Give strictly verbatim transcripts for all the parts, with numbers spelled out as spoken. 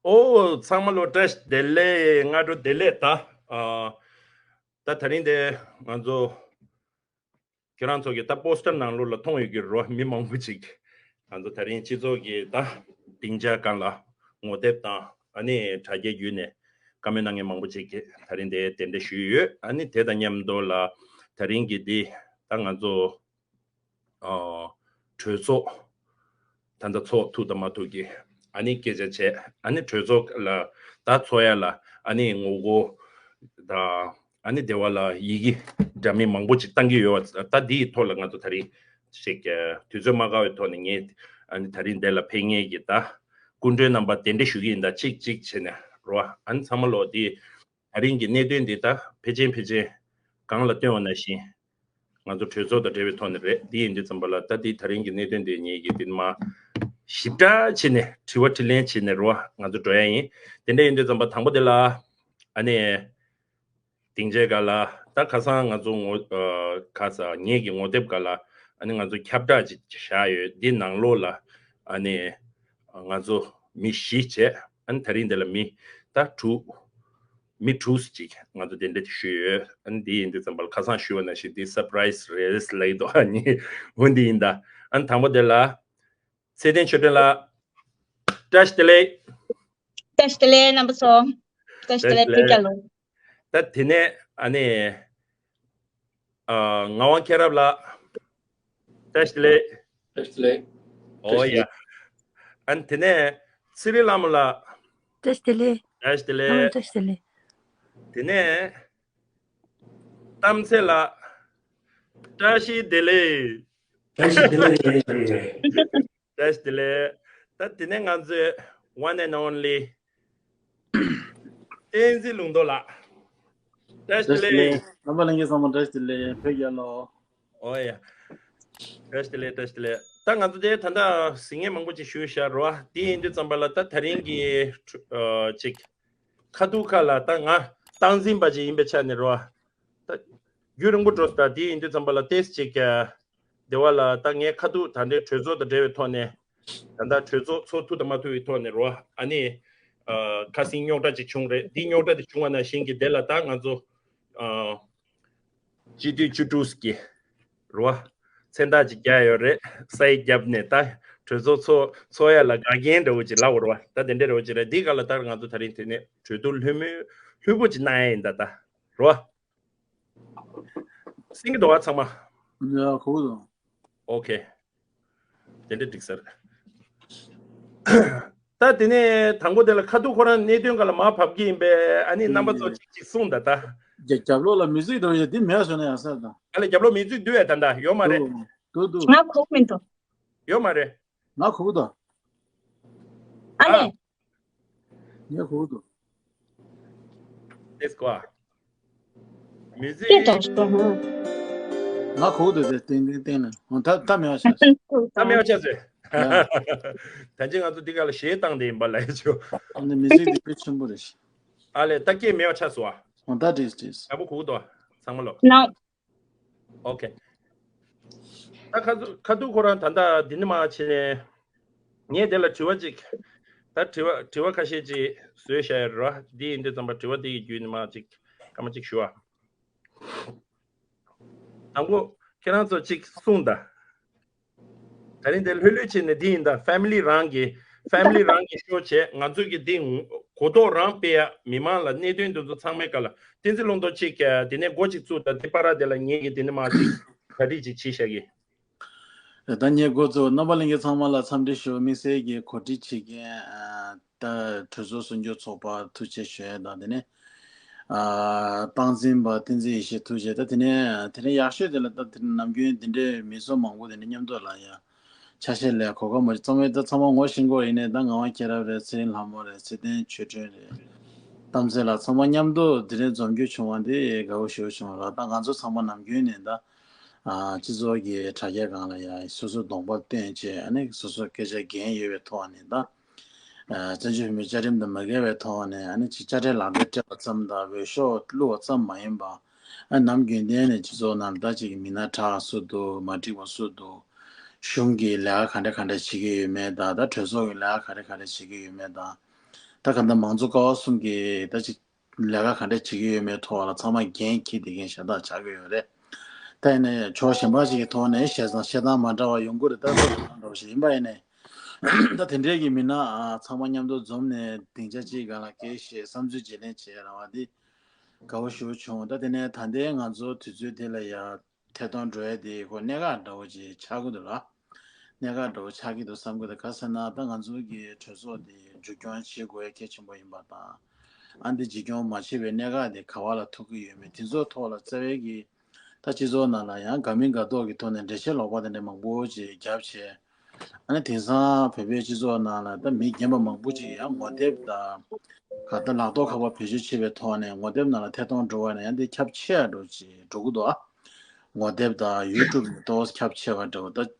ཨོ། ཚང་མ་ལོ་བཀྲ་ཤིས་བདེ་ལེགས། སྔ་དྲོ་བདེ་ལེགས། ད་ཨ། ད་དེ་རིང་དེ་ང་ཚོ་ཁྱེད་རང་ཚོ་གི་ད་པོ་སི་ཊར་ནང་ལོགས་ལ་མཐོང་ཡོད་ཀྱི་རེད། མི་མང་པོ་ཅིག་ང་ཚོ་དེ་རིང་སྤྱི་ཚོགས་ཀྱི་ད་སྡིངས་ཆ་སྒང་ལ་ངོ་དེབ་དང་ཨ་ནི་དྲ་རྒྱའི་བརྒྱུད་ནས་བཀའ་མོལ་གནང་མཁན་མང་པོ་ཅིག་གིས་དེ་རིང་དེ་གདན་འདྲེན་ཞུས་ཡོད། ཨ་ནི་དེ་དང་མཉམ་དུ་ལ་དེ་རིང་གི་འདི་ད་ང་ཚོ་ཨ། གྲོས་ཚོགས་ད་ལྟ་ཚོགས་ཐུབ་དང་མ་ཐུབ་ཀྱི་ཨ་ནི་སྐད་ཆ་བྱས། ཨ་ནི་གྲོས་ཚོགས་ལ་ད་ཚོགས་ཡ་ལ་ཨ་ནི་ངོ་རྒོལ་དང་ཨ་ནི་སྡེ་བ་ལ་ཡི་གེ་འདྲ་མིན་མང་པོ་ཅིག་བཏང་གི་ཡོད་པ། ད་འདིའི་ཐོག་ལ་ང་ཚོ་ད་རིང་ཅིག་དུས་ཚོད་མ་འགོར་བའི་ཐོག་ནས་ངས་ཨ་ནི་ད་རིང་འདི་ལ་ཕེབས་མཁན་གྱི་ད་སྐུ་མགྲོན་རྣམ་པ་གདན་འདྲེན་ཞུ་གི་ཡིན། ད་གཅིག་གཅིག་བྱས་ནས་རོ། ཨ་ནི་ཚང་མ་ལོ་འདི་ད་རིང་གི་གནད་དོན་འདི་ད་ཕལ་ཆེར་ཕལ་ཆེར་གོང་ལ་བཏོན་པ་ནང་བཞིན་ང་ཚོ་གྲོས་ཚོགས་དང་འབྲེལ་བའི་ཐོག་ནས་རེད། འདི་ཡིན་དུས་ཙམ་པ་ལ་ད་འདི་ད་རིང་གི་གནད་དོན་འདི་ངེད་ཀྱིས་འདི་མ་ཞིབ་ཕྲ་བྱས་ནས་དྲི་བ་དྲིས་ལན་བྱས་ནས་རོ་ང་ཚོ་འགྲོ་ཡ་ཡིན། དེ་འདྲ་ཡིན་དུས་ཙམ་པ་དང་པོ་དེ་ལ་ཨ་ནི་སྡིངས་ཆའི་སྒང་ལ་ད་ཁ་སང་ང་ཚོ་ངོ་ཁ་སང་ངེད་ཀྱི་ངོ་དེབ་སྒང་ལ་ཨ་ནི་ང་ཚོ་ཁྱབ་བསྒྲགས་ཅིག་བཞག་ཡོད། འདི་ནང་ལོགས་ལ་ཨ་ནི་ང་ཚོ་མི་བཞི་བྱས། ཨ་ནི་ད་རིང་འདི་ལ་མི་ད་དྲུག་མི་དྲུག་ཅིག་ང་ཚོ་གདན་འདྲེན་ཞུས་ཡོད། ཨ་ནི་འདི་ཡིན་དུས་ཙམ་པ་ལ་ཁ་སང་ཞུས་པ་ནང་བཞིན་འདི་སར་པ་རའི་སི་རེད་ལབ་ཀྱི་འདུག་ཨ་ནི་འོ་འདི་ཡིན་ད། ཨ་ནི་དང་པོ་དེ་ལ་ཚེ་བརྟན་ཆོས་སྒྲོན་ལགས། བཀྲ་ཤིས་བདེ་ལེགས། བཀྲ་ཤིས་བདེ་ལེགས་རྣམ་པ་ཚོ། བཀྲ་ཤིས་བདེ་ལེགས། བཀྲ་ཤིས་བདེ་ལེགས། ཕུལ་རྒྱ་ལོ། ད་དེ་ནས་ཨ་ནི་ཨ། ངག་དབང་མཁྱེན་རབ་ལགས། བཀྲ་ཤིས་བདེ་ལེགས། བཀྲ་ཤིས་བདེ་ལེགས། ཨོ་ཡ། ཨ་ནི་དེ་ནས་ཚེ་རིང་ལྷ་མོ་ལགས། བཀྲ་ཤིས་བདེ་ལེགས། བཀྲ་ཤིས་བདེ་ལེགས། ཨ་མ་བཀྲ་ཤིས་བདེ་ལེགས། དེ་ནས་གཏམ་ཚེ་ལགས། བཀྲ་ཤིས་བདེ་ལེགས། བཀྲ་ཤིས་བདེ་ལེགས། བཀྲ་ཤིས་བདེ་ལེགས། ད་དེ་ནས་ང་ཚོའི་one and only བསྟན་འཛིན་ལུང་རྟོགས་ལགས། བཀྲ་ཤིས་བདེ་ལེགས། རྣམ་པ་ལྷན་རྒྱས་ཚང་མ་བཀྲ་ཤིས་བདེ་ལེགས། ཕུལ་རྒྱ་ལོ། ཨོ་ཡ། བཀྲ་ཤིས་བདེ་ལེགས། བཀྲ་ཤིས་བདེ་ལེགས། ད་ང་ཚོ་དེ་ད་ལྟ་གཟིགས་མཁན་མང་པོ་ཅིག་བཞུགས་ཤག་རོ། དེ་ཡིན་དུས་ཙམ་པ་ལ་ད་ད་རིང་གི་ཨ་ཅིག་ཁ་ཐུག་ཁ་ལ་ད་ང་སྟངས་འཛིན་པ་ཅིག་ཡིན་པའི་ཆ་ནས་རོ། ད་རྒྱུན་རིང་པོ་འགྲོ་སོང་། ད་དེ་ཡིན་དུས་ཙམ་པ་ལ་ཏེས་ཅིག་ཨ། སྡེ་བ་ལ་ད་ངས་ཁ་ཐུག་ད་ལྟའི་གྲོས་ཚོགས་དང་འབྲེལ་བའི་ཐོག་ནས་ད་ལྟ་གྲོས་ཚོགས་ཚོགས་ཐུབ་དང་མ་ཐུབ་པའི་ཐོག་ནས་རོ། ཨ་ནི་ཨ་ཁ་སང་རྙོག་དྲ་ཅིག་བྱུང་རེད། འདི་རྙོག་དྲ་དེ་བྱུང་བ་ནང་བཞིན་གྱི་དེ་ལ་ད་ང་ཚོ་ཨ་སྤྱི་འཐུས་བཅུ་དྲུག་གི་རོ་མཚན་རྟགས་ཅིག་རྒྱག་ཡོད་རེད། ས་ཡིག་བརྒྱབ་ནས་ད་གྲོས་ཚོགས་ཚོགས་ཚོགས་ཡ་ལ་དགའ་མཁན་འདྲ་བོ་ཅིག་ལབ་དགོས་རེད་བ། ད་དེ་འདྲ་འདྲ་བོ་ཅིག་རེད། འདི་ག་ལ་ད་ང་ཚོ་ད་རིང་དེ་ནས་གྲོས་བསྡུར་ལྷོད་མོ་ལྷོད་པོ་ཅིག་གནང་ཡ་ཡིན་ད་ད་རོ། སེང་གེ་རྡོ་བ་ཚང་མ། ཡ་གོ་གི་འདུག་ཨོ་ཁེ། དེ་འདྲ་འགྲིག་ས་རེད། ད་དེ་ནས་དང་པོ་དེ་ལ་ཁ་ཐུག་ཁོ་རང་གནད་དོན་ག་ལ་མར་བབས་ཀྱི་ཡིན་པས། ཨ་ནི་རྣམ་པ་ཚོ་ཅིག་ཅིག་གསུངས་ད་ད། རྒྱ་རྒྱབ་ལོགས་ལ་མི་ཚིག་འདུག་ཡ་འདི་མེད་བཟོ་ན་ཡག་ས་དང་། ཨ་ལས་རྒྱབ་ལོགས་མི་ཚིག་འདུག་ཡ་ད་ད་ཡོད་མ་རེད། འདུག་འདུག་འདུག་ང་གོ་མི་འདུག་ཡོད་མ་རེད། ང་གོ་གི་འདུག་ཨ་ལས། ངས་གོ་གི་འདུག་ལེས་ཀོ། མི་ཚེ། ང་གོ་གི་འདུག་དེ་ཏན་ཏན་ཏན་ལ། ད་ད་མེད་པ་ཆགས་སོང་། ད་མེད་པ་ཆགས་སོང་། ད་ཅི་ང་ཚོ་འདི་ག་ལ་གཞས་བཏང་དེ་ཡིན་པ་ལ་ཡ་ཆོ། ཨ་ནི་མི་ཚེ་འདི་དཔེ་ཆེན་པོ་རེད། ཨ་ལས་ད་སྐད་མེད་པ་ཆགས་སོང་ཨ། ད་འགྲིག་འགྲིག་ཡག་པོ་གོ་གི་འདུག་ཚང་མ་ལོ། ནོ། ཨོ་ཁེ། ད་ཁ་ཐུག་ཁ་ཐུག་ཁོ་རང་ད་ལྟ་འདི་ནས་མར་ཕྱིན་ནས་ངས་དེ་ལ་དྲི་བ་ཅིག་ད་དྲི་བ་དྲི་བ་ཁ་ཤས་ཅིག་བཟོས་བཞག་ཡོད་རེད་བ། འདི་ཡིན་དུས་ཙམ་པ་དྲི་བ་དེ་ཡི་བརྒྱུད་ནས་མར་ཅིག་སྐར་མ་གཅིག་ཞུ་བ། དང་པོ་ཁྱེད་རང་ཚོ་ཅིག་གསུངས་དང་། ད་རིང་དེ་ལྷོད་ལྷོད་བྱས་ནས་འདི་ཡིན་ད། ཕེ་མི་ལི་རང་གི་ཕེ་མི་ལི་རང་གི་ཤོ་བྱས། ང་ཚོ་གི་འདི་གོ་རྟོགས་རང་སྤེལ་ཡ། མི་མང་ལ་གནད་དོན་འདི་ཚོ་ཚང་མའི་སྐོར་ལ་བསྟན་འཛིན་ལུང་རྟོགས་ཅིག་དེ་ནས་འགོ་ཅིག་བཙུགས་དང་། དེ་བར་དེ་ལ་ངེད་ཀྱིས་དེ་ནས་མར་ཅིག་གྲ་སྒྲིག་ཅིག་བྱས་བཞག་གི། ད་ངས་འགོ་བཙུགས། རྣམ་པ་ལྷན་རྒྱས་ཚང་མ་ལ་འཚམས་འདྲི་ཞུ། དམིགས་བསལ་གྱི་གོ་སྒྲིག་བྱེད་མཁན་ད་གྲོས་ཚོགས་སྲུང་སྐྱོབ་ཚོགས་པ་ཐུགས་རྗེ་ཆེ་ཞུ་ཡ་དང་། དེ་ནས་ཨ་སྟངས་འཛིན་པ་བསྟན་འཛིན་ཡེ་ཤེས་ཐུགས་རྗེ། ད་དེ་ནས་དེ་ནས་ཡག་ཤོས་དེ་ལ་ད་དེ་ནས་ནམ་རྒྱུན་འདི་འདྲའི་མི་ཚོགས་མང་པོ་དེ་ནས་མཉམ་དུ་ལ་ཡ་ཆ་ཤས་ལས་གོ་སྐབས་མ་རྩོམ་བས་ད་ཚང་མ་ངོ་ཤེས་ཀྱི་ཡོད་ནས། ད་ངག་དབང་མཁྱེན་རབ་རེད། ཚེ་རིང་ལྷ་མོ་རེད། ཚེ་བརྟན་ཆོས་སྒྲོན་རེད། གཏམ་ཚེ་ལགས་ཚང་མ་མཉམ་དུ་དེ་རིང་འཛོམས་རྒྱུ་བྱུང་བ་འདི་དགའ་བོ་ཞེ་པོ་བྱུང་ར། ད་ང་ཚོ་ཚང་མ་ནམ་རྒྱུན་ནས་ད་ཨ་སྤྱི་ཚོགས་ཀྱི་དྲ་རྒྱ་སྒང་ལ་ཡ་སོ་སོ་གདོང་པ་སྟོན་བྱས། ཨ་ནི་སོ་སོ་སྐད་ཆ་འགན་ཡོད་པའི་ཐོག་ནས་ད་ཨ་བཙན་བྱོལ་བོད་མིའི་བཅའ་ཁྲིམས་དང་མ་འགལ་བའི་ཐོག་ནས། ཨ་ནི་ཅིག་དཔྱ་ཁྲལ་ལག་འབྲེལ་སྤྲད་པ་ཙམ་དང་འོས་ཤོག་བླུགས་པ་ཙམ་མ་ཡིན་པ། ཨ་ནམ་རྒྱུན་ལྡན་ནས་སྤྱི་ཚོགས་ནང་ལ་ད་ཅིག་མི་སྣ་དྲག་སུ་འདུག་མ་འགྲིག་པ་སུ་འདུག་གཞུང་གིས་ལས་ཀ་ག་འདྲ་ག་འདྲ་བྱེད་ཀྱི་ཡོད་མེད་དང་། ད་གྲོས་ཚོགས་ཀྱིས་ལས་ཀ་ག་འདྲ་ག་འདྲ་བྱེད་ཀྱི་ཡོད་མེད་དང་། ད་ག་ད་མང་གཙོ་ཀ་བ་གསུམ་གྱི་ད་ཅིག་ལས་ཀ་ག་འདྲ་བྱེད་ཀྱི་ཡོད་མེད་ཐོག་ལ་ཚང་མ་འགན་འཁྱེར་བསྡད་མཁན་ཤ་སྟག་ཆགས་ཀྱི་ཡོད་རེད། ད་ཡིན་ནའི་ཕྱོགས་གཞན་པ་ཞིག་གི་ཐོག་ནས་བཤད་སྟངས་བཤད་སྟངས་མ་འདྲ་བ་ཡོང་གི་རེད། ད་ལྟ་འདྲ་བ་ཞིག་ཡིན་པ་ཡིན་ནའི། ད་དེ་འདྲའི་གི་མི་སྣ་ཨ་ཚང་མ་མཉམ་དུ་འཛོམས་ནས་སྡིངས་ཆ་གཅིག་སྒང་ལ་སྐད་བཤད་བསམ་ཚུལ་བརྗེ་ལེན་བྱེད་ར་བ་འདི་དགའ་བོ་ཞེ་པོ་བྱུང་། ད་དེ་ནས་ད་ལྟའི་ང་ཚོ་དུས་ཚོད་དེ་ལ་ཡ་ཐད་གཏོང་འགྲོ་ཡ་དེ་ཁོ་གནད་འགག་འདྲ་བོ་ཅིག་ཆགས་ཀྱི་འདུག་ལ། གནད་འགག་འདྲ་བོ་ཆགས་ཀྱི་འདུག་བསམ་གྱི་འདུག་ག་ཟེར་ན་ད་ང་ཚོ་གི་གྲོས་ཚོགས་དེ་མཇུག་སྐྱོང་བྱེད་དགོས་ཡ་གལ་ཆེན་པོ་ཡིན་པ་དང་། ཨ་འདི་མཇུག་སྐྱོང་མ་བྱས་པའི་གནད་འགག་དེ་ག་བ་ལ་ཐུག་གི་ཡོད་མེད་དེ་ཚོའི་ཐོག་ལ་རྩ་བའི་གི་ད་སྤྱི་ཚོགས་ནང་ལ་ཡང་དགའ་མིན་དགའ་མདོག་གི་ཐོག་ནས་འགྲེལ་བཤད་ལོག་པ་དེ་འདྲ་མང་པོ་ཅིག་བརྒྱབ་བྱས། ཨ་ནི་དེང་སང་བོད་པའི་སྤྱི་ཚོགས་ནང་ལ་ད་མི་རྒན་པ་མང་པོ་ཅིག་ཡང་ངོ་དེབ་དང་ག་ད་ལག་ཐོག་ཁ་པར་བེད་སྤྱོད་བྱེད་པའི་ཐོག་ནས་ངོ་དེབ་ནང་ལ་ཐད་གཏོང་འགྲོ་བ་ནས་ཡང་དེ་ཁྱབ་ཆེ་ཡ་འགྲོ་ཅིག་འགྲོ་གི་འདུག་ཨ། ངོ་དེབ་དང་ཡུ་ཊུབ་ནས་ཏོག་ཙམ་ཁྱབ་ཆེ་བ་འདྲ་བོ་ད།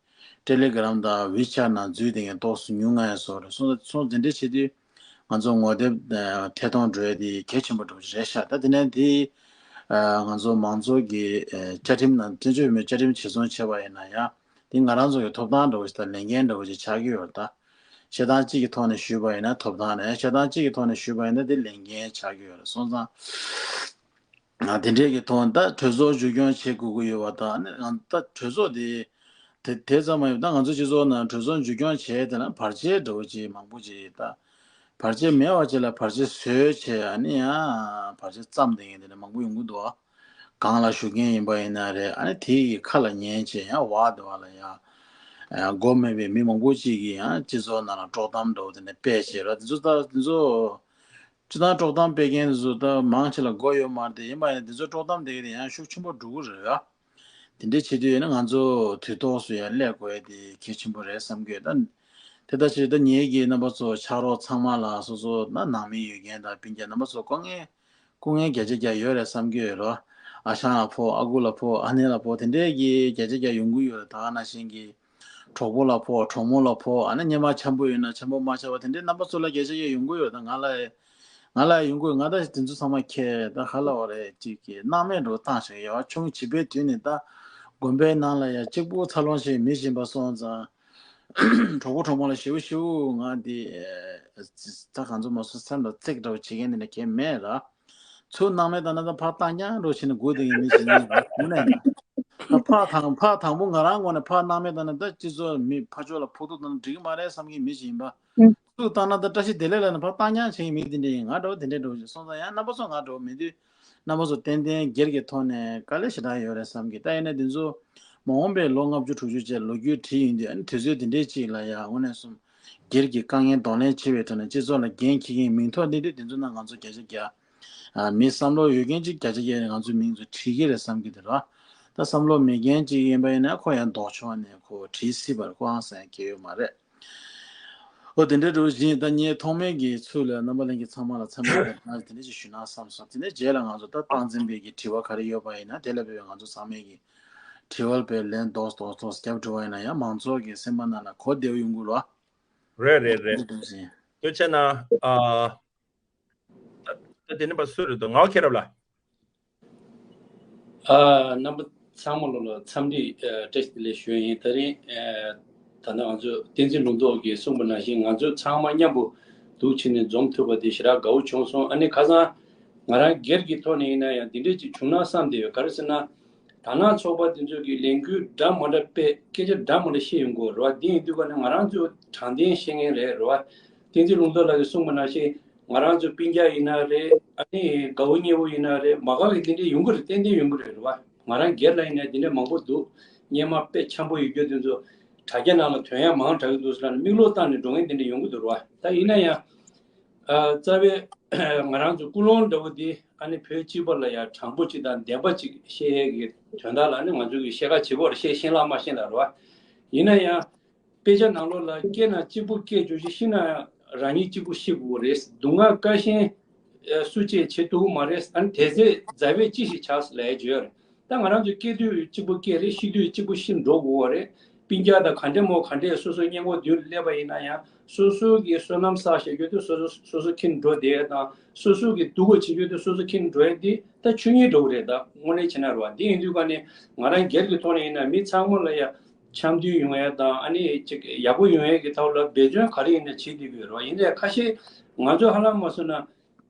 ཊེ་ལེ་གྷི་རམ་དང་ཝི་ཆེ་ཊི་ནང་འཛུལ་དེ་ངས་ཏོག་ཙམ་ཉུང་ང་ཡ་བཟོ་རེད་སོང་སོང་དེ་འདྲས་བྱེད་དུས། ང་ཚོ་ངོ་དེབ་ཐད་གཏོང་འགྲོ་ཡ་དེ་གལ་ཆེན་པོ་འགྲོ་གི་རེད་ཤག་ད་དེ་ནས་དེ་ང་ཚོ་མང་ཚོགས་ཀྱི་བཅའ་ཁྲིམས་ནང་བཙན་བྱོལ་བོད་མིའི་བཅའ་ཁྲིམས་གཞིར་བཟུང་བྱས་པ་ཡིན་ན་ཡང་དེ་ང་རང་ཚོ་གི་ཐོབ་ཐང་འདྲ་བོ་ཞིག་དང་ལས་འགན་འདྲ་བོ་ཞིག་ཆགས་ཀྱི་ཡོད་རེད་ད། བཤད་སྟངས་གཅིག་གི་ཐོག་ནས་ཞུས་པ་ཡིན་ན་ཐོབ་ཐང་རེད། བཤད་སྟངས་གཅིག་གི་ཐོག་ནས་ཞུས་པ་ཡིན་ན་དེ་ལས་འགན་ཆགས་ཀྱི་ཡོད་རེད་སོང་ཙང་། དེ་འདྲས་ཀྱི་ཐོག་ད་གྲོས་ཚོགས་མཇུག་སྐྱོང་བྱེད་དགོས་ཀྱི་ཡོད་པ་དང་ཨ་ནི་ང་ད་གྲོས་ཚོགས་དེ་དེ་དེ་ཙམ་མ་ཡིན་པ་ད་ང་ཚོ་སྤྱི་ཚོགས་ནང་གྲོས་ཚོགས་མཇུག་སྐྱོང་བྱས་དེ་ན་བར་ཆད་འདྲ་བོ་ཅིག་མང་པོ་ཅིག་ད་བར་ཆད་མེད་པ་ཅིག་ལ་བར་ཆད་བཟོས་བྱས་ཨ་ནི་ཡང་བར་ཆད་བརྩམས་བསྡད་མཁན་དེ་འདྲ་མང་པོ་ཡོང་གི་འདུག་གང་ལ་ཞུགས་མཁན་ཡིན་པ་ཡིན་ན་རེད་ཨ་ནི་དེ་ཡི་ཁ་ལ་ཉན་བྱས་ཡང་བག་དེ་བ་ལ་ཡང་མགོ་མེད་པའི་མི་མང་པོ་ཅིག་གིས་ཡང་སྤྱི་ཚོགས་ནང་ལ་དཀྲོག་གཏམ་འདྲ་བོ་དེ་འདྲ་སྤེལ་བྱས་ར་དེ་ཚོ་ད་དེ་ཚོ། སྤྱི་བཏང་དཀྲོག་གཏམ་སྤེལ་མཁན་ཚོ་ད་མང་ཆེ་ལ་མགོ་ཡོད་མ་རེད་དེ་ཡིན་པ་ཡིན་ན་དེ་ཚོ་དཀྲོག་གཏམ་དེ་གི་དེ་ཡང་ཤུགས་ཆེན་པོ་འགྲོ་གི་རེད་ཡ། དེ་འདྲའི་བྱེད་དུས་ཡིན་ན་ང་ཚོ་དུས་ཐོག་སུ་ཡང་སླེབས་དགོས་ཡ་དེ་གལ་ཆེན་པོ་རེད་བསམ་གི་ཡོད་ད། དེ་ལྟ་བྱས་ད་ངེད་ཀྱི་རྣམ་པ་ཚོ་ཕྱག་རོགས་ཚང་མ་ལ་སོ་སོ་ན་ནང་མི་ཡོད་མཁན་དང་སྤུན་ཀྱག་རྣམ་པ་ཚོ་སྐུ་ངལ་སྐུ་ངལ་བརྒྱ་ཆ་བརྒྱ་ཡོད་རེད་བསམ་གི་ཡོད་རོ། ཨ་ཞང་ལ་ཕོག་ཨ་ཁུ་ལ་ཕོག་ཨ་ནེ་ལ་ཕོག་དེ་འདྲའི་གི་བརྒྱ་ཆ་བརྒྱ་ཡོང་གི་ཡོད་རེད་ད་ག་ནང་བཞིན་གི་གྲོགས་པོ་ལ་ཕོག་གྲོགས་མོ་ལ་ཕོག་ཨ་ནི་སྙེ་མ་འཆམ་པོ་ཡོད་ན་འཆམ་པོ་མ་ཆགས་པ་དེ་འདྲའི་རྣམ་པ་ཚོ་ལ་སྐད་ཆ་ཡང་ཡོང་གི་ཡོད་ད་ང་ལ་ང་ལ་ཡོང་གི་ཡོད་ང་ད་དེ་ཚོ་ཚང་མ་ཁྱེད་ད་ཧ་ལ་བ་རེད་ཅིག་གི་སྣང་མེད་འགྲོ་བཏང་ཞིག་ཡ་ཆུང་བྱིས་པའི་དུས་ནས་ད་དགོན་པའི་ནང་ལ་ཡ་གཅིག་པུ་འཚར་ལོངས་ཤིག་མི་བཞིན་པ་སོང་ཙང་གྲོགས་པོ་གྲོགས་མོ་ལ་ཞེའུ་ཞེའུ་ང་དེ་ད་གང་ཚོ་མ་སོ་སེམས་ལ་ཚེགས་འདྲ་བོ་བྱེད་མཁན་དེ་འདྲ་གས་མེད་ར། ཚུར་སྣང་མེད་ལྟ་ན་ད་ཕར་བཏང་རྐྱང་འགྲོ་བྱས་ནས་སྒུག་བསྡད་མཁན་མི་ཞིག་ཡིན་ལ་དངོས་གནས་ན། ད་ཕར་དང་ཕར་དང་པོ་ང་རང་ངོས་ནས་ཕར་སྣང་མེད་ལྟ་ན་ད་སྤྱི་ཚོགས་མི་ཕར་ཕྱོགས་ལ་ཕོག་ཐུག་བཏང་ན་འགྲིག་གི་མ་རེད་བསམ་མཁན་མི་ཞིག་ཡིན་པ། ཚུར་བཏང་ན་ད་བཀྲ་ཤིས་བདེ་ལེགས་ལབ་ནས་ཕར་བཏང་རྐྱང་བྱེད་མཁན་མི་དེ་འདྲ་ཡིན་ང་འདྲ་བོ་དེ་འདྲ་འགྲོ་བཞིན་སོང་ཙང་ཡང་རྣམ་པ་ཚོ་ང་འདྲ་བོ་མི་འདུག་རྣམ་པ་ཚོ་ཏན་ཏན་སྒེར་གྱི་ཐོག་ནས་དཀའ་ལས་ཞེ་དྲག་ཡོད་རེད་བསམ་གི་ད་ཡིན་ན་དེ་ཚོ་མ་འོངས་པའི་ལོ་ལྔ་བཅུ་དྲུག་ཅུ་བཅས་ལོ་རྒྱུས་བྲིས་ཡིན་དུས་ཨ་ནི་དུས་ཚོད་དེ་འདྲའི་ཅིག་ལ་ཡང་དངོས་གནས་སོང་། སྒེར་གྱི་དཀའ་ངལ་གདོང་ལེན་བྱེད་པའི་ཐོག་ནས་སྤྱི་ཚོགས་ལ་འགན་འཁྱེར་མཁན་མིང་ཐོ་སླེབས་དུས་དེ་ཚོ་ནང་ང་ཚོ་བརྒྱ་ཆ་བརྒྱ། ཨ་མི་བསམ་བློ་ཡོད་མཁན་ཅིག་བརྒྱ་ཆ་བརྒྱ་ང་ཚོའི་མིང་ཚོ་བྲིས་ཀྱི་རེད་བསམ་གྱི་འདུག་ར། ད་བསམ་བློ་མེད་མཁན་ཅིག་ཡིན་པ་ཡིན་ན་ཁོ་ཡང་ལྡོག་ཕྱོགས་ནས་ཁོ་བྲིས་སྲིད་པར་ཁོ་ཧང་སང་གི་ཡོད་མ་རེད། འོ་དེ་འདྲའི་འགྲོ་བཞིན་ད་ངས་ཐོག་མའི་གི་ཚུལ་ལ་རྣམ་པ་ལྷན་རྒྱས་ཚང་མ་ལ་འཚམས་འདྲི་དང་དེ་འདྲ་ཅིག་ཞུས་ན་བསམ་སོང་དེ་ནས་རྗེས་ལ་ང་ཚོ་ད་སྟངས་འཛིན་པའི་གི་དྲི་བ་ག་རེ་ཡོད་པ་ཡིན་ན་དེ་ལ་དཔག་པའི་ང་ཚོ་ཚང་མས་གི་དྲི་བ་དཔེ་ལན་རྡོག་རྡོག་རྡོག་རྒྱབ་འགྲོ་བ་ཡིན་ན་ཡང་མང་ཚོགས་ཀྱི་སེམས་པ་ནང་ལ་གོ་བདེ་བོ་ཡོང་གི་རེད། རེད་རེད་རེད། དེ་བྱས་ན་ཨ། ད་དེ་ནི་པ་སུ་རེད་འདུག་ངའོ་ཁྱེད་རབ་ལ། ཨ། རྣམ་པ་ཚང་མ་ལོ་ལ་འཚམས་འདྲི་ཨ། བཀྲ་ཤིས་བདེ་ལེགས་ཞུ་ཡ་ཡིན། ད་རིང་ཨ། ད་ནང་ང་ཚོ་བསྟན་འཛིན་ལུང་རྟོགས་ཀྱིས་གསུངས་པ་ནང་བཞིན་ང་ཚོ་ཚང་མ་མཉམ་པོ་འདུག་བྱས་ནས་འཛོམས་ཐུབ་པ་དེ་ཞེ་དྲག་དགའ་བོ་བྱུང་སོང་། ཨ་ནི་ཁ་སང་ང་རང་སྒེར་གྱི་ཐོག་ནས་ཡིན་ན་ཡང་འདི་འདྲས་ཅིག་བྱུང་ན་བསམ་བསྡད་ཡོད། ག་རེ་ཟེར་ན། དར་ནག་ཚོགས་པ་དེ་ཚོ་གིས་ལས་འགུལ་འདྲ་མ་འདྲ་སྤེལ་སྐད་ཆ་འདྲ་མ་འདྲ་བཤད་ཡོང་གི་རེད་བ། དེ་ཡིན་དུས་ཀ་ནས་ང་རང་ཚོ་དྲང་བདེན་བཤད་མཁན་རེད་རེད་བ། བསྟན་འཛིན་ལུང་རྟོགས་ལགས་ཀྱིས་གསུངས་པ་ནང་བཞིན་ང་རང་ཚོ་སྤུན་ཀྱག་ཡིན་ན་རེད། ཨ་ནི་དགའ་བོ་ཉེ་བོ་ཡིན་ན་རེད། མ་དགའ་བའི་དེ་འདྲས་ཡོང་གི་རེད། ཏན་ཏན་ཡོང་གི་རེད་རེད་བ། ང་རང་སྒེར་ལ་ཡིན་ན་དེ་འདྲས་མང་པོ་འདུག་སྔོན་མ་དཔེ་འཆམ་པོ་ཡོད་རྒྱུ་དེ་ཚོ་དྲ་རྒྱ་ནང་ལ་ཐོན་ཡ་མང་དྲགས་ཀྱི་འདུག་ཟེར་ལབ་ནས་མིག་ལོག་བཏང་ནས་འགྲོ་མཁན་དེ་འདྲས་ཡོང་གི་འདུག་རེད་བ། ད་ཡིན་ན་ཡང་། ཨ། རྩ་བའི་ང་རང་ཚོ་ཀུན་སློང་འདྲ་བོ་འདི་ཨ་ནི་བོད་སྤྱི་པ་ལ་ཡང་དྲང་པོ་ཅིག་དང་བདེན་པ་ཅིག་བཤད་ཡས་ཀྱི་དོན་དག་ལ་ནི་ང་ཚོ་གི་བཤད་ཁ་བྱེད་དགོས་རེད། བཤད་ཤེས་ལ་མ་ཤེས་ལ་རེད་བ། ཡིན་ན་ཡང་དཔེ་ཆ་ནང་ལོགས་ལ་སྐྱེས་ན་གཅིག་པུ་སྐྱེས་བཅུག་ཤི་ཤི་ན་རང་ཉིད་གཅིག་པུ་ཤི་དགོས་རེད། སྡུག་བསྔལ་དཀའ་ཞེན་སུ་གཅིག་བྱེད་ཐུབ་ཀྱི་མ་རེད། ཨ་ནི་དེ་ཚེ་མཛའ་བོས་ཅི་ཞིག་བྱ་ལབ་ཡས་བརྗོད་རེད། ད་ང་རང་ཚོ་སྐྱེ་དུས་གཅིག་པུ་སྐྱེ་རེད། ཤི་དུས་གཅིག་པུ་ཤི་འགྲོ་དགོས་པ་རེད། སྤུན་ཀྱག་དང་ག་འདྲས་མོ་ག་འདྲས་སོ་སོའི་སྔས་མགོ་མདུན་སླེབས་པ་ཡིན་ན་ཡང་སོ་སོ་གི་བསོད་ནམས་བསགས་བཞག་རྒྱུ་དེ་སོ་སོ་སོ་སོ་ཁྱེར་འགྲོ་བསྡད་ཡ་དང་སོ་སོ་གི་སྡུག་ག་བྱེད་རྒྱུ་དེ་སོ་སོ་ཁྱེར་འགྲོ་ཡ་འདི་ད་ཆོས་ཉིད་འདྲ་བོ་རེད། ད་དངོས་གནས་བྱས་ན་རེད་བ། འདི་ཡིན་དུས་ཀ་ནས་ང་རང་སྒེར་གྱི་ཐོག་ནས་ཡིན་ན་མི་ཚང་མ་ལ་ཡ་འཆམ་མཐུན་ཡོང་ཡ་དང་ཨ་ནི་ཅིག་ཡག་པོ་ཡོང་ཡ་གི་ཐོག་ལ་འབད་བརྩོན་ག་རེ་ཡིན་ན་བྱེད་བསྡད་ཀྱི་ཡོད་རེད་བ། ཡིན་ནའི་ཁ་ཤས་ ང་ཚོ་ཧ་ལམ་མ་སོང་ན་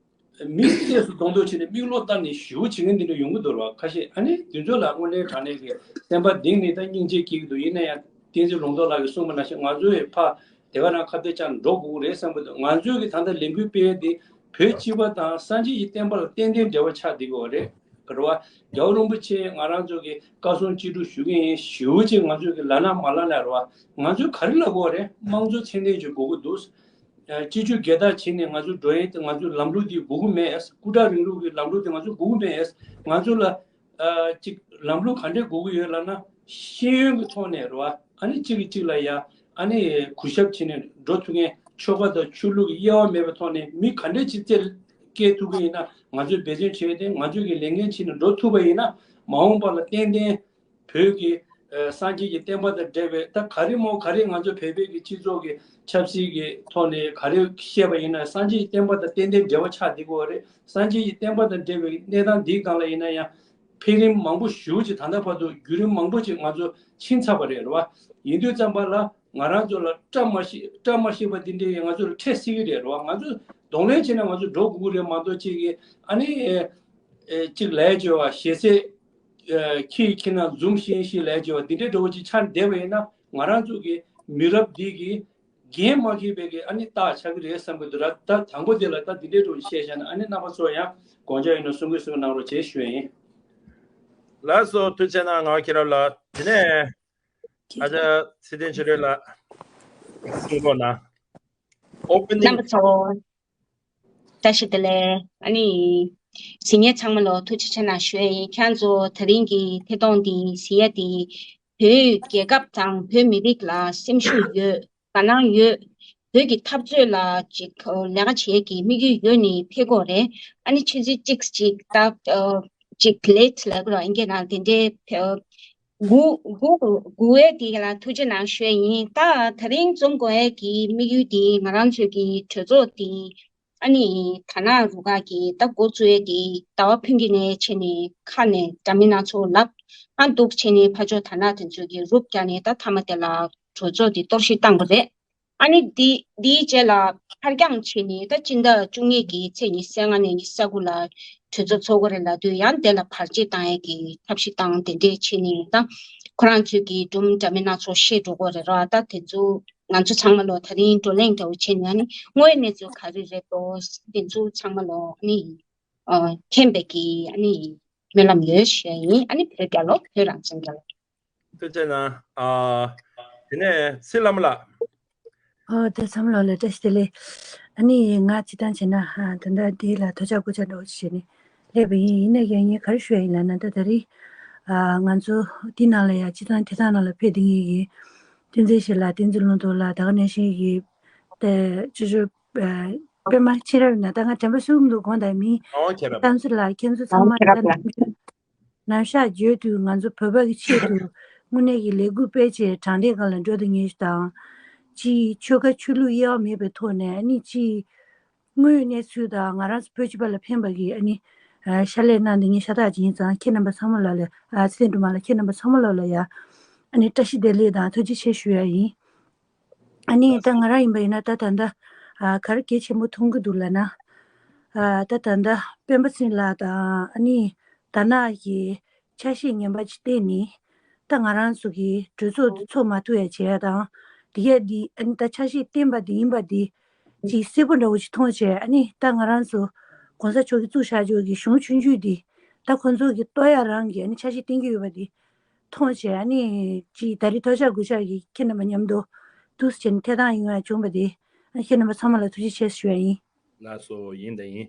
མི་སྐྱེས་སུ་གདོང་ཐུག་བྱས་ནས་མིག་བློ་བཏང་ནས་ཞུ་བྱེད་མཁན་འདི་འདྲ་ཡོང་གི་འདུག་ར། ཁ་ཤས་ཨ་ནི་དེ་ཚོ་ལ་དངོས་གནས་དྲང་གནས་ཀྱི་སེམས་པ་གཏིང་ནས་ད་སྙིང་རྗེ་སྐྱེ་གི་འདུག་ཡིན་ན་ཡང་བསྟན་འཛིན་ལུང་རྟོགས་ལགས་ཀྱིས་གསུངས་པ་ནང་བཞིན་ང་ཚོ་ཡི་ཕ་དེ་ག་རང་ཁ་གཏད་བཅག་འགྲོ་དགོས་ཀྱི་རེད་བསམ་གི་འདུག་ང་ཚོས་ཀྱི་ད་ལྟ་ལས་འགུལ་སྤེལ་ཡས་དེ་བོད་སྤྱི་པ་དང་སངས་རྒྱས་ཀྱི་བསྟན་པ་ལ་ཏན་ཏན་འབྲེལ་བ་ཆགས་བསྡད་ཀྱི་ཡོད་རེད། རེད་བ། རྒྱལ་བ་རིན་པོ་ཆེ་ང་རང་ཚོ་གི་བཀའ་གསུང་ཅི་སྒྲུབ་ཞུ་གི་ཡིན་ཞུ་ཅིག་ང་ཚོ་གི་ལ་ན་མ་ལ་ལ་རེད་བ། ང་ཚོས་ག་རེ་ལབ་དགོས་རེད། དམངས་གཙོ་ཚད་ལྡན་ཅིག་དགོས་ཀྱི་འདུག་སྤྱི་སྤྱོད་སྒེར་བདག་བྱས་ནས་ང་ཚོ་འགྲོ་ཡས་དེ་ང་ཚོའི་ལམ་ལུགས་དེ་དགོས་ཀྱི་མེད། སྐུ་དྲག་རིང་ལུགས་ཀྱི་ལམ་ལུགས་དེ་ང་ཚོ་དགོས་ཀྱི་མེད། ང་ཚོ་ལ་ཨ་ཅིག་ལམ་ལུགས་ག་འདྲས་དགོས་ཀྱི་ཡོད་ལབ་ན་ཤེས་ཡོན་གྱི་ཐོག་ནས་རེད་བ། ཨ་ནི་གཅིག་གིས་གཅིག་ལ་ཡ་ཨ་ནི་གུས་ཞབས་བྱས་ནས་འགྲོ་ཐུབ་མཁན། ཆོལ་ཁ་དང་ཆོས་ལུགས་ཀྱི་དབྱེ་བ་མེད་པའི་ཐོག་ནས་མི་ག་འདྲས་ཅིག་རྩལ་སྐྱེད་ཐུབ་ཀྱི་ཡིན་ན་ང་ཚོས་འབད་བརྩོན་བྱས་ཏེ་ང་ཚོས་ཀྱི་ལས་འགན་བྱས་ནས་འགྲོ་ཐུབ་པ་ཡིན་ན་མ་འོངས་པ་ལ་ཏན་ཏན་བོད་ཀྱི་ཨ་སངས་རྒྱས་ཀྱི་བསྟན་པ་དང་འབྲེལ་བའི་ད་ག་རེ་མོ་ག་རེ་ང་ཚོ་བོད་པའི་གི་སྤྱི་ཚོགས་ཀྱི་ཆབ་སྲིད་ཀྱི་ཐོག་ནས་ག་རེ་བཤད་པ་ཡིན་ན་སངས་རྒྱས་ཀྱི་བསྟན་པ་དང་ཏན་ཏན་འབྲེལ་བ་ཆགས་བསྡད་ཀྱི་ཡོད་རེད། སངས་རྒྱས་ཀྱི་བསྟན་པ་དང་འབྲེལ་བའི་གནས་སྟངས་འདིའི་སྒང་ལ་ཡིན་ན་ཡང་འཕེལ་རིམ་མང་པོ་ཞེ་པོ་ཅིག་ད་ལྟ་བར་དུ་བརྒྱུད་རིམ་མང་པོ་ཅིག་ང་ཚོ་ཕྱིན་ཚར་བ་རེད་རེད་བ། ཡིན་དུས་ཙམ་པ་ལ་ང་རང་ཚོ་ལ་བཀྲ་མ་ཤིས་བཀྲ་མ་ཤིས་པ་འདི་འདྲའི་ང་ཚོ་ལ་འཕྲད་སྲིད་ཀྱི་རེད་རེད་བ། ང་ཚོ་གདོང་ལེན་བྱས་ན་ང་ཚོ་འགྲོ་དགོས་ཀྱི་རེད་མ་གཏོགས་ཅིག་གི་ཨ་ནི་ཨེ་ཨེ་ཅིག་ལས་བྱེད་པ་ཞེ་སའི་ཨེ་ཁྱི་ཁྱི་ན་འཛུམ་ཤིང་ཤིང་ལས་བྱེད་པ་འདི་འདྲའི་འགྲོ་བ་ཅིག་ཆགས་བསྡད་པ་ཡིན་ན་ང་རང་ཚོ་གི་མི་རབས་འདི་གི་འགན་མ་འཁྱེར་བའི་གི་ཨ་ནི་རྟགས་ཆགས་ཀྱི་རེད་བསམ་གི་འདུག་ར། ད་དང་པོ་དེ་ལ་ད་འདི་འདྲའི་འགྲོ་བཤད་བཞག་ན་ཨ་ནི་རྣམ་པ་ཚོ་ཡང་དགོངས་འཇགས་ཡིན་ན་གསུང་གི་གསུང་གནང་རོགས་བྱེད་ཞུ་ཡ་ཡིན། ལགས་སོ། ཐུགས་རྗེ་གནང་། ང་ཁྱེད་རང་ལ་དེ་ནས་ཨ་ཅག་ཚེ་བརྟན་ཆོས་སྒྲོན་ལགས་གསུང་རོགས་གནང་། ཨོ་པེ་ནིང་། རྣམ་པ་ཚོ་བཀྲ་ཤིས་བདེ་ལེགས། ཨ་ནི་གཟིགས་མཁན་ཚང་མ་ལ་ཐུགས་རྗེ་ཆེ་གནང་ཞུ་ཡ་ཡིན། ཁྱེད་ཚོ་དེ་རིང་གི་ཐད་གཏོང་འདི་གཟིགས་ཡ་དེ་བོད་རྒྱལ་ཁབ་དང་བོད་མི་རིགས་ལ་སེམས་ཤུགས་ཡོད། དགའ་སྣང་ཡོད། བོད་ཀྱི་འཐབ་རྩོད་ལ་ཅིག་ལས་ཀ་བྱེད་ཀྱི་དམིགས་ཡུལ་ཡོད་ནི་ཕེབས་དགོས་རེད། ཨ་ནི་ཆུ་ཚོད་གཅིག་ཅིག་ད་ཅིག་ལེ་ཊི་ལབ་དགོས་རེད་ཨིན་སྐད་ནང་། དེ་འདྲའི་སྒུག་སྒུག་སྒུག་ཡས་དེ་ལ་ཐུགས་རྗེ་གནང་ཞུ་ཡ་ཡིན། ད་དེ་རིང་འཛོམས་དགོས་ཡས་ཀྱི་དམིགས་ཡུལ་དེ་ང་རང་ཚོའི་གི་གྲོས་ཚོགས་དེ་ཨ་ནི་དར་ནག་རུ་ཁག་གིས་ད་འགོ་བཙུགས་ཡས་དེ་ཟླ་བ་ཕུན་གྱི་ནས་བྱས་ནས་ཁ་ནས་འདྲ་མིན་སྣ་ཚོགས་ལབ། ཨ་འདུག་བྱས་ནས་ཕར་ཕྱོགས་དར་ནག་དེ་ཚོ་གིས་རུབ་བརྒྱབ་ནས་ད་མཐའ་མ་དེ་ལ་གྲོས་ཚོགས་དེ་གཏོར་བཤིག་བཏང་པ་རེད། ཨ་ནི་འདི་འདིའི་རྗེས་ལ་ཕར་འགྱངས་བྱས་ནས་ད་སྤྱི་ཟླ་བཅུ་གཉིས་ཀྱི་ཚེས་ཉི་ཤུ་རྩ་ལྔ་ནས་ཉི་ཤུ་རྩ་དགུ་ལ་གྲོས་ཚོགས་ཚོགས་ཀྱི་རེད་ལབ་དུས་ཡང་དེ་ལ་བར་ཆད་བཏང་ཡས་ཀྱི་ཐབས་ཤེས་བཏང་། དེ་འདྲས་བྱས་ནས་ད་ཁོ་རང་ཚོས་ཀྱི་སྒྲུང་འདྲ་མིན་སྣ་ཚོགས་བཤད་འགྲོ་གི་རེད་ར། ད་དེ་ཚོ་ང་ཚོ་ཚང་མ་ལོ་དེ་རིང་བགྲོ་གླེང་འདྲ་བོ་བྱས་ནས་ཨ་ནི་དངོས་ཡོད་གནས་ཚུལ་ག་རེ་རེད་དོ་དེ་ཚོ་ཚང་མ་ལོ་ཨ་ནི་མཁྱེན་པའི་གི་ཨ་ནི་སྨོན་ལམ་ཡོད་ཞུ་ཡ་ཡིན། ཨ་ནི་བོད་རྒྱལ་ལོ། བོད་རང་བཙན་རྒྱལ་ལོ། ཐུགས་རྗེ་གནང་། ཨ། དེ་ནས་ཚེ་བླ་མ་ལགས། ཨོ་དེ་ཚང་མ་ལོ་ལ་བཀྲ་ཤིས་བདེ་ལེགས། ཨ་ནི་ང་སྤྱིར་བཏང་བྱས་ན་ཨ་ད་ལྟ་འདི་ལ་ཐོས་རྒྱ་གོ་རྒྱ་འདྲ་བོ་ཞིག་བྱས་ནས་སླེབས་པ་ཡིན། ཡིན་ན་ཡང་ངས་ག་རེ་ཞུ་ཡ་ཡིན་ལབ་ན་ད་ད་རེས་ཨ་ང་ཚོ་འདི་ནང་ལ་ཡ་སྤྱིར་བཏང་དེ་དག་ནང་ལ་ཕེབས་བསྡད་མཁན་གྱི་བསྟན་འཛིན་ཞིག་ལ་བསྟན་འཛིན་ལུང་རྟོགས་ལ་ད་ག་ནང་བཞིན་གྱི་ད་ཅོ་ཅོ་པད་མ་ཤེས་རབ་ན་ད་ང་དྲན་པ་གསོས་མི་འདུག་དགོངས་དག་མིན། ཨོ་ཁྱེད་རབ། བསྟན་འཛིན་ལགས་ཁྱེད་ཚོ་ཚང་མ་ད་ནམ་ཞག་བརྗོད་དུས་ང་ཚོ་བོད་པ་གི་ཆེད་དུ་དངོས་གནས་ཀྱི་ལས་འགུལ་སྤེལ་བྱས་དྲང་བདེན་སྒང་ལ་འགྲོ་དང་ཉེ་ཞུ་དང་། ཅིའི་ཆོལ་ཁ་ཆོས་ལུགས་དབྱེ་བ་མེད་པའི་ཐོག་ནས་ཨ་ནི་ཅིའི་དངོས་ཡོད་གནས་ཚུལ་དང་ང་རང་ཚོ་བོད་སྤྱི་པ་ལ་ཕན་པ་གི་ཨ་ནི་ཕྱག་ལས་གནང་འདི་ངས་ཤ་སྟག་ཅིག་ཡིན་ཙང་ཁྱེད་རྣམ་པ་ཚང་མ་ལ་ལ་ཚེ་བརྟན་སྒྲོལ་མ་ལ་ཁྱེད་རྣམ་པ་ཚང་མ་ལ་ལ་ཡ་ཨ་ནི་བཀྲ་ཤིས་བདེ་ལེགས་དང་ཐུགས་རྗེ་ཆེ་ཞུ་ཡ་ཡིན། ཨ་ནི་ད་ང་རང་ཡིན་པ་ཡིན་ན་ད་ད་ལྟ་ཨ་ག་རེ་གལ་ཆེན་པོ་མཐོང་གི་འདུག་ལབ་ན། ཨ་ད་ད་ལྟ་སྤེན་པ་ཚེ་རིང་ལགས་དང་ཨ་ནི་དར་ནག་གི་ཆ་ཤས་ངན་པ་ཅིག་བསྟན་ནི། ད་ང་རང་ཚོ་གི་གྲོས་ཚོགས་འདི་ཚོགས་མ་ཐུབ་ཡ་བྱེད་ཡ་དང་། འདི་གས་འདི་ཨ་ནི་ད་ཆ་ཤས་བསྟན་པ་འདི་ཡིན་པ་འདི་ཅིག་གསལ་པོ་འདྲ་བོ་ཅིག་མཐོང་བྱས། ཨ་ནི་ད་ང་རང་ཚོ་༸གོང་ས་མཆོག་གིས་བཙུགས་བཞག་ཆོག་གི་གཞུང་ཆུང་ཆུང་འདི་ད་ཁོང་ཚོ་གི་གཏོར་ཡ་རང་གི་ཨ་ནི་ཆ་ཤས་བསྟན་གྱི་ཡོད་པ་འདི། མཐོང་བྱས་ཨ་ནི་ཅིག་ད་རེས་ཐོས་རྒྱ་གོ་རྒྱ་གི་ཁྱེད་རྣམ་པ་མཉམ་དུ་འདུག་སེ་བྱས་ནས་ཐད་གཏོང་ཡོང་ཡ་བྱུང་བ་དེ་ཨ་ཁྱེད་རྣམ་པ་ཚང་མ་ལ་ཐུགས་རྗེ་ཆེ་ཞུ་ཡ་ཡིན། ལགས་སོ། ཡིན་དང་ཡིན།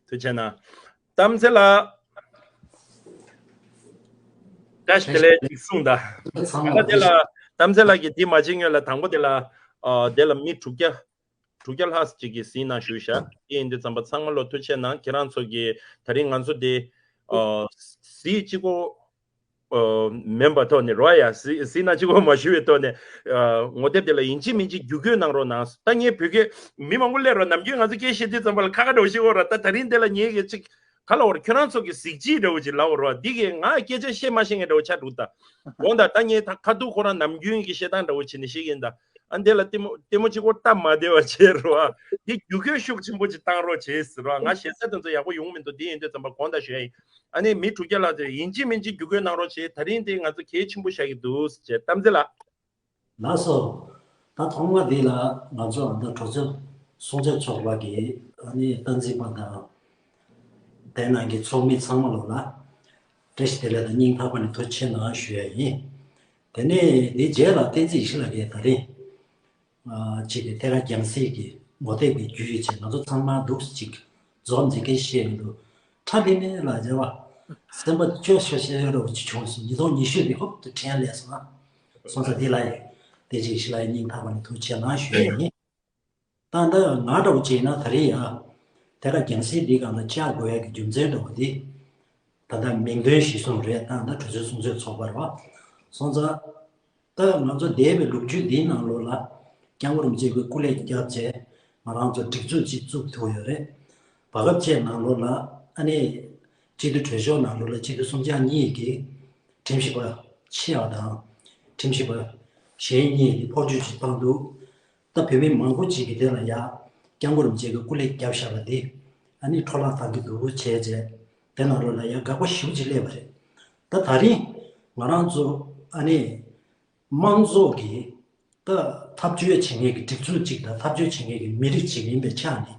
ཐུགས་རྗེ་གནང་། གཏམ་ཚེ་ལགས། བཀྲ་ཤིས་བདེ་ལེགས་ཅིག་གསུངས་དང་། ད་དེ་ལ་གཏམ་ཚེ་ལགས་ཀྱིས་འདི་མ་བྱེད་སྔོན་ལ་དང་པོ་དེ་ལ་ཨ་དེ་ལ་མི་དྲུག་བརྒྱ། དྲུག་བརྒྱ་ལྷག་ཅིག་གིས་གཟིགས་གནང་ཞུས་བཞག་དེ་ཡིན་དུས་ཙམ་པ་ཚང་མ་ལོ་ཐུགས་རྗེ་གནང་། ཁྱེད་རང་ཚོ་གིས་ད་རིང་ང་ཚོ་དེ་ཨ་གཟིགས་གཅིག་པོ་ཨ་མིན་པ་ཐོག་ནས་རོ་ཡ་གཟིགས་གཟིགས་གནང་གཅིག་པོ་མ་ཞུ་བའི་ཐོག་ནས་ཨ་ངོ་དེབ་དེ་ལ་ཡིན་གཅིག་མིན་གཅིག་བསྒྱུར་བཀོད་གནང་རོགས་གནང་། ད་ངས་བོད་སྐད་མི་མང་པོ་སླེབས་རོགས། ནམ་རྒྱུན་ང་ཚོ་སྐད་བཤད་དུས་ཙམ་པ་ལ་ཁ་ཁ་འདྲ་བོ་ཞིག་འོ་ར། ད་ད་རིང་དེ་ལ་ངས་གི་གཅིག་ག་ལ་འོ་ར། ཁྱོད་རང་ཚོ་གི་གཟིགས་གཅིག་འདྲ་བོ་ཅིག་ལབ་འོ་ར། འདི་གི་ང་སྐད་ཆ་བཤད་མ་ཤེས་མཁན་འདྲ་བོ་ཆགས་འདུག་ད་དགོངས་དག་ད་ངས་ད་ཁ་ཐུག་ཁོ་རང་ནམ་རྒྱུན་གི་བཤད་སྟངས་འདྲ་བོ་བྱས་ནས་བཤད་ཀྱི་ཡིན་ད། ཨ་འདི་ལ་ལྟད་མོ་ལྟད་མོ་གཅིག་པོ་སྟབས་མ་བདེ་བ་བྱས་རོ། ཨ་འདི་བརྒྱུད་སྐུལ་ཤུགས་ཆེན་པོ་ཅིག་བཏང་རོགས་བྱས་ཟེར་རོ། ཨ་ང་ཞེ་ས་དེ་ཚོ་ཡག་པོ་ཡོང་མི་འདུག་འདི་ཡིན་དུས་ཙམ་པ་དགོངས་དག་ཞུ་ཡ་ཡིན། ཨ་ནི་མི་དྲུག་བརྒྱ་ལྷག་ཙམ་ཡིན་གཅིག་མིན་གཅིག་བརྒྱུད་སྐུལ་གནང་རོགས་བྱས། ད་རིང་འདི་ང་ཚོ་གལ་ཆེན་པོ་ཤར་གྱི་འདུག་ཟེར་བྱས། གཏམ་ཚེ་ལགས། ལགས་སོ། ད་ཐོག་མ་འདི་ལ་ང་ཚོ་ཨ་ད་གྲོས་ཚོགས་སྲུང་བརྩི་ཚོགས་པ་གི་ཨ་ནི་སྟངས་འཛིན་པ་དང་དེ་ནང་གི་ཚོགས་མི་ཚང་མ་ལོ་ལ་བཀྲ་ཤིས་བདེ་ལེགས་དང་སྙིང་ཐག་པ་ནས་ཐུགས་རྗེ་ཆེ་གནང་ཞུ་ཡ་ཡིན། དེ་ནས་འདི་རྗེས་ལ་བསྟན་འཛིན་ཡེ་ཤེས་ལགས་ཀྱིས་ད་རིང་ཨ་ཅིག་གི་ཐད་ཀར་རྒྱང་སྲིང་གི་ངོ་དེབ་ཀྱི་བརྒྱུད་ཡིག་ཅིག་ང་ཚོ་ཚང་མ་འདུག་ཅིག་རྫོགས་འཛིན་མཁན་བཤད་ཡོད་འདུག་ཁྲ་ལི་མེ་ལ་རེ་བ། སེམས་པ་སྐྱོ་ཤོས་ཤོས་རོགས་ཅིག་བྱུང་སོང་། ཉིས་སྟོང་ཉི་ཤུ་དེ་ཧོབ་ཏུ་དྲན་སླེབས་སོང་ང་། སོང་ཙང་འདི་ལ་ཡི་དེ་ཅིག་ཤི་ལ་ཡི་སྙིང་ཐག་པ་ནས་ཐུགས་རྗེ་ཆེ་གནང་ཞུ་ཡ་ཡིན། ད་ལྟ་ང་འདྲ་བོ་བྱས་ན་ད་རེས་ཡ། དེ་ག་རྒྱང་སྲིང་འདི་སྒང་ལ་བཅར་དགོས་ཡ་གི་རྒྱུ་མཚན་འདྲ་བོ་འདི། ད་ལྟ་མིང་དོན་གཞིར་བཟུང་རེད། ད་ལྟ་གྲོས་ཚོགས་སྲུང་བརྩི་ཚོགས་པ་རེད་བ། སོང་ཙང་། ད་ང་ཚོ་འདས་པའི་ལོ་རྒྱུས་འདིའི་ནང་ལོགས་ལ་སྐྱབས་མགོན་རིན་པོ་ཆེ་གི་སྐུ་ལས་བརྒྱབ་བྱས་ང་རང་ཚོ་སྒྲིག་འཛུགས་ཅིག་བཙུགས་ཐུབ་ཡོད་རེད། བར་སྐབས་བཅས་ནང་ལོགས་ལ་ཨ་ནི་སྤྱི་འཐུས་གྲོས་ཚོགས་ནང་ལོགས་ལ་སྤྱི་འཐུས་སུམ་ཆ་གཉིས་ཀྱིས་ཁྲིམས་ཞིབ་པ་ཆེ་བ་དང་ཁྲིམས་ཞིབ་པ་གཞན་གཉིས་ཀྱིས་ཕོགས་ཆོད་ཅིག་བཏང་འདུག་ད་བོད་མི་མང་པོ་ཅིག་གིས་དེ་ལ་ཡ་སྐྱབས་མགོན་རིན་པོ་ཆེ་གི་སྐུ་ལས་བརྒྱབ་བཞག་པ་འདི་ཨ་ནི་འཕྲོ་བརླག་བཏང་གི་འདུག་བྱས་བྱས་དེ་ནང་ལོགས་ལ་ཡ་དགག་པ་ཞེ་པོ་ཅིག་སླེབས་པ་རེད། ད་ད་རིང་ང་རང་ཚོ་ཨ་ནི། དམངས་གཙོ་གི་ད་འཐབ་རྩོད་བྱེད་མཁན་གྱི་སྒྲིག་འཛུགས་གཅིག་དང་འཐབ་རྩོད་བྱེད་མཁན་གྱི་མི་རིགས་གཅིག་ཡིན་པའི་ཆ་ནས་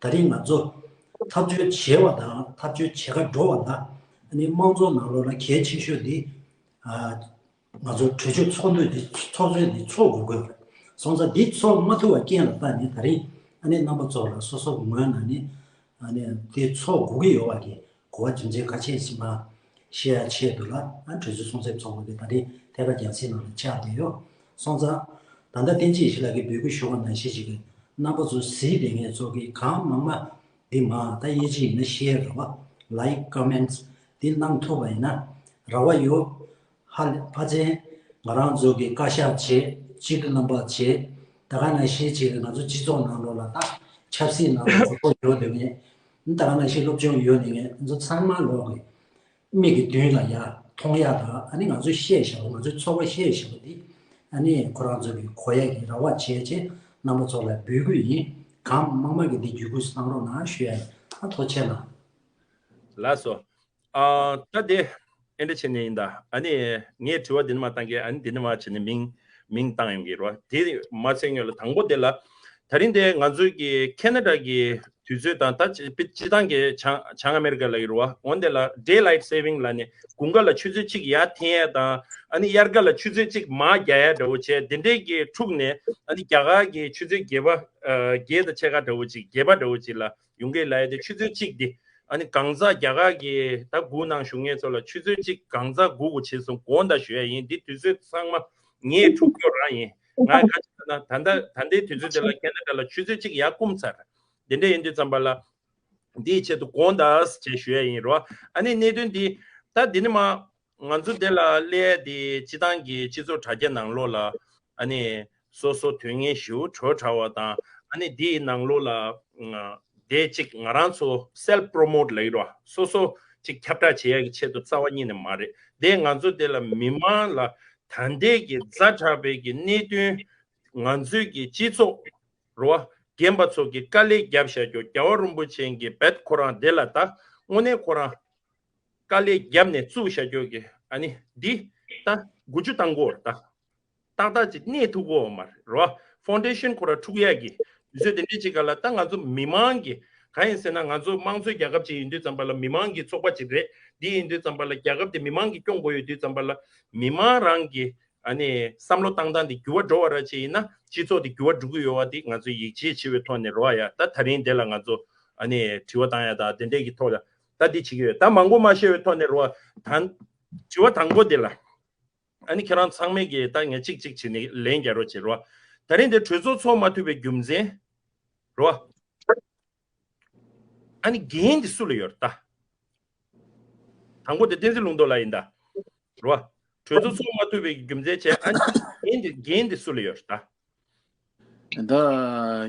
ད་རིང་ང་ཚོ་འཐབ་རྩོད་བྱེད་པ་དང་འཐབ་རྩོད་བྱེད་ག་འགྲོ་བ་ལ་ཨ་ནི་དམངས་གཙོ་ནང་ལོགས་ལ་གལ་ཆེ་ཤོས་དེ་ཨ་ང་ཚོ་གྲོས་ཆོད་ཚོགས་འདུ་འདི་ཚོགས་ཚོད་འདི་ཚོགས་དགོས་དགོས་རེད། སོང་ཙང་འདི་ཚོགས་མ་ཐུབ་པ་རྐྱེན་ལ་བརྟེན་ནས་ད་རིང་ཨ་ནི་རྣམ་པ་ཚོ་ལ་སོ་སོ་གི་ངོས་ནས་ནི་ཨ་ནི་དེ་ཚོགས་དགོས་ཀྱི་ཡོད་པ་གི་གོ་བ་རྒྱུ་མཚན་ཁ་ཤས་ཤིག་མ་ཤེས་ཡ་ཆེད་དུ་ལ་ཨ་གྲོས་ཚོགས་སྲུང་བརྩི་ཚོགས་པ་གི་ད་རེས་ཐད་ཀར་རྒྱང་སྲིང་ནང་ལ་བཅར་བསྡད་ཡོད། སོང་ཙང་ད་ལྟ་བསྟན་འཛིན་ཡེ་ཤེས་ལགས་ཀྱིས་འབོད་སྐུལ་ཞུ་བ་ནང་བཞིན་ཞིག་གི་རྣམ་པ་ཚོ་གཟིགས་བསྡད་མཁན་ཚོ་གི་གང་མང་མང་འདི་མ་ད་ཡིན་གཅིག་ཡིན་ན་ཤེར་རེད་བ། ལའིག་ཀོ་མེན་ཊི་འདི་གནང་ཐུབ་པ་ཡིན་ན་རེ་བ་ཡོད། ཧ་ལས་ཕ་ཚན་ང་རང་ཚོ་གི་བཀའ་ཤག་བྱས་སྤྱི་འཐུས་རྣམ་པ་བྱས་ད་ག་ནང་བཞིན་བྱས་ཏེ་ང་ཚོ་སྤྱི་ཚོགས་ནང་ལོགས་ལ་ད་ཆབ་སྲིད་ནང་ལ་གོ་རྟོགས་ཡོད་དེ་ངས་ད་ག་ནང་བཞིན་སློབ་སྦྱོང་ཡོད་དེ་ངས་ང་ཚོ་ཚང་མ་ལོག་གི་མིག་གི་མདུན་ལ་ཡ་མཐོང་ཡ་དང་ཨ་ནི་ང་ཚོ་བཤད་བཞག་པ་ང་ཚོའི་ཚོར་བ་བཤད་བཞག་པ་འདི་ཨ་ནི་ཁོ་རང་ཚོ་གི་གོ་ཡ་གི་རེ་བ་བྱས་བྱས་རྣམ་པ་ཚོ་ལ་འབོད་སྐུལ་ཡིན། གང་མང་མང་གི་འདི་བརྒྱུད་སྐུལ་གནང་རོགས་གནང་ཞུ་ཡ་ཡིན། ཨ་ཐུགས་རྗེ་ཆེ་གནང་། ལགས་སོ། ཨ་ད་དེ་ཨེ་འདྲ་བྱས་ནས་ཡིན་ད། ཨ་ནི་ངས་དྲི་བ་འདི་ནས་མར་བཏང་གི། ཨ་ནི་འདི་ནས་མར་བྱས་ནས་མིང་མིང་བཏང་ཡོང་གི་རེད་བ། དེ་མ་ཚད་སྔོན་ལ་དང་པོ་དེ་ལ་ད་རིང་དེ་ང་ཚོའི་གི་ཁེ་ན་ཌ་གི་དུས་ཚོད་དང་ད་སྤྱི་སྤྱི་བཏང་གི་བྱང་བྱང་ཨ་མེ་རི་ཀ་ལ་ཡོད་རེད་བ། འོན་ཏེ་ལ་ཌེ་ལའིཊ་སེ་ཝིང་ལ་ནི་དགུན་ཁ་ལ་ཆུ་ཚོད་གཅིག་ཡར་འཐེན་ཡ་དང་ཨ་ནི་དབྱར་ཁ་ལ་ཆུ་ཚོད་གཅིག་མར་རྒྱག་ཡ་འདྲ་བོ་བྱས། དེ་འདྲའི་གི་འཁྲུག་ནས་ཨ་ནི་རྒྱ་གར་གི་ཆུ་ཚོད་བརྒྱད་པ་ཨ་བརྒྱད་དང་ཕྱེད་ཀ་འདྲ་བོ་ཅིག་བརྒྱད་པ་འདྲ་བོ་ཅིག་ལ་ཡོང་གི་ལ་ཡ་དེ་ཆུ་ཚོད་གཅིག་དེ། ཨ་ནི་གང་ཟག་རྒྱ་གར་གྱི་ད་སྒུག་གནང་བཞུགས་མཁན་ཚོ་ལ་ཆུ་ཚོད་གཅིག་གང་ཟག་སྒུག་དགོས་བྱས་སོང་། དགོངས་དག་ཞུ་ཡ་ཡིན། འདི་དུས་ཚོད་ཚང་མ་ངས་འཁྲུག་རྒྱུ་རང་ཡིན། ང་ག་ཅི་ལབ་ན་ད་ལྟ་ད་ལྟའི་དུས་ཚོད་དེ་ལ་ཁེ་ན་ཌ་ལ་ཆུ་ཚོད་གཅིག་ཡར་བསྐུམ་ཚར། དེ་འདྲ་ཡིན་དུས་ཙམ་པ་ལ་འདིའི་ཆེད་དུ་དགོངས་དག་ཞེས་ཞུ་ཡ་ཡིན་རོ། ཨ་ནི་གནད་དོན་འདི་ད་འདི་ནི་མ། ང་ཚོ་དེ་ལ་སླེབས་ཏེ་སྤྱི་བཏང་གི་སྤྱི་ཚོགས་དྲ་རྒྱ་ནང་ལོགས་ལ་ཨ་ནི་སོ་སོ་དོན་གཉེར་ཞེ་པོ་བྲོ་བྲ་བ་དང་ཨ་ནི་དེའི་ནང་ལོགས་ལ་དེ་གཅིག་ང་རང་ཚོ་སེལ་ཕི་པྲོ་མོ་ཊི་ལབ་ཀྱི་རེད་བ། སོ་སོ་གཅིག་ཁྱབ་བསྒྲགས་བྱེད་ཡ་གི་ཆེད་དུ་རྩ་བ་ཉིད་ནས་མ་རེད། དེ་ང་ཚོ་དེ་ལ་མི་མང་ལ་ད་ལྟའི་གི་ཛ་དྲག་པའི་གི་གནད་དོན་ང་ཚོའི་གི་སྤྱི་ཚོགས་རེད་བ། རྒན་པ་ཚོ་གི་དཀའ་ལས་བརྒྱབ་བཞག་རྒྱུ། རྒྱལ་བ་རིན་པོ་ཆེ་གི་བེད་ཁོ་རང་དེ་ལ་ད་དངོས་གནས་ཁོ་རང་དཀའ་ལས་བརྒྱབ་ནས་བཙུགས་བཞག་རྒྱུ་གི་ཨ་ནི་འདི་ད་འགུལ་སྐྱོད་བཏང་དགོས་རེད་ད། ཏག་ཏག་ཅིག་གནས་ཐུབ་དགོས་མ་རེད་རོ། ཕའུན་ཌེ་ཤན་ཁོ་ར་འཁྲུག་ཡག་གི་དུས་ཚོད་དེ་འདྲའི་ཅིག་ག་ལ་ད་ང་ཚོ་མི་མང་གི་གང་ཡིན་ཟེར་ན་ང་ཚོ་དམངས་གཙོའི་རྒྱལ་ཁབ་ཅིག་ཡིན་དུས་ཙམ་པ་ལ་མི་མང་གི་ཚོགས་པ་ཅིག་རེད། འདི་ཡིན་དུས་ཙམ་པ་ལ་རྒྱལ་ཁབ་དེ་མི་མང་གིས་སྐྱོང་དགོས་ཡོད་དུས་ཙམ་པ་ལ་མི་མང་རང་གི་ཨ་ནི་བསམ་བློ་བཏང་སྟངས་དེ་འགྱུར་བ་འགྲོ་བ་ར་ཅིག་ཡིན་ན་སྤྱི་ཚོགས་དེ་འགྱུར་བ་འགྲོ་གི་ཡོད་པ་དེ་ང་ཚོས་ཡིད་ཆེས་བྱེད་པའི་ཐོག་ནས་རོ། ཨ་ཡ་ད་ད་རིང་དེ་ལ་ང་ཚོ་ཨ་ནི་དྲི་བ་བཏང་ཡ་ད་དེ་འདྲས་ཀྱི་ཐོག་ལ་ད་འདི་བྱེད་ཀྱི་ཡོད། ད་མང་པོ་མ་བཤད་པའི་ཐོག་ནས་རོ། ད་དྲི་བ་དང་པོ་དེ་ལ་ཨ་ནི་ཁྱེད་རང་ཚང་མས་ཀྱི་ད་ངས་གཅིག་གཅིག་བྱས་ནས་ལན་རྒྱག་རོགས་བྱེད་རོ། ད་རིང་དེ་གྲོས་ཚོགས་ཚོགས་མ་ཐུབ་པའི་རྒྱུ་མཚན་རོ། ཨ་ནི་འགན་དེ་སུ་ལ་ཡོད་རེད་ད། དང་པོ་དེ་བསྟན་འཛིན་ལུང་རྟོགས་ལགས་ཡིན་ད། རེད་བ། གྲོས་ཚོགས་ཚོགས་མ་ཐུབ་པའི་རྒྱུ་མཚན་བྱས་ཨ་ནི་འགན་དེ་འགན་དེ་སུ་ལ་ཡོད་རེད་ད། ད་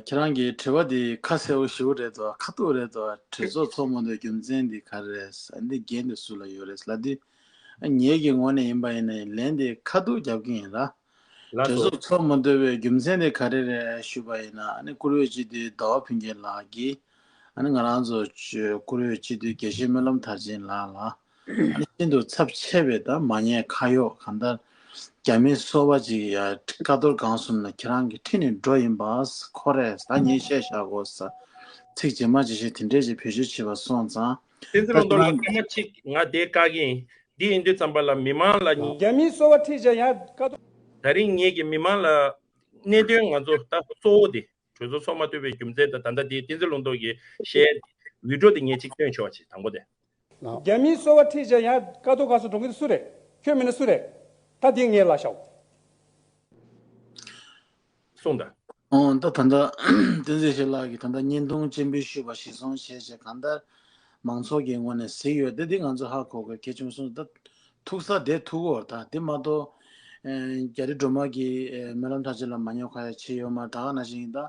ཁྱེད་རང་གི་དྲི་བ་དེ་ཁ་གསལ་པོ་ཞེ་པོ་རེད་དོ། ཁ་ཐུག་རེད་དོ། གྲོས་ཚོགས་ཚོགས་མ་ཐུབ་རྒྱུ་མཚན་དེ་ག་རེ་རེད། ཨ་འདི་འགན་དེ་སུ་ལ་ཡོད་རེད་ལབ་དུས། ངེད་ཀྱི་ངོས་ནས་ཡིན་པ་ཡིན་ན་ལན་དེ་ཁ་ཐུག་རྒྱབ་ཀྱི་ཡིན་ལ། ལགས་གྲོས་སོ། ཚོགས་ཚོགས་མ་ཐུབ་པའི་རྒྱུ་མཚན་དེ་ག་རེ་རེད་ཞུས་པ་ཡིན་ན། ཨ་ནི་བཀུར་འོས་སྤྱི་འཐུས་ཟླ་བ་ཕུན་སྐྱིད་ལགས་ཀྱིས། ཨ་ནི་ང་རང་ཚོ་བཀུར་འོས་སྤྱི་འཐུས་དགེ་བཤེས་སྨོན་ལམ་མཐར་ཕྱིན་ལགས་ལ། ཨ་ནི་ཤིན་ཏུ་ཚབས་ཆེ་བའི་ད་མ་ཉེས་ཁ་གཡོག་གང་ལྟར། རྒྱ་མི་སོ་པ་ཅིག་ཡ་ཀ་རྡོར་སྒང་གསུམ་ལ་ཁྱེད་རང་གི་ཁྲིད་ནས་འགྲོ་ཡིན་པ། ཁོ་རེད། ད་ངས་བཤད་བཞག་གོ་ས། ཚིག་ཇི་མ་ཇི་བཞིན་དེ་འདྲས་ཅིག་བེད་སྤྱོད་བྱས་པ་སོང་ཙང་། བསྟན་འཛིན་ད་ལུང་རྟོགས་ལགས། ཁྱེད་རང་། སྐར་མ་གཅིག་ང་དེ་བཀག་གི་ཡིན། འདི་ཡིན་དུས་ཙམ་པ་ལ་མི་མང་ལ། རྒྱ་མིའི་སོ་པ་ཁྲིད་བྱས་ཡ་ཀ་རྡོར། ད་རིང་ངེད་ཀྱི་མི་མང་ལ་གནད་དོན་ང་ཚོ་ད་གཙོ་བོ་དེ། གྲོས་ཚོགས་ཚོགས་མ་ཐུབ་པའི་རྒྱུ་མཚན་དང་། ད་ལྟ་དེ་བསྟན་འཛིན་ལུང་རྟོགས་ཀྱིས་བཤད་བི་ཌིའོ་དེ་ངས་གཅིག་སྟོན་ཆོག་ཅིག་དང་པོ་དེ། རྒྱ་མིའི་སོ་པ་ཁྲིད་བྱས་ཡ་ཀ་རྡོར་སྒང་གསུམ་འགྲོ་གི་སུ་རེད། ཁྱོད་མིན་ན་སུ་རེད། ད་དེ་ངས་ལ་ཤོག་གསུངས་དང་། ཨོ་ད་ད་ལྟ་བསྟན་འཛིན་ཡེ་ཤེས་ལགས་ཀྱིས་ད་ལྟ་བརྙན་ཐུང་སྤྱན་འབུལ་ཞུས་པ་གཞིར་བཟུང་བྱས་བྱས་གང་ལྟར་མང་ཚོགས་ཀྱི་ངོས་ནས་གཟིགས་ཡོད་དེ། འདི་ང་ཚོ་ཧ་གོ་དགོས་གལ་ཆེན་པོ་གསུངས། ད་ཐུག་ས་དེ་ཐུག་གོ། ད་དེ་མ་གཏོགས་ཨེ་རྒྱ་རི་སྒྲོལ་མ་གིས་ཨེ་སྨོན་ལམ་མཐར་ཕྱིན་ལ་མ་ཉོ་ཁ་ཡ་བྱས་ཡོད་མ་རེད། ད་ག་ནང་བཞིན་ད་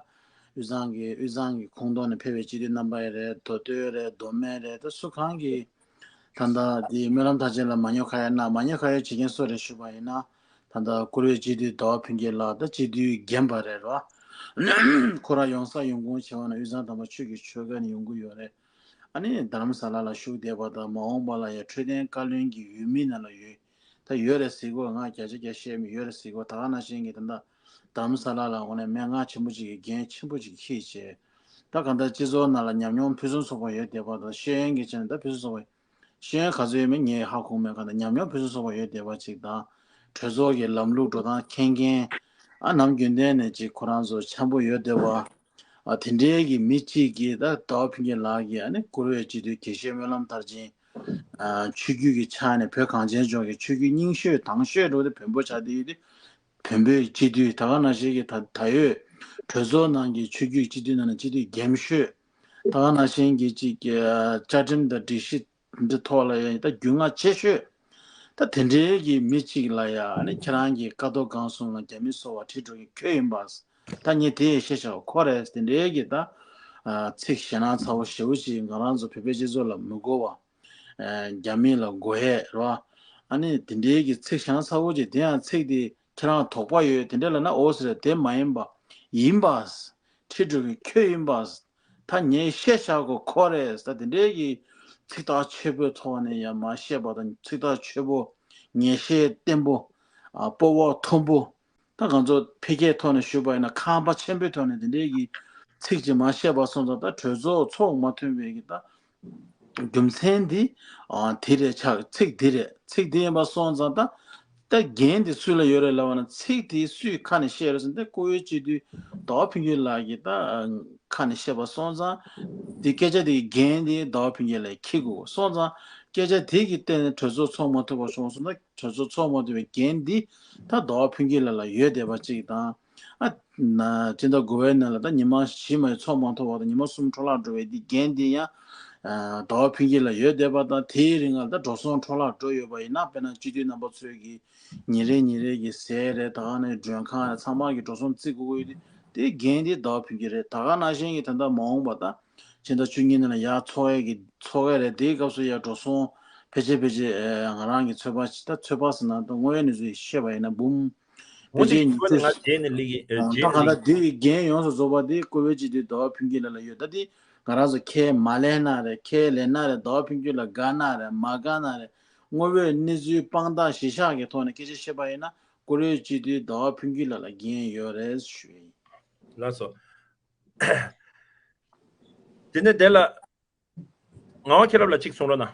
དབུས་གཙང་གི་དབུས་གཙང་གི་ཁོངས་གཏོགས་ནས་ཕེབས་པའི་སྤྱི་འཐུས་རྣམ་པ་ཡ་རེད། མདོ་སྟོད་རེད། མདོ་སྨད་རེད། ད་སུ་གང་གིས་ད་ལྟ་དེ་སྨོན་ལམ་མཐར་ཕྱིན་ལ་མ་ཉོ་ཁ་ཡ་ན། མ་ཉོ་ཁ་ཡ་བྱེད་མཁན་སུ་རེད་ཞུས་པ་ཡིན་ན། ད་ལྟ་བཀུར་འོས་སྤྱི་འཐུས་ཟླ་བ་ཕུན་སྐྱིད་ལགས། ད་སྤྱི་འཐུས་རྒན་པ་རེད་རོ། ཁོ་རང་ཡོང་ས་ཡོང་ཁུངས་བྱས་པ་ན་དབུས་གཙང་དམ་པ་ཆོས་ཀྱི་ཆོལ་ཁ་ནས་ཡོང་གི་ཡོད་རེད། ཨ་ནི་རྡ་རམ་ས་ལ་ལ་བཞུགས་བསྡད་པ་དང་། མ་འོངས་པ་ལ་ཡང་འཕྲོད་བསྟེན་བཀའ་བློན་གྱི་འོས་མི་ནང་ལ་ཡོད། ད་ཡོད་རེད་ཟེར་གོ། ང་བརྒྱ་ཆ་བརྒྱ་བཤད་མི་ཡོད་རེད་ཟེར་གོ། ད་ག་ནང་བཞིན་གྱི་ད་ལྟ་རྡ་རམ་ས་ལ་ལ་འོ་ནས་མན་ངག་ཆེན་པོ་ཅིག་གི་འགན་ཆེན་པོ་ཅིག་འཁྱེར་བྱས། ད་གང་ལྟར་སྤྱི་ཚོགས་ནང་ལ་ཉམས་མྱོང་ཕུན་སུམ་ཚོགས་པ་ཡོད་བསྡད་པ་དང་། ཤེས་ཡོན་གྱི་ཆ་ནས་ད་ཕུན་སུམ་ཚོགས་པ། ཤེས་ཡོན་ག་ཚོད་ཡོད་མེད་ངས་ཧ་གོ་མེད། གང་ལྟར་ཉམས་མྱོང་ཕུན་སུམ་ཚོགས་པ་ཡོད་བསྡད་པ་ཅིག་དང་། གྲོས་ཚོགས་ཀྱི་ལམ་ལུགས་འགྲོ་སྟངས་མཁྱེན་མཁན། ཨ་ནམ་རྒྱུན་ལྡན་ནས་ཅིག་ཁོ་རང་ཚོ་འཆམ་པོ་ཡོད་བསྡད་པ། ཨ་དེ་འདྲའི་གི་མི་གཅིག་གིས་ད་ཟླ་བ་ཕུན་སྐྱིད་ལགས་ཀྱིས་ཨ་ནི་བཀུར་འོས་སྤྱི་འཐུས་དགེ་བཤེས་སྨོན་ལམ་མཐར་ཕྱིན། ཨ་ཆོས་བརྒྱུད་ཀྱི་ཆ་ནས་བོད་གངས་ཅན་ལྗོངས་ཀྱི་ཆོས་བརྒྱུད་རྙིང་ཤོས་དང་ཤོས་འགྲོ་དེ་བོན་པོ་ཆགས་བསྡད་ཡོད་དེ། བོན་པོའི་སྤྱི་འཐུས། ད་ག་ནང་བཞིན་གྱི་ད་ད་ཡོད་གྲོས་ཚོགས་ནང་གི་ཆོས་བརྒྱུད་སྤྱི་འཐུས་ནང་ནས་སྤྱི་འཐུས་རྒན་ཤོས། ད་ག་ནང་བཞིན་གྱི་ཅིག་བཅའ་ཁྲིམས་དང་སྒྲིག་གཞི་འདི་ཐོག་ལ་ཡང་ད་རྒྱུས་མངའ་ཆེ་ཤོས། ད་དེ་འདྲའི་གི་མི་གཅིག་ལ་ཡང་ཨ་ནི་ཁྱེད་རང་གི་ཀ་རྡོར་སྒང་གསུམ་ལ་རྒྱ་མི་སོ་པ་ཁྲིད་འགྲོ་གི་ཁྱོད་ཡིན་པ། ད་ངས་དེ་ཡང་བཤད་བཞག་ཁོ་རེད། དེ་འདྲའི་གི་ད་ཚིག་ཞེད་སྣང་ཚ་བོ་ཞེ་པོ་ཅིག་ང་རང་ཚོ་བོད་པའི་སྤྱི་ཚོགས་ལ་མི་དགོས་པ། རྒྱ་མི་ལ་དགོས་ཡས་རོ། ཨ་ནི་དེ་འདྲའི་གི་ཚིག་ཞེད་སྣང་ཚ་བོ་ཅིག་དེ་ཡང་ཚིག་དེ་ཁྱེད་རང་དོགས་པ་ཡོད་དེ་འདྲ་ལབ་ན་འོ་ཟེར། དེ་མ་ཡིན་པ། ཡིན་པ། ཁྲིད་འགྲོ་གི་ཁྱོད་ཡིན་པ། ད་ངས་བཤད་བཞག་གོ་ཁོ་རེད། ད་དེ་འདྲའི་གི་ཚིག་ཐག་ཆོད་པོའི་ཐོག་ནས་ཡང་མ་བཤད་པ་དང་། ཚིག་ཐག་ཆོད་པོ། ངེས་ཤེས་བརྟན་པོ། ཨ་སྤོབས་པ་མཐོན་པོ། ད་ང་ཚོ་ཕལ་སྐད་ཐོག་ནས་ཞུས་པ་ཡིན་ན་ཁང་པ་ཆེན་པོའི་ཐོག་ནས་དེ་འདྲའི་གི་ཚིག་ཅིག་མ་བཤད་པ་སོང་ཙང་། ད་གྲོས་ཚོགས་ཚོགས་མ་ཐུབ་པའི་གི་ད་རྒྱུ་མཚན་འདི་ཨ་དེ་རེད། ཆགས་ཚིག་འདི་རེད། ཚིག་འདི་ཡིན་པ་སོང་ཙང་། ད་ད་འགན་འདི་སུ་ལ་ཡོད་རེད་ལབ་པ་ན། ཚིག་འདི་སུའི་ཁ་ནས་བཤད་རེད་ཟེར་ན། ད་བཀུར་འོས་སྤྱི་འཐུས་ཟླ་བ་ཕུན་སྐྱིད་ལགས་ཀྱི་ད་ཁ་ནས་བཤད་པ་སོང་ཙང་། འདི་སྐད་ཆ་འདི་གི་འགན་འདི་ཟླ་བ་ཕུན་སྐྱིད་ལགས་འཁྱེར་དགོས་སོང་ཙང་། སྐད་ཆ་དེ་གི་སྟེང་ནས་གྲོས་ཚོགས་ཚོགས་མ་ཐུབ་པ་བྱུང་སོང་ན། གྲོས་ཚོགས་ཚོགས་མ་ཐུབ་པའི་འགན་འདི་ད་ཟླ་བ་ཕུན་སྐྱིད་ལགས་ལ་ཡོད་བསྡད་པ་ཅིག་དང་། ཨ་ན་སྤྱི་ཟླ་དགུ་པའི་ནང་ལ་ད་ཉི་མ་བཞི་མ་ཚོགས་མ་ཐུབ་པ་དང་། ཉི་མ་གསུམ་འཕྲོ་བརླག་འགྲོ་བའི་འདི་འགན་འདི་ཡང་ཨ་ཟླ་བ་ཕུན་སྐྱིད་ལགས་ལ་ཡོད་བསྡད་པ་དང་། དེའི་རིང་ལ་ད་འགྲོ་སོང་འཕྲོ་བརླག་འགྲོ་ཡོད་པ་ཡིན་ན། དཔེར་ན་སྤྱི་འཐུས་རྣམ་པ་ཚོས་ཀྱི་ཉིན་རེ་ཉིན་རེ་གི་ཟས་རེད། ད་ག་ནས་མགྲོན་ཁང་རེད། ཚང་མ་གི་འགྲོ་སོང་བརྩི་དགོས་ཀྱི་ཡོད་དུས། དེའི་འགན་དེ་ཟླ་བ་ཕུན་སྐྱིད་རེད། ད་ག་ནང་བཞིན་གྱི་ད་ལྟ་མ་འོངས་པ་ད་ཕྱི་ཟླ་བཅུ་གཉིས་ནང་ལ་ཡར་ཚོགས་ཡས་ཀྱི་ཚོགས་ཡས་རེད། དེའི་སྐབས་སུ་ཡར་འགྲོ་སོང་ཕལ་ཆེར་ཕལ་ཆེར་ཨེ་ང་རང་གི་ཚོད་དཔག་ད་ཚོད་དཔག་ཟེར་ན་ད་དངོས་ཡོད་གནས་ཚུལ་བཤད་པ་ཡིན་ན་འབུམ་ཕལ་ཆེར་ཉི་ཤུ། ང་རྗེས་ནས་ལི་གི་ཨ་རྗེས་ད་ནས་གང་ལྟར་ལི་དེ་གི་འགན་ཡོངས་སུ་རྫོགས་པ་དེ་བཀུར་འོས་སྤྱི་འཐུས་ཟླ་བ་ཕུན་སྐྱིད་ལགས་ལ་ཡོད། ད་དེ་ང་རང་ཚོ་ཁས་མ་ལེན་ན་རེད། ཁས་ལེན་ན་རེད། ཟླ་བ་ཕུན་སྐྱིད་ལགས་དགའ་ན་རེད། མ་དགའ་ན་རེད། དངོས་ཡོད་གནས་ཚུལ་དཔང་རྟགས་གཞི་བཞག་གི་ཐོག་ནས་སྐད་ཆ་བཤད་པ་ཡིན་ན། བཀུར་འོས་སྤྱི་འཐུས་ཟླ་བ་ཕུན་སྐྱིད་ལགས་ལ་འགན་ཡོད་རེད་ཞུ་ཡིན། ལགས་སོ། དེ་ནས་དེ་ལ་ངག་དབང་མཁྱེན་རབ་ལགས་གཅིག་གསུང་རོགས་གནང་།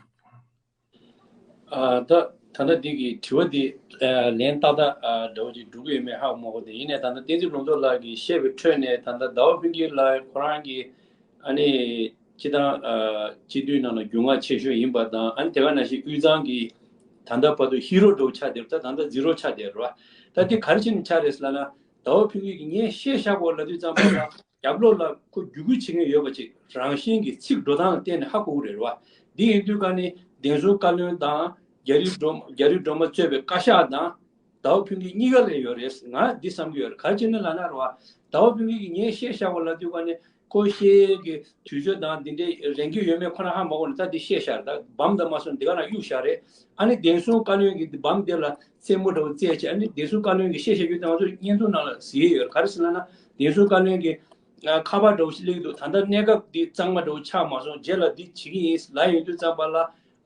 ཨ་ད་ད་ལྟ་འདི་གི་དྲི་བ་འདི་ཨ་ལན་ཏག་ཏག་ཨ་འདྲ་བོ་ཅིག་འགྲོ་གི་ཡོད་མེད་ཧ་གོ་མ་གོ། དེ་ཡིན་ནའི་ད་ལྟ་བསྟན་འཛིན་ལུང་རྟོགས་ལགས་ཀྱིས་བཤད་པའི་ཁྲོད་ནས། ད་ལྟ་ཟླ་བ་ཕུན་སྐྱིད་ལགས་ཁོ་རང་གིས་ཨ་ནི་སྤྱི་བཏང་ཨ་སྤྱི་འཐུས་ནང་ལ་རྒྱུས་མངའ་ཆེ་ཤོས་ཡིན་པ་དང་། ཨ་ནི་དེ་ག་ནང་བཞིན་དབུས་གཙང་གི་ད་ལྟ་བར་དུ་ཧི་རོ་འདྲ་བོ་ཆགས་བསྡད་རེད། ད་ད་ལྟ་ཛི་རོ་ཆགས་བསྡད་རེད་བ། ད་འདི་ག་རེ་བྱས་ནས་ཆགས་རེད་ཟེར་ལབ་ན། ཟླ་བ་ཕུན་སྐྱིད་ཀྱིས་ངས་བཤད་བཞག་གོ་ལབ་དུས་ཙམ་པ་ལ། རྒྱབ་ལོགས་ལ་ཁོ་བརྒྱུད་སྐུལ་བྱེད་མཁན་ཡོད་པ་ཅིག་རང་བཞིན་གྱི་ཚིག་འགྲོ་སྟངས་ལ་བརྟེན་ནས་ཧ་གོ་གི་རེད་བ། འདི་ཡིན་དུས་ཀ་ནི་བདེ་སྲུང་བཀའ་བློན་དང་རྒྱ་རི་སྒྲོལ་རྒྱ་རི་སྒྲོལ་མ་གཙོས་པའི་བཀའ་ཤག་དང་ཟླ་བ་ཕུན་སྐྱིད་གཉིས་ཀ་ལ་ཡོད་རེད། ང་འདི་བསམ་གྱི་ཡོད་རེད། ག་རེ་བྱས་ནས་ལབ་ན་རེད་བ། ཟླ་བ་ཕུན་སྐྱིད་ཀྱིས་ངས་བཤད་བཞག་གོ་ལབ་དུས་ཀ་ནི་ ཁོ་ཤེས་ཀྱི་དུས་ཚོད་དང་འདི་འདྲའི་རན་གྱི་ཡོད་མེད་ཁོ་རང་ཧ་མ་གོ་ནས། ད་འདི་བཤད་ཤག་ད་བམ་དང་མ་སོང་འདི་ག་ན་གཡུག་ཤག་རེད། ཨ་ནི་བདེན་སྲུང་བཀའ་བློན་གྱིས་འདི་བམ་འདི་ལ་རྩེད་མོ་འདྲ་བོ་རྩེས་བྱས། ཨ་ནི་བདེན་སྲུང་བཀའ་བློན་གྱིས་བཤད་བཤད་རྒྱུ་དེ་ང་ཚོ་བརྙན་ཐུང་ནང་ལ་གཟིགས་ཡོད། ག་རེ་ཟེར་ན་ན། བདེན་སྲུང་བཀའ་བློན་གྱིས་ཨ་ཁ་པར་འདྲ་བོ་ཞིག་སླེབས་འདུག་ད་ལྟ་གནས་སྐབས་འདི་གཙང་མ་འདྲ་བོ་ཆགས་མ་སོང་། རྗེས་ལ་འདི་བྱེད་ཀྱི་ཡིན་ལབ་ཡོང་དུས་ཙམ་པ་ལ།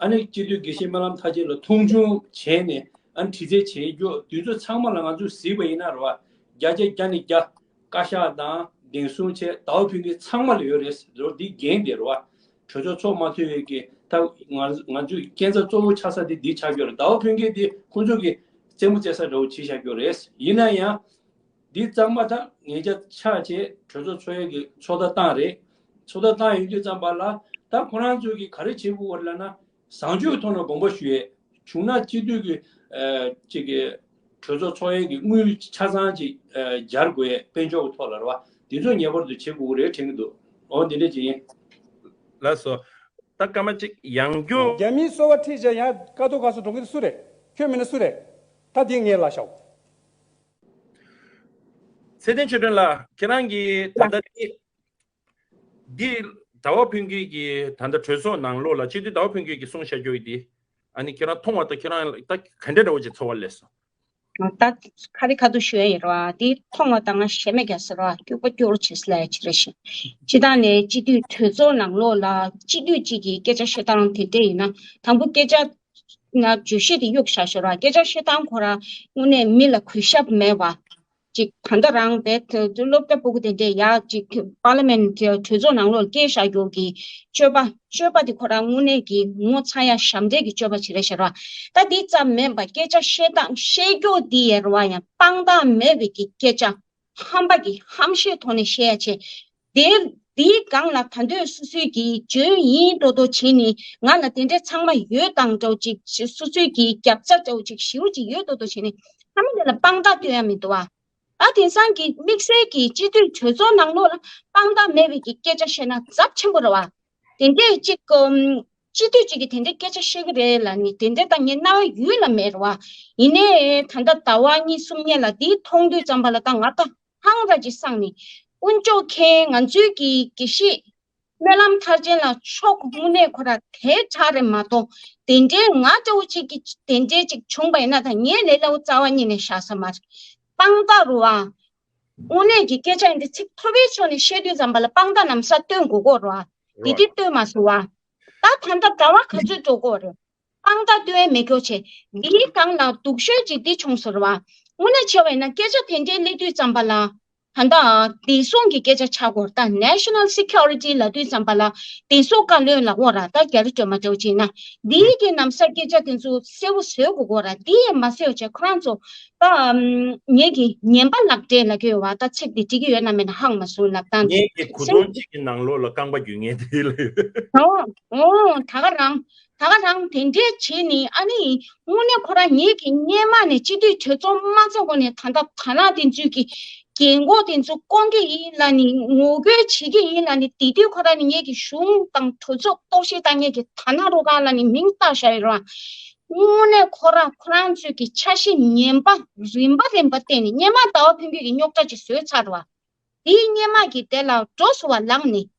ཨ་ནི་སྤྱི་འཐུས་དགེ་བཤེས་སྨོན་ལམ་མཐར་ཕྱིན་ལ་མཐོང་ཆུང་བྱས་ནས། ཨ་ནི་དྲི་རྩད་བྱེད་རྒྱུ་དུས་ཚོད་ཚང་མ་ལ་ང་ཚོས་གཟིགས་པ་ཡིན་ན་རེད་བ། བརྒྱ་ཆ་བརྒྱ་ནས་བརྒྱ། བཀའ་ཤག་དང་བདེན་སྲུང་བྱས། ཟླ་བ་ཕུན་སྐྱིད་ཚང་མ་ལ་ཡོད་རེད། རོ་འདི་འགན་དེ་རེད་བ། གྲོས་ཚོགས་ཚོགས་མ་ཐུབ་པའི་གི་ད་ང་ང་ཚོའི་སྐྱོན་ཆ་གཙོ་བོ་ཆགས་ས་དེ་འདི་ཆགས་ཀྱི་ཡོད་རེད། ཟླ་བ་ཕུན་སྐྱིད་དེ་ཁོང་ཚོ་གི་རྩེད་མོ་རྩེ་ས་འདྲ་བོ་བྱེད་བཞག་ཀྱི་ཡོད་རེད། ཡིན་ན་ཡང་འདི་གཙང་མ་ད་ངེད་ཅག་ཆགས་བྱས་གྲོས་ཚོགས་ཚོགས་ཡས་ཀྱི་ཚོགས་བརྡ་བཏང་རེད། ཚོགས་བརྡ་བཏང་ཡོང་དུས་ཙམ་པ་ལ་ད་ཁོ་རང་ཚོ་གི་ག་རེ་བྱེད་དགོས་རེད་ལབ་ན། བཟང་སྤྱོད་ཐོག་ནས་དགོངས་པ་ཞུ་ཡས། བྱུང་ན་སྤྱི་འཐུས་ཀྱི་ཨ་ཅིག་གི་གྲོས་ཚོགས་ཚོགས་ཡས་ཀྱི་དངུལ་ཆ་ཚང་ཅིག་ཨ་སྦྱར་དགོས་ཡས། དཔལ་འབྱོར་གྱི་ཐོག་ལ་རེད་བ། དེ་ཚོ་ངེས་པར་དུ་བྱེད་དགོས་ཀྱི་རེད་དྲན་གྱི་འདུག་འོ་འདི་འདྲ་ཅིག་ཡིན། ལགས་སོ། ད་སྐར་མ་གཅིག་ཡང་བསྐྱར། རྒྱ་མིའི་སོ་པ་ཁྲིད་བྱས་ཡང་ཀ་ཏོ་ག་སོ་འགྲོ་གི་སུ་རེད། ཁྱོད་མིན་ན་སུ་རེད། ད་འདི་ངས་ལ་ཤོག་ཚེ་བརྟན་ཆོས་སྒྲོན་ལགས། ཁྱེད་རང་གིས་ད་ལྟ་འདི་འདི་ཟླ་བ་ཕུན་སྐྱིད་ཀྱིས་ད་ལྟ་གྲོས་ཚོགས་ནང་ལོགས་ལ་སྤྱི་འཐུས་ཟླ་བ་ཕུན་སྐྱིད་ཀྱིས་གསུངས་བཞག་རྒྱུ་ཡིན་འདི། ཨ་ནི་ཁྱེད་རང་མཐོང་བ་དང་ཁྱེད་རང་ད་ག་འདྲ་འདྲ་བོ་ཅིག་ཚོར་བ་སླེབས་སོང་། ད་ཁ་རི་ཁ་ཐུག་ཞུ་ཡ་ཡིན་ར་བ། འདི་མཐོང་བ་དང་ང་ཞེ་མེད་རྒྱག་ཟེར་བ། སྐྱུག་པ་སྐྱུག་རུ་བྱེད་ཟེར་ལ་ཡ་ཅི་རེད་ཤི། སྤྱི་བཏང་ནས་སྤྱི་འཐུས་གྲོས་ཚོགས་ནང་ལོགས་ལ་སྤྱི་འཐུས་གཅིག་གིས་སྐད་ཆ་བཤད་སྟངས་དེ་འདྲ་ཡིན་ན། དང་པོ་སྐད་ཆ་ན་བརྗོད་གཞི་དེ་གཡུག་བཞག་ཤོར་བ། སྐད་ཆ་བཤད་སྟངས་ཁོ་ར་དངོས་གནས་མི་ལ་གུས་ཞབས་མེད་པ། ཅིག་ད་ལྟ་རང་བས་སློབ་གྲྭ་ཕྲུ་གུ་དེ་འདྲས་ཡག་ཅིག་པར་ལི་མེན་གྲོས་ཚོགས་ནང་ལོགས་སྐད་བཞག་རྒྱུ་གི་སྤྱོད་པ་སྤྱོད་པ་དེ་ཁོ་རང་དངོས་གནས་ཀྱི་ངོ་ཚ་ཡ་ཞབས་འདྲེན་གྱི་སྤྱོད་པ་ཅིག་རེད་ཤག་ར། ད་འདི་ཙམ་མིན་པ་སྐད་ཆ་བཤད་སྟངས་བཤད་རྒྱུ་འདི་ཡར་བ་ཡང་དཔང་རྟགས་མེད་པའི་གི་སྐད་ཆ་ཧམ་པ་གི་ཧམ་བཤད་ཐོག་ནས་བཤད་ཡ་བྱས། དེ་དེའི་སྒང་ལ་ད་འདོད་སོ་སོའི་གི་འཇོན་ཡིན་ཏོ་ཏོ་བྱས་ནས་ང་ལ་དེ་འདྲས་ཚང་མ་ཡོད་དང་འདྲ་བོ་ཅིག་སོ་སོའི་གི་རྒྱབ་རྩ་འདྲ་བོ་ཅིག་ཞེ་པོ་ཅིག་ཡོད་ཏོ་ཏོ་བྱས་ནས་ཚང་མ་དེ་ལ་དཔང་རྟགས་སྟོན་ཡ་མི་འདུག་བ། ད་དེང་སང་གི་དམིགས་བསལ་གྱི་སྤྱི་འཐུས་གྲོས་ཚོགས་ནང་ལོགས་ལ་དཔང་རྟགས་མེད་པའི་གི་སྐད་ཆ་བཤད་ན་ཚབས་ཆེན་པོ་རེད་བ། དེ་འདྲས་ཅིག་གམ། སྤྱི་འཐུས་ཅིག་གིས་དེ་འདྲས་སྐད་ཆ་བཤད་ཀྱི་རེད་ལབ་ནི་དེ་འདྲས་ད་ངའི་རྣ་བའི་ཡུལ་ལ་མེད་རེད་བ། ཡིན་ནའི་ད་ལྟ་ཟླ་བ་གཉིས་གསུམ་སྔོན་ལ་འདི་མཐོང་དུས་ཙམ་པ་ལ་ད་ང་ད་ཧང་ར་ཅིག་སངས་ནི། དཀོན་མཆོག་མཁྱེན། ང་ཚོའི་གི་དགེ་བཤེས་སྨོན་ལམ་མཐར་ཕྱིན་ལ་ཕྱོགས་དངོས་གནས་ཁོ་ར་དེ་དྲག་རེད་མ་གཏོགས། དེ་འདྲའི་ང་འདྲ་བོ་ཅིག་གི་དེ་འདྲའི་ཅིག་བྱུང་བ་ཡིན་ན་ད་ངའི་ལས་སླ་བོ་རྩ་བ་ཉིད་ནས་བཞག་ས་མ་རེད། དཔང་རྟགས་རུ་བ། དངོས་གནས་ཀྱི་སྐད་ཆ་ཡིན་དེ་ཚིག་ཐོ་བའི་ཕྱོགས་ནས་བཤད་དུས་ཙམ་པ་ལ་དཔང་རྟགས་ནམ་ས་སྟོན་དགོས་གོ་རུ་བ། དེ་དུས་སྟོན་མ་སོང་བ། ད་ད་ལྟ་གྲྭ་བ་ག་ཚོད་འགྲོ་གོ་རེད། དཔང་རྟགས་སྟོན་མེད་སྐྱོ་ཆེ། འདིའི་སྒང་ལ་སྡུག་ཤོས་ཅིག་འདི་བྱུང་སོང་རུ་བ། དངོས་གནས་བྱས་པ་ཡིན་ན་སྐད་ཆ་དེ་འདྲའི་སླེབས་དུས་ཙམ་པ་ལ། ད་ལྟ་བདེ་སྲུང་གི་སྐད་ཆ་ཆགས་སྐོར་དང་National Security་ལབ་དུས་ཙམ་པ་ལ་བདེ་སྲུང་བཀའ་བློན་ལ་འོ་ར་ད་རྒྱ་རི་སྒྲོལ་མ་འདྲ་བོ་ཅིག་ཡིན་ན་འདིའི་གི་ནམ་ས་སྐད་ཆ་དེ་ཚོ་གསལ་བོ་བཟོ་དགོས་གོ་ར། འདི་ཡང་མ་གསལ་བ་བྱས་ཁོ་རང་ཚོ་ད་ངེད་ཀྱི་ངན་པ་ལག་འབྲེལ་ལབ་ཀྱི་ཡོད་བ། ད་ཚིག་འདི་འགྲིག་གི་ཡོད་ན་མེད་ན་ཧང་མ་སོང་ལབ་སྟངས་ངེད་ཀྱི་གོ་སེམས་དོན་གཅིག་གི་ནང་ལོགས་ལ་རྐང་པ་རྒྱུ་ངེས་དེ་ལ་ཡོད། ཨོ་ཨོ་ད་ག་རང་། ད་ག་རང་དེ་འདྲས་བྱས་ནས་ཨ་ནི་དངོས་གནས་ཁོ་རང་ངེད་ཀྱི་སྔོན་མ་ནས་སྤྱི་འཐུས་གྲོས་ཚོགས་མ་ཚོགས་གོང་ནས་ད་ལྟ་ད་ལྟ་དེ་ཚོས་ཀྱི་རྒན་གོག་དེ་ཚོ་སྐོང་གི་ཡིན་ལབ་ནས་ངོ་རྒོལ་བྱེད་ཀྱི་ཡིན་ལབ་ནས་དེ་དུས་ཁོ་རང་ནས་ངེད་ཀྱི་གཞུང་དང་གྲོས་ཚོགས་གཏོར་བཤིག་བཏང་མཁན་གྱི་ད་ན་རོ་ཁང་ལབ་ནས་མིང་བཏགས་བཞག་ཡོད་རེད་བ། དངོས་གནས་ཁོ་རང་ཁོ་རང་ཚོས་ཀྱི་འཆར་གཞི་ངན་པ་རིམ་པ་རིམ་པ་བསྟན་ནས་སྔོན་མ་ཟླ་བ་ཕུན་སྐྱིད་ཀྱི་རྙོག་དྲ་ཅིག་བཟོས་ཚར་བ། དེའི་སྔོན་མ་གི་དེ་ལ་འགྲོ་སོང་བ་ལངས་ནས།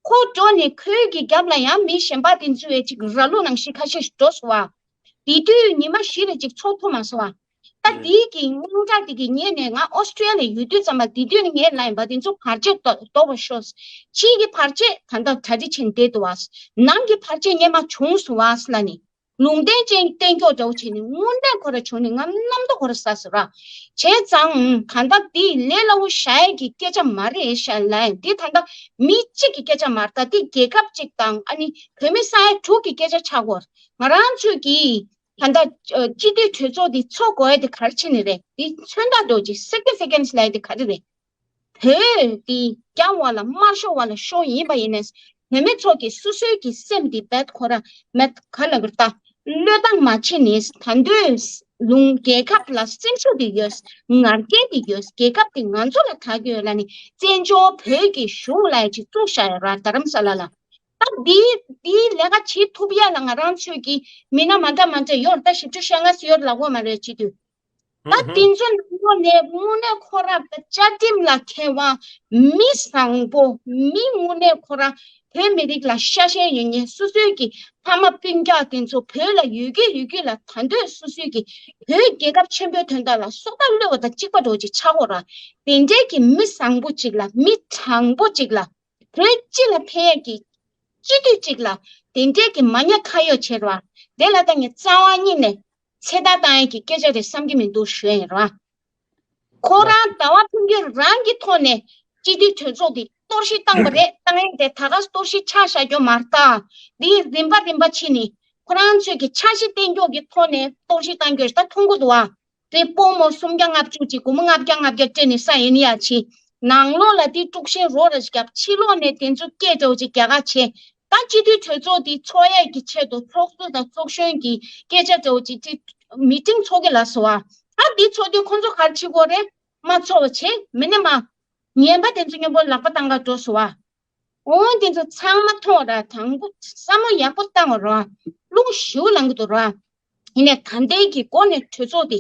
ཁོ་འགྲོ་ནས་ཁོའི་གི་རྒྱབ་ལ་ཡང་མི་གཞན་པ་དེ་ཚོ་བས་ཅིག་ར་ལུག་ནང་བཞིན་ཁ་ཤས་ཤིག་འགྲོ་སོང་བ། དེ་དུས་ཉི་མ་བཞི་ལས་ཅིག་ཚོགས་ཐུབ་མ་སོང་བ། ད་དེའི་གི་དངངས་སྐྲག་དེ་གི་ཉེ་ནས་ང་ཨོ་སི་ཀྲི་ཡ་ལ་ཡོད་དུས་ཙམ་པ་དེ་དུས་ནས་ངས་ལབ་ཡིན་པ་དེ་ཚོ་བར་ཆད་དོ་དོག་པ་ཤོག་ཕྱིའི་གི་བར་ཆད་ད་ལྟ་གྲ་སྒྲིག་བྱས་ནས་བསྡད་འདུག་བ། ནང་གི་བར་ཆད་སྔོན་མ་བྱུང་སོང་བ་ལབ་ནས། ལུང་བསྟན་ཅན་གཏན་འཁྱོག་འདྲ་བོ་བྱས་ནས་དངོས་གནས་ཁོ་ར་བྱུང་ནས་ང་རྣམ་རྟོག་ཁོ་ར་ཟ་ཟེར་ར། བྱས་ཙང་ད་ལྟ་འདི་ལས་སླ་བོ་བཞག་ཡས་ཀྱི་སྐད་ཆ་མ་རེད་ཤག་ལབ་ཡིན། འདི་ད་ལྟ་མི་གཅིག་གི་སྐད་ཆ་མ་རེད། ད་འདི་རྒྱལ་ཁབ་གཅིག་དང་ཨ་ནི་བོད་མི་ས་ཡ་དྲུག་གི་སྐད་ཆ་ཆགས་ཀྱི་ཡོད་རེད། ང་རང་ཚོས་ཀྱིས་ད་ལྟ་སྤྱི་འཐུས་གྲོས་ཚོགས་འདི་ཚོགས་དགོས་ཡས་དེ་ག་རེ་བྱས་ནས་རེད། འདི་མཚོན་རྟགས་འདྲ་བོ་ཅིག་significance་ལབ་ཡས་དེ་ག་རེ་རེད། བོད་འདི་རྒྱ་བ་ལ་དམར་ཤོག་བ་ལ་ཤོག་ཡིན་པ་ཡིན་ནས་བོད་མི་ཚོ་གི་སོ་སོའི་གི་སེམས་འདི་རྦད་ཁོ་ར་མེད་ག་ལ་གི་ལྟ་བློས་བཏང་མ་བྱེད་ནས་ད་འདོད་ལུང་རྒྱལ་ཁབ་ལ་སེམས་ཤུགས་འདི་ཡོད། ང་རྒྱལ་འདི་ཡོད། རྒྱལ་ཁབ་འདི་ང་ཚོ་ལ་བདག་གི་ཡོད་ལབ་ནས་བཙན་བྱོལ་བོད་ཀྱི་གཞུང་ལ་ཡ་ཅིག་བཙུགས་བཞག་ཡོད་ར་རྡ་རམ་ས་ལ་ལ། ད་འདི་འདི་ལས་ཀ་བྱེད་ཐུབ་ཡ་ལ་ང་རང་ཚོས་ཀྱི་མི་སྣ་མ་འདྲ་མ་འདྲ་ཡོད་ར། ད་ཞིབ་ཕྲ་བཤད་ང་སི་ཡོད་ལ་གོ་མ་རེད་བྱེད་དུས། ད་དེ་ཚོ་ནང་ལོགས་ནས་དངོས་གནས་ཁོ་རང་བཅའ་ཁྲིམས་ལ་མཁས་དབང་མི་བཟང་པོ། མི་དངོས་གནས་ཁོ་རང་བོད་མི་རིགས་ལ་ཤ་ཞེན་ཡོད་མཁན། སོ་སོའི་གི་ཕ་མ་སྤུན་ཀྱག་དེ་ཚོ་བོད་ལ་ཡོད་རྒྱུ་ཡོད་རྒྱུ་ལ་ད་འདོད་སོ་སོའི་གི་བོད་རྒྱལ་ཁབ་ཆེན་པོའི་དོན་དག་ལ་སྲོག་ཐག་བློས་པ་དང་གཅིག་པ་འདྲ་བོ་ཅིག་ཆགས་ཡོད་ར། དེ་འདྲའི་གི་མི་བཟང་པོ་ཅིག་ལ། མི་དྲང་པོ་ཅིག་ལ། བོད་སྤྱི་ལ་ཕན་ཡག་གི་སྤྱི་འཐུས་གཅིག་ལ་དེ་འདྲའི་གི་མ་ཉེས་ཁ་གཡོགས་བྱེད་ར། དེ་ལ་ད་ངས་རྩ་བ་ཉིད་ནས་ཚེ་ཐར་བཏང་ཡག་གི་སྐད་ཆ་རེད་བསམ་གྱི་མི་འདུག་ཞུ་ཡ་ཡིན་ར། ཁོ་རང་ཟླ་བ་ཕུན་སྐྱིད་རང་གི་ཐོག་ནས་སྤྱི་འཐུས་གྲོས་ཚོགས་དེ་གཏོར་བཤིག་བཏང་པ་རེད། བཏང་ཡག་དེ་ད་ག་གཏོར་བཤིག་ཆ་བཞག་རྒྱུ་མ་རེད། ད་འདི་རིམ་པ་རིམ་པ་ཕྱིན་ནས་ཁོ་རང་ཚོས་ཀྱི་འཆར་གཞི་གཏན་འཁྱོངས་ཀྱི་ཐོག་ནས་གཏོར་བཤིག་བཏང་རྒྱུ་རེད། ད་མཐོང་གི་འདུག་ཨ། དེ་སྤོ་མོ་སུམ་བརྒྱ་ལྔ་བཅུ་ཅིག་སྒོར་མོ་ལྔ་བརྒྱ་ལྔ་བརྒྱ་སྤྲད་ནས་ས་ཡིན་ཡ་ཆི། ནང་ལོགས་ལ་དེ་དཀྲུག་ཤིང་རོ་ར་ཞིག་བརྒྱབ། ཕྱི་ལོགས་ནས་དེ་ཚོ་སྐད་འདྲ་བོ་ཅིག་རྒྱག་ག་བྱས། ད་སྤྱི་འཐུས་གྲོས་ཚོགས་དེ་ཚོགས་ཡས་ཀྱི་ཆེད་དུ་ཚོགས་གཙོ་དང་ཚོགས་གཞོན་གྱི་སྐད་ཆ་འདྲ་བོ་ཅིག་དེ་མི་ཊིང་ཚོགས་ཀྱི་ལ་སོ་བ། ད་དེ་ཚོགས་དུས་ཁོང་ཚོ་ག་རེ་བྱེད་དགོས་རེད། མ་ཚོགས་པ་བྱེད་མི་ནི་མ། ངན་པ་དེ་ཚོ་མཉམ་པོ་ལག་པ་བཏང་ག་འགྲོ་སོ་བ། འོ་དེ་ཚོ་ཚང་མ་མཐོང་ར། དང་པོ་བསམ་བློ་ཡག་པོ་བཏང་ར། རླུང་ཞེ་པོ་ལངས་ཀྱི་འདུག་ར། ཡིན་ནའི་ད་ལྟའི་གི་སྒོ་ནས་གྲོས་ཚོགས་དེ་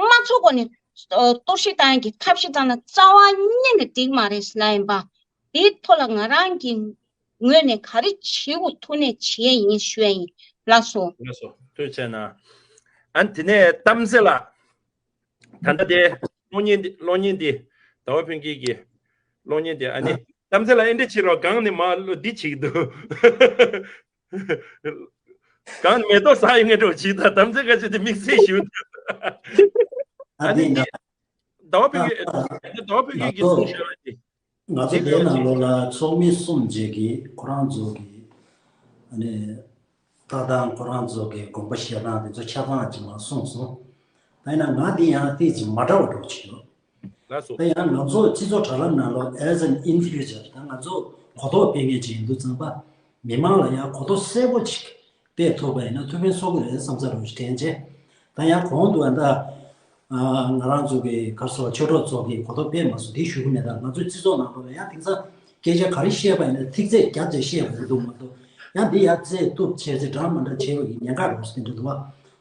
མ་ཚོགས་གོང་ནས་ཨ་གཏོར་བཤིག་བཏང་ཡག་གི་ཐབས་ཤེས་བཏང་ན་རྩ་བ་ཉིད་ནས་འགྲིག་མ་རེད་ཟེར་ན་ཡིན་པ། དེའི་ཐོག་ལ་ང་རང་གི་ངོས་ནས་ག་རེ་བྱེད་དགོས་ཐུགས་གནས་བྱེད་ཡས་ཡིན་ཞུ་ཡས་ཡིན། ལགས་སོ། ལགས་སོ། ཐུགས་རྗེ་གནང་། ཨ་ནི་དེ་ནས་གཏམ་ཚེ་ལགས། ད་ལྟ་དེ་གློག་བརྙན་འདི་གློག་བརྙན་འདི་ཟླ་བ་ཕུན་སྐྱིད་ཀྱི་གློག་བརྙན་འདི། ཨ་ནི་གཏམ་ཚེ་ལགས་ཨེ་འདྲ་བྱེད་རོགས། སྒང་ནས་མར་ལོ་འདི་བྱེད་ཀྱི་འདུག་གང་མེ་ཏོག་ཟ་ཡོང་ངེས་འགྲོ་བྱེད། ད་དམ་ཚིག་ག་ཅིག་དེ་དམིགས་བསལ་ཞུ། ཨ་ནི་འདི་ཟླ་བ་ཕུན་སྐྱིད། ཟླ་བ་ཕུན་སྐྱིད་ཀྱིས་གསུངས་བཞག་པ་དེ། ང་ཚོ་དེའི་ནང་ལོགས་ལ་ཚོགས་མི་གསུམ་བཅས་ཀྱིས་ཁོ་རང་ཚོ་གི་ཨ་ནི་ལྟ་སྟངས། ཁོ་རང་ཚོ་གི་དགོངས་པ་བཞེས་སྟངས་དེ་ཚོ་ཆ་ཚང་ཅིག་མར་གསུངས་སོང་། ད་ཡིན་ན་ང་འདི་ཡང་ཏོག་ཙམ་མ་འདྲ་བ་འདྲ་བོ་ཅིག་ཡོད། ལགས་སོ། ད་ཡང་ང་ཚོ་སྤྱི་ཚོགས་དྲ་ལམ་ནང་ལོགས་as an individual ད་ང་ཚོ་གོ་རྟོགས་སྤེལ་མཁན་ཅིག་ཡིན་དུས་ཙམ་པ། མི་མང་ལ་ཡང་གོ་རྟོགས་གསལ་པོ་ཅིག་སྤེལ་ཐུབ་པ་ཡིན་ན་ཐུགས་ཕན་གསོས་ཀྱི་རེད་བསམ་ས་རུ་དྲན་བྱས། ད་ཡང་གོང་དུ་ཨ་ད་ང་རང་ཚོ་གི་ག་རེ་ཟེར་ཆོས་གྲོགས་ཚོ་གིས་གོ་རྟོགས་སྤེལ་མ་སོང་དེ་ཞུ་གི་མེད། ད་ང་ཚོའི་སྤྱི་ཚོགས་ནང་ལོགས་ལ་ཡང་དེང་སང་སྐད་ཆ་ག་རེ་བཤད་པ་ཡིན་ན་ཐིག་ཚད་བརྒྱབ་བྱས་བཤད་པ་རེད་འདུག་མ་གཏོགས། ཡང་འདི་ཡར་རྩེ་གཏུབ་བྱས་ཚེ་འདྲ་མི་འདྲ་བྱས་པ་གི་ཉེན་ཁ་རོགས་ཟེར་འདྲ་འདུག་བ།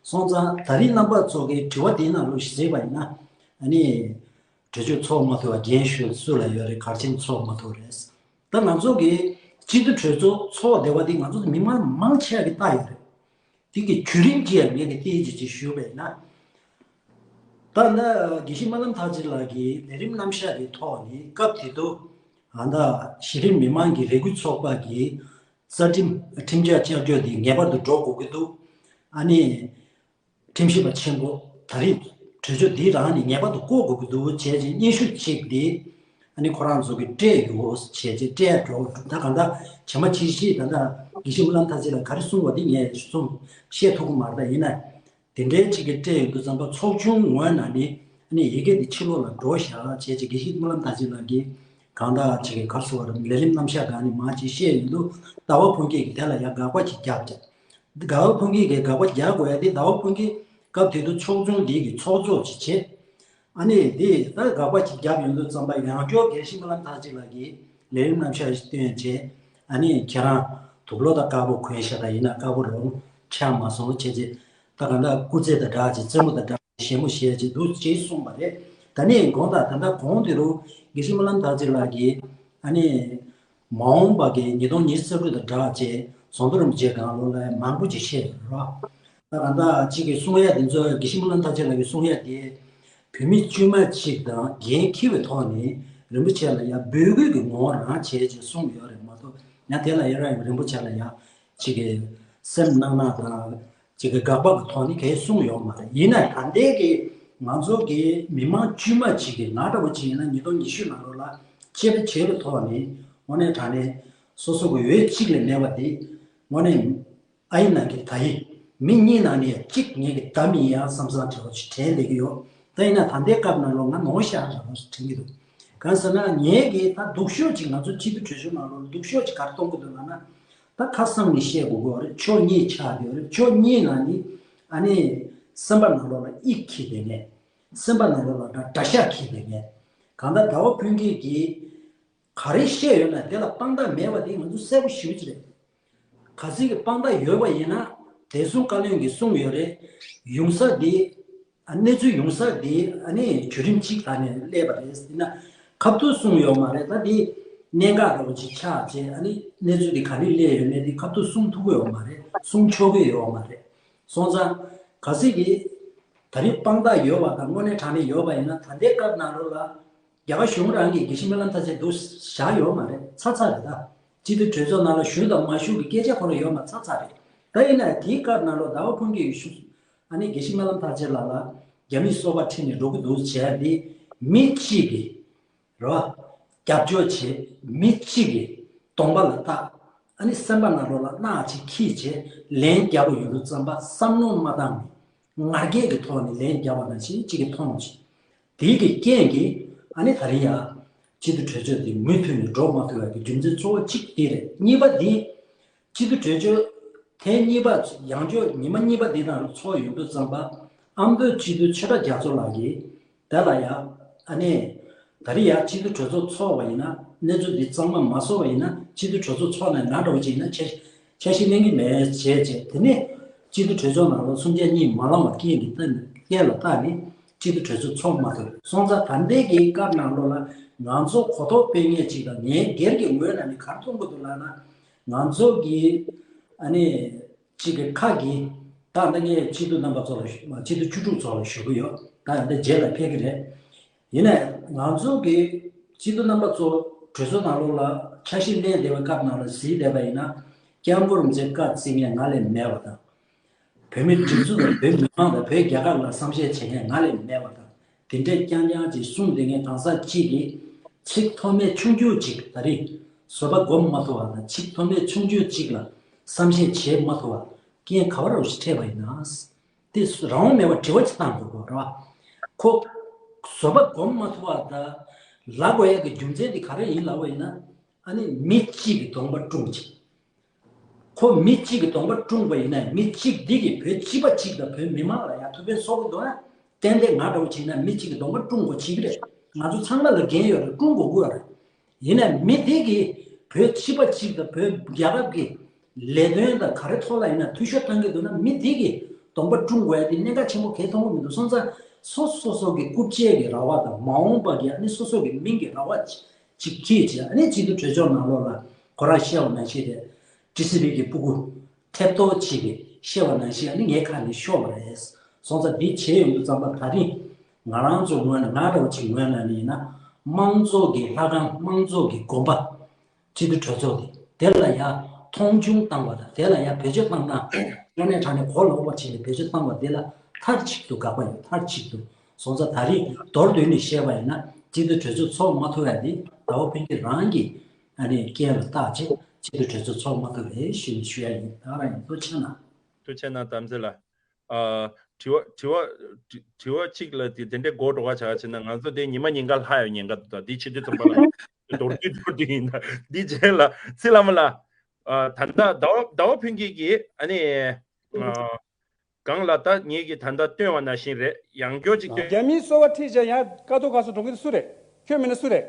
སོང་ཙང་ད་རིང་རྣམ་པ་ཚོ་གིས་དྲི་བ་དེའི་ནང་ལོགས་ཤིག་གཟིགས་པ་ཡིན་ན། ཨ་ནི། གྲོས་ཆོད་ཚོགས་མ་ཐུབ་པ་རྒན་གཞོན་སུ་ལ་ཡོད་རེད། ག་རེ་བྱས་ནས་ཚོགས་མ་ཐུབ་རེད། ད་ང་ཚོ་གི་སྤྱི་འཐུས་གྲོས་ཚོགས་ཚོགས་བསྡད་པ་དེ་ང་ཚོ་མི་མང་མང་ཆེ་བ་གིས་བལྟས་ཡོད་རེད། དེ་གི་བརྒྱུད་རིམ་ཅིག་ཡང་ངས་ཀྱི་ཏོག་ཙམ་ཅིག་ཞུས་པ་ཡིན་ན། ད་ལྟ་དགེ་བཤེས་སྨོན་ལམ་ཐར་རྩེ་ལགས་ཀྱི་ལས་རིམ་རྣམ་གཞག་གི་ཐོག་ནས་སྐབས་དེ་དུས་ཨ་ད་གཞི་རིམ་མི་མང་གི་རེ་སྐུལ་ཚོགས་པ་གི་རྩ་ཁྲིམས་ཁྲིམས་འཆར་བསྐྱར་བཅོས་དེ་ངེས་པར་དུ་འགྲོ་དགོས་ཀྱི་འདུག་ཨ་ནི། ཁྲིམས་ཞིབ་པ་ཆེན་པོ་ད་རེས་གྲོས་ཆོད་འདི་རང་ནས་ངེས་པར་དུ་བསྐོ་དགོས་ཀྱི་འདུག་བྱས་རྗེས་སྙན་ཞུ་གཅིག་འདི་ཨ་ནི་ཁོ་རང་ཚོ་གིས་སྤྲད་ཡོད་བྱས་རྗེས་སྤྲད་འགྲོ། ད་གང་ལྟར་བྱེ་མ་ཆེ་ཤོས་ད་ལྟ་དགེ་བཤེས་སྨོན་ལམ་ཐར་རྩེ་ལགས་ག་རེ་གསུངས་པ་འདི་ངས་གསུངས་བཤད་ཐུབ་ཀྱི་མ་རེད། ད་ཡིན་ན་དེ་འདྲའི་ཅིག་གིས་སྤྲད་ཡོང་དུས་ཙམ་པ་ཚོགས་ཆུང་ངོས་ནས་ནི་ཨ་ནི་ཡི་གེ་འདི་ཕྱི་ལོགས་ལ་འགྲོ་བཞག་བྱས་རྗེས་དགེ་བཤེས་སྨོན་ལམ་ཐར་རྩེ་ལགས་ཀྱིས་གང་ལྟར་ཅིག་གིས་ག་རེ་ཟེར་བ་རེད། ལས་རིམ་རྣམ་གཞག་སྒང་ནས་མར་ཅིག་བཤད་ཡོང་དུས་ཟླ་བ་ཕུན་སྐྱིད་ཀྱིས་དེ་ལ་ཡང་དགག་པ་ཅིག་བརྒྱབ་བྱས། ཟླ་བ་ཕུན་སྐྱིད་ཀྱིས་དགག་པ་རྒྱག་དགོས་ཡ་དེ་ཟླ་བ་ཕུན་སྐྱིད་སྐབས་དེ་དུས་ཚོགས་ཆུང་འདི་གི་ཚོགས་གཙོ་ཅིག་བྱས། ཨ་ནི་དེ་ད་དགག་པ་ཅིག་བརྒྱབ་ཡོང་དུས་ཙམ་པ་ཡང་བསྐྱར་དགེ་བཤེས་སྨོན་ལམ་ཐར་རྩེ་ལགས་ཀྱིས་ལས་རིམ་རྣམ་གཞག་ཞིག་བཏོན་བྱས། ཨ་ནི་ཁྱེད་རང་དུག་ལོག་དང་དཀར་པོ་གོན་ཤག་ད་ཡིན་ན་དཀར་པོ་རང་ཆགས་མ་སོང་བྱས་རྗེས་ད་གང་ལྟར་སྐུ་ཚེ་དང་འདྲ་ཅིག་རྩེད་མོ་དང་འདྲ་ཞེ་མོ་བྱས་ཅིག་འདུག་ཅེས་གསུངས་པ་རེད། ད་ནི་དགོངས་དག་ད་ལྟ་གོང་དེ་རུ་དགེ་བཤེས་སྨོན་ལམ་ཐར་རྩེ་ལགས་ཀྱིས་ཨ་ནི། མ་འོངས་པ་གི་ཉིས་སྟོང་ཉི་ཤུ་རྩ་དྲུག་དང་སྦྲགས་བྱས་ཟམ་གདོང་རིན་པོ་ཆེ་སྒང་ལོགས་ལ་མང་པོ་ཅིག་བཤད་ཡོད་རེད་བ། ད་གང་ལྟར་གཅིག་གི་གསུང་ཡ་དེ་ཚོ་དགེ་བཤེས་སྨོན་ལམ་ཐར་རྩེ་ལགས་ཀྱི་གསུང་ཡ་དེ་བོད་མི་དཀྱུས་མ་གཅིག་དང་འགན་འཁྱེར་བའི་ཐོག་ནས་རིན་པོ་ཆེ་ལ་ཡ་འབོད་སྐུལ་གྱི་ངོ་བོ་རང་བྱས་ཅིག་གསུངས་ཡོད་རེད་མ་གཏོགས། ཡང་དེ་ལ་ཡ་རང་རིན་པོ་ཆེ་ལ་ཡ་གཅིག་གི་སེམས་གནག་ནག་དང་། ཅིག་གི་དགག་པ་གི་ཐོག་ནས་གས་གསུངས་ཡོད་མ་རེད། ཡིན་ན་ད་ལྟའི་གི་ང་ཚོ་གི་མི་མང་དཀྱུས་མ་ཅིག་གི་ང་འདྲ་བོ་ཅིག་ཡིན་ན་ཉིས་སྟོང་ཉི་ཤུ་ནང་ལོགས་ལ་ཆེད་དུ་བྱས་པའི་ཐོག་ནས་དངོས་གནས་དྲང་གནས་སོ་སོ་གི་འོས་གཅིག་ལས་མེད་པ་དེ་དངོས་གནས་ཨ་ཡི་ནང་གི་ད་ཡི་མི་གཉིས་ནང་ནས་གཅིག་ངེད་ཀྱི་ད་མི་ཡིན་ཡང་བསམ་བསམ་བྱས་པ་ཅིག་དྲན་བསྡད་ཀྱི་ཡོད། ད་ཡིན་ན་ད་ལྟའི་སྐབས་ནང་ལོགས་ང་ནོར་ཤག་རེད་བ་དྲན་གྱི་འདུག་གང་ཟེར་ན་ངེད་ཀྱི་ད་སྡུག་ཤོས་ཅིག་ང་ཚོ་སྤྱི་འཐུས་གྲོས་ཆོད་ནང་ལོགས་སྡུག་ཤོས་ཅིག་ག་རེ་གཏོང་གི་འདུག་ལབ་ན། ད་ཁ་གསང་ནས་བཤད་དགོས་ཀྱི་རེད། ཕྱོགས་གཉིས་ཆགས་ཡོད་རེད། ཕྱོགས་གཉིས་ནང་ནི་ཨ་ནི་སེམས་པ་ནང་ལོགས་ལ་ཡིད་ཁྱེར་བསྡད་མཁན། སེམས་པ་ནང་ལོགས་ལ་ད་དགྲ་ཤ་འཁྱེར་བསྡད་མཁན། གང་ལྟར་ཟླ་བ་ཕུན་སྐྱིད་ཀྱིས་ག་རེ་བཤད་ཡོད་ན་དེ་ལ་དཔང་རྟགས་མེད་པ་དེ་ང་ཚོ་གསལ་པོ་ཞེ་པོ་ཅིག་རེད། གལ་སྲིད་ཀྱི་དཔང་རྟགས་ཡོད་པ་ཡིན་ན་བདེ་སྲུང་བཀའ་བློན་གྱིས་གསུངས་ཡོད་རེད། ཡུང་ས་འདི་ ཨ་གནས་ཚུལ་ཡོང་ས་དེ་ཨ་ནི་བརྒྱུད་རིམ་གཅིག་ད་ནས་སླེབས་པ་རེད། ཡིན་ན་ཁ་ཐུག་གསུངས་ཡོད་མ་རེད། ད་དེ་གནད་འགག་འདྲ་བོ་ཅིག་ཆགས་རྗེས་ཨ་ནི་གནས་ཚུལ་དེ་ག་རེ་སླེབས་ཡོད་མེད་དེ་ཁ་ཐུག་གསུང་ཐུབ་ཀྱི་ཡོད་མ་རེད། གསུང་ཆོག་གི་ཡོད་མ་རེད། སོང་ཙང་གལ་སྲིད་ཀྱི་ད་རེས་དཔང་རྟགས་ཡོད་པ་དང་དངོས་གནས་དྲང་གནས་ཡོད་པ་ཡིན་ན། ད་ལྟའི་སྐབས་ནང་ལོགས་ལ་རྒྱ་གར་གཞུང་རང་གིས་དགེ་བཤེས་སྨོན་ལམ་ཐར་རྩེ་འདུག་བཞག་ཡོད་མ་རེད། ཚར་ཚར་རེད། ད་སྤྱི་འཐུས་གྲོས་ཚོགས་ནང་ལ་ཞུགས་དང་མ་ཞུགས་ཀྱི་སྐད་ཆ་ཁོ་རང་ཡོད་མ་ཚར་ཚར་རེད། ད་ཡིན་ན་དེའི་སྐབས་ནང་ལོགས་ཟླ་བ་ཕུན་སྐྱིད་ཞུ། ཨ་ནི་དགེ་བཤེས་སྨོན་ལམ་ཐར་རྩེ་ལགས་ལ་རྒྱ་མིས་སོ་པ་ཁྲིད་ནས་འགྲོ་གི་འདུག་བྱས་ཏེ་མི་གཅིག་གིས་རེད་བ། རྒྱབ་སྐྱོར་བྱེད། མི་གཅིག་གིས་གདོང་པ་ལ་བཏགས། ཨ་ནི་སེམས་པ་ནང་ལོགས་ལ་སྣག་ཅིག་འཁྱེར་བྱས་ལན་རྒྱག་པ་ཡོང་དུས་ཙམ་པ་བསམ་བློ་མ་བཏང་ནས་ང་རྒྱལ་གྱི་ཐོག་ནས་ལན་རྒྱག་པ་ནང་བཞིན་གཅིག་གིས་མཐོང་བ་ཞིག་དེའི་གི་རྐྱེན་གྱིས་ཨ་ནི་ད་རིང་ཡ་སྤྱི་འཐུས་གྲོས་ཚོགས་དེ་མུ་མཐུད་ནས་འགྲོ་མ་ཐུབ་པའི་གི་རྒྱུ་མཚན་གཙོ་བོ་གཅིག་དེ་རེད། གཉིས་པ་དེ། སྤྱི་འཐུས་གྲོས་ཚོགས་ཐེངས་གཉིས་པ་ཡང་བསྐྱར་ཉི་མ་གཉིས་པ་འདི་དང་ཚོགས་ཡོང་དུས་ཙམ་པ། ཨ་མདོའི་སྤྱི་འཐུས་ཆོས་གྲགས་རྒྱ་མཚོ་ལགས་ཀྱིས་དེ་ལ་ཡ་ཨ་ནི་ད་རེས་ཡ་སྤྱི་འཐུས་གྲོས་ཚོགས་ཚོགས་པ་ཡིན་ན། གནས་ཚུལ་འདི་གཙང་མ་མ་བཟོ་བ་ཡིན་ན་སྤྱི་འཐུས་གྲོས་ཚོགས་ཚོགས་ནས་ན་འདྲ་བོ་ཅིག་ཡིན་ན་འཆར་འཆར་གཞི་གནང་གི་མེད་བྱས་བྱས། དེ་ནས་སྤྱི་འཐུས་གྲོས་ཚོགས་ནང་ལ་གསུམ་ཆ་གཉིས་མ་ལངས་པ་རྐྱེན་གྱིས་བརྟེན་ནས་རྐྱེན་ལ་བརྟེན་ནས་སྤྱི་འཐུས་གྲོས་ཚོགས་ཚོགས་མ་ཐུབ་སོང་ཙང་། ད་ལྟའི་གི་སྐབས་ནང་ལོགས་ལ་ང་ཚོ་གོ་རྟོགས་སྤེལ་མཁན་ཅིག་དང་ངའི་སྒེར་གྱི་ངོས་ནས་ནི་ག་རེ་མཐོང་གི་འདུག་ལབ་ན། ང་ཚོ་གི་ཨ་ནི་གཅིག་གི་ཁ་གི་ད་ལྟ་ངས་སྤྱི་འཐུས་རྣམ་པ་ཚོ་ལ་ཞུ། སྤྱི་འཐུས་བཅུ་དྲུག་ཚོ་ལ་ཞུ་གི་ཡོད། ད་ཡང་ད་རྗེས་ལ་ཕེབས་ཀྱི་རེད། ཡིན་ནའི་ང་ཚོ་གི་སྤྱི་འཐུས་རྣམ་པ་ཚོ་གྲོས་ཚོགས་ནང་ལོགས་ལ་འཆར་གཞི་གནང་བསྡད་པའི་སྐབས་ནང་ལ་གཟིགས་བསྡད་པ་ཡིན་ན། སྐྱབས་མགོན་རིན་པོ་ཆེ་བཀའ་བརྩི་མཁན་ང་ལས་མེད་པ་དང་། བོད་མི་སྒྲིག་འཛུགས་དང་བོད་མི་མང་དང་བོད་རྒྱལ་ཁབ་ལ་བསམ་ཤེས་བྱེད་མཁན་ང་ལས་མེད་པ་དང་། དེ་འདྲས་རྐྱང་རྐྱང་ཅིག་གསུངས་བསྡད་མཁན་གང་ཟག་གཅིག་གིས་ཚིག་ཐོགས་མེད་ཆུང་ཆུང་ཅིག་ད་རེས་བཟོད་པ་སྒོམ་མ་ཐུབ་པ་དང་། ཚིག་ཐོགས་མེད་ཆུང་ཆུང་ཅིག་ལ་བསམ་ཤེས་བྱེད་མ་ཐུབ་པ་རྐྱེན་ག་བ་རུ་ཞིག་འཕྲད་པ་ཡིན་ན། དེ་རང་དབང་མེད་པར་དྲི་བ་ཅིག་བཏང་དགོས་དགོས་རེད་བ། ཁོ་བཟོད་པ་སྒོམ་མ་ཐུབ་པ་དང་ལབ་དགོས་ཡག་གི་རྒྱུ་མཚན་དེ་ག་རེ་ཡིན་ལབ་པ་ཡིན་ན། ཨ་ནི་མི་གཅིག་གི་གདོང་པ་བཀྲུངས་ཅིག་ཁོ་མི་གཅིག་གི་གདོང་པ་བཀྲུངས་པ་ཡིན་ན། མི་གཅིག་འདི་གིས་བོད་སྤྱི་པ་གཅིག་དང་བོད་མི་མང་ལ་ཡང་ཐུགས་ཕན་གསོ་གི་འདུག་ན། ཏན་ཏན་ང་འདྲ་བོ་བྱས་ན་མི་གཅིག་གི་གདོང་པ་བཀྲུང་དགོས་བྱེད་ཀྱི་རེད། ང་ཚོ་ཚང་མ་ལ་འགན་ཡོད་རེད། བཀྲུང་དགོས་ཀྱི་ཡོད་རེད། ཡིན་ན་མི་དེ་གིས་བོད་སྤྱི་པ་གཅིག་དང་བོད་རྒྱལ་ཁབ་ཀྱི་ལས་དོན་དང་ག་རེ་ཐོག་ལ་ཡིན་ན་འཐུས་ཤོར་བཏང་གི་འདུག་ན། མི་དེ་གིས་གདོང་པ་བཀྲུང་དགོས་ཡ་དེ་གནད་འགག་ཆེན་པོ་གང་ཡང་མཐོང་གི་མི་འདུག་སོང་ཙང་སོ་སོ་སོ་གི་རྐུབ་བཅད་ཀྱི་ར་བ་དང་མ་འོངས་པ་གི་ཨ་ནི་སོ་སོ་གི་མིང་གི་ར་བ་ཅིག་ཅིག་ཁྱེར་བྱས། ཨ་ནི་སྤྱི་འཐུས་གྲོས་ཚོགས་ནང་ལོགས་ལ་ཁོ་རང་བཤད་པ་ནང་བཞིན་རེད། ཊི་སི་ཝི་གི་སྤུ་གུ་ཐེབས་གཏོར་བྱེད་པའི་བཤད་པ་ནང་བཞིན་ཨ་ནི་ངའི་ཁ་ནས་ཤོར་བ་རེད། སོང་ཙང་འདི་བྱས་ཡོང་དུས་ཙམ་པ་ད་རིང་ང་རང་ཚོ་ངོས་ནས་ང་འདྲ་བོ་ཅིག་ངོས་ནས་ནི་ཡིན་ན། དམངས་གཙོ་གི་ལྷ་ཁང་། དམངས་གཙོ་གི་དགོན་པ། སྤྱི་འཐུས་གྲོས་ཚོགས་དེ་དེ་ལ་ཡང་མཐོང་ཆུང་བཏང་བ་དང་། དེ་ལ་ཡང་བེད་སྤྱོད་བཏང་སྟངས་དངོས་གནས་དྲང་གནས་གོ་ལོག་པ་བྱས་ནས་བེད་སྤྱོད་བཏང་བ་དེ་ལ་མཐའ་གཅིག་ཏུ་དགག་པ་ཡིན། མཐའ་གཅིག་ཏུ། སོང་ཙང་ད་རིང་མདོར་བསྡུས་ནས་བཤད་པ་ཡིན་ན། སྤྱི་འཐུས་གྲོས་ཚོགས་ཚོགས་མ་ཐུབ་ཡ་དེ་ཟླ་བ་ཕུན་སྐྱིད་རང་གི་ཨ་ནི་རྐྱེན་ལ་བརྟག་བྱས་སྤྱི་འཐུས་གྲོས་ཚོགས་ཚོགས་མ་ཐུབ་རེད་ཞུ་ནས་ཞུ་ཡ་ཡིན། ད་རང་ཡིན། ཐུགས་རྗེ་གནང་། ཐུགས་རྗེ་གནང་། དམ་ཚིག་ལགས། ཨ། དྲི་བ་དྲི་བ་དྲི་དྲི་བ་གཅིག་ལ་དེ་དེ་འདྲའི་མགོ་འགྲོ་ག་བྱ་བྱས་ན། ང་ཚོ་དེ་ཉི་མ་ཉིན་འགའ་ལྷག་ཡོད་ཉེན་ཁ་འདུག་ད་འདི་བྱེད་དུས་ཙམ་པ་ལ་མདོར་བསྡུས་མདོར་བསྡུས་ཡིན། ད་འདི་རྗེས་ལ་ཚེ་བླ་མ་ལགས། ཨ། ད་ལྟ་ཟླ་བ་ཟླ་བ་ཕུན་སྐྱིད་ཀྱིས་ཨ་ནི། ཨ། གང་ལ་ད་ངེད་ཀྱིས་ད་ལྟ་སྟོན་བ་ནང་བཞིན་རེད། ཡང་བསྐྱར་ཅིག་སྟོན། རྒྱ་མིའི་སོ་པ་ཁྲིད་བྱས་ཡང་ཀ་ཏོ་ག་སོ་འགྲོ་གི་སུ་རེད། ཁྱོད་མིན་ན་སུ་རེད།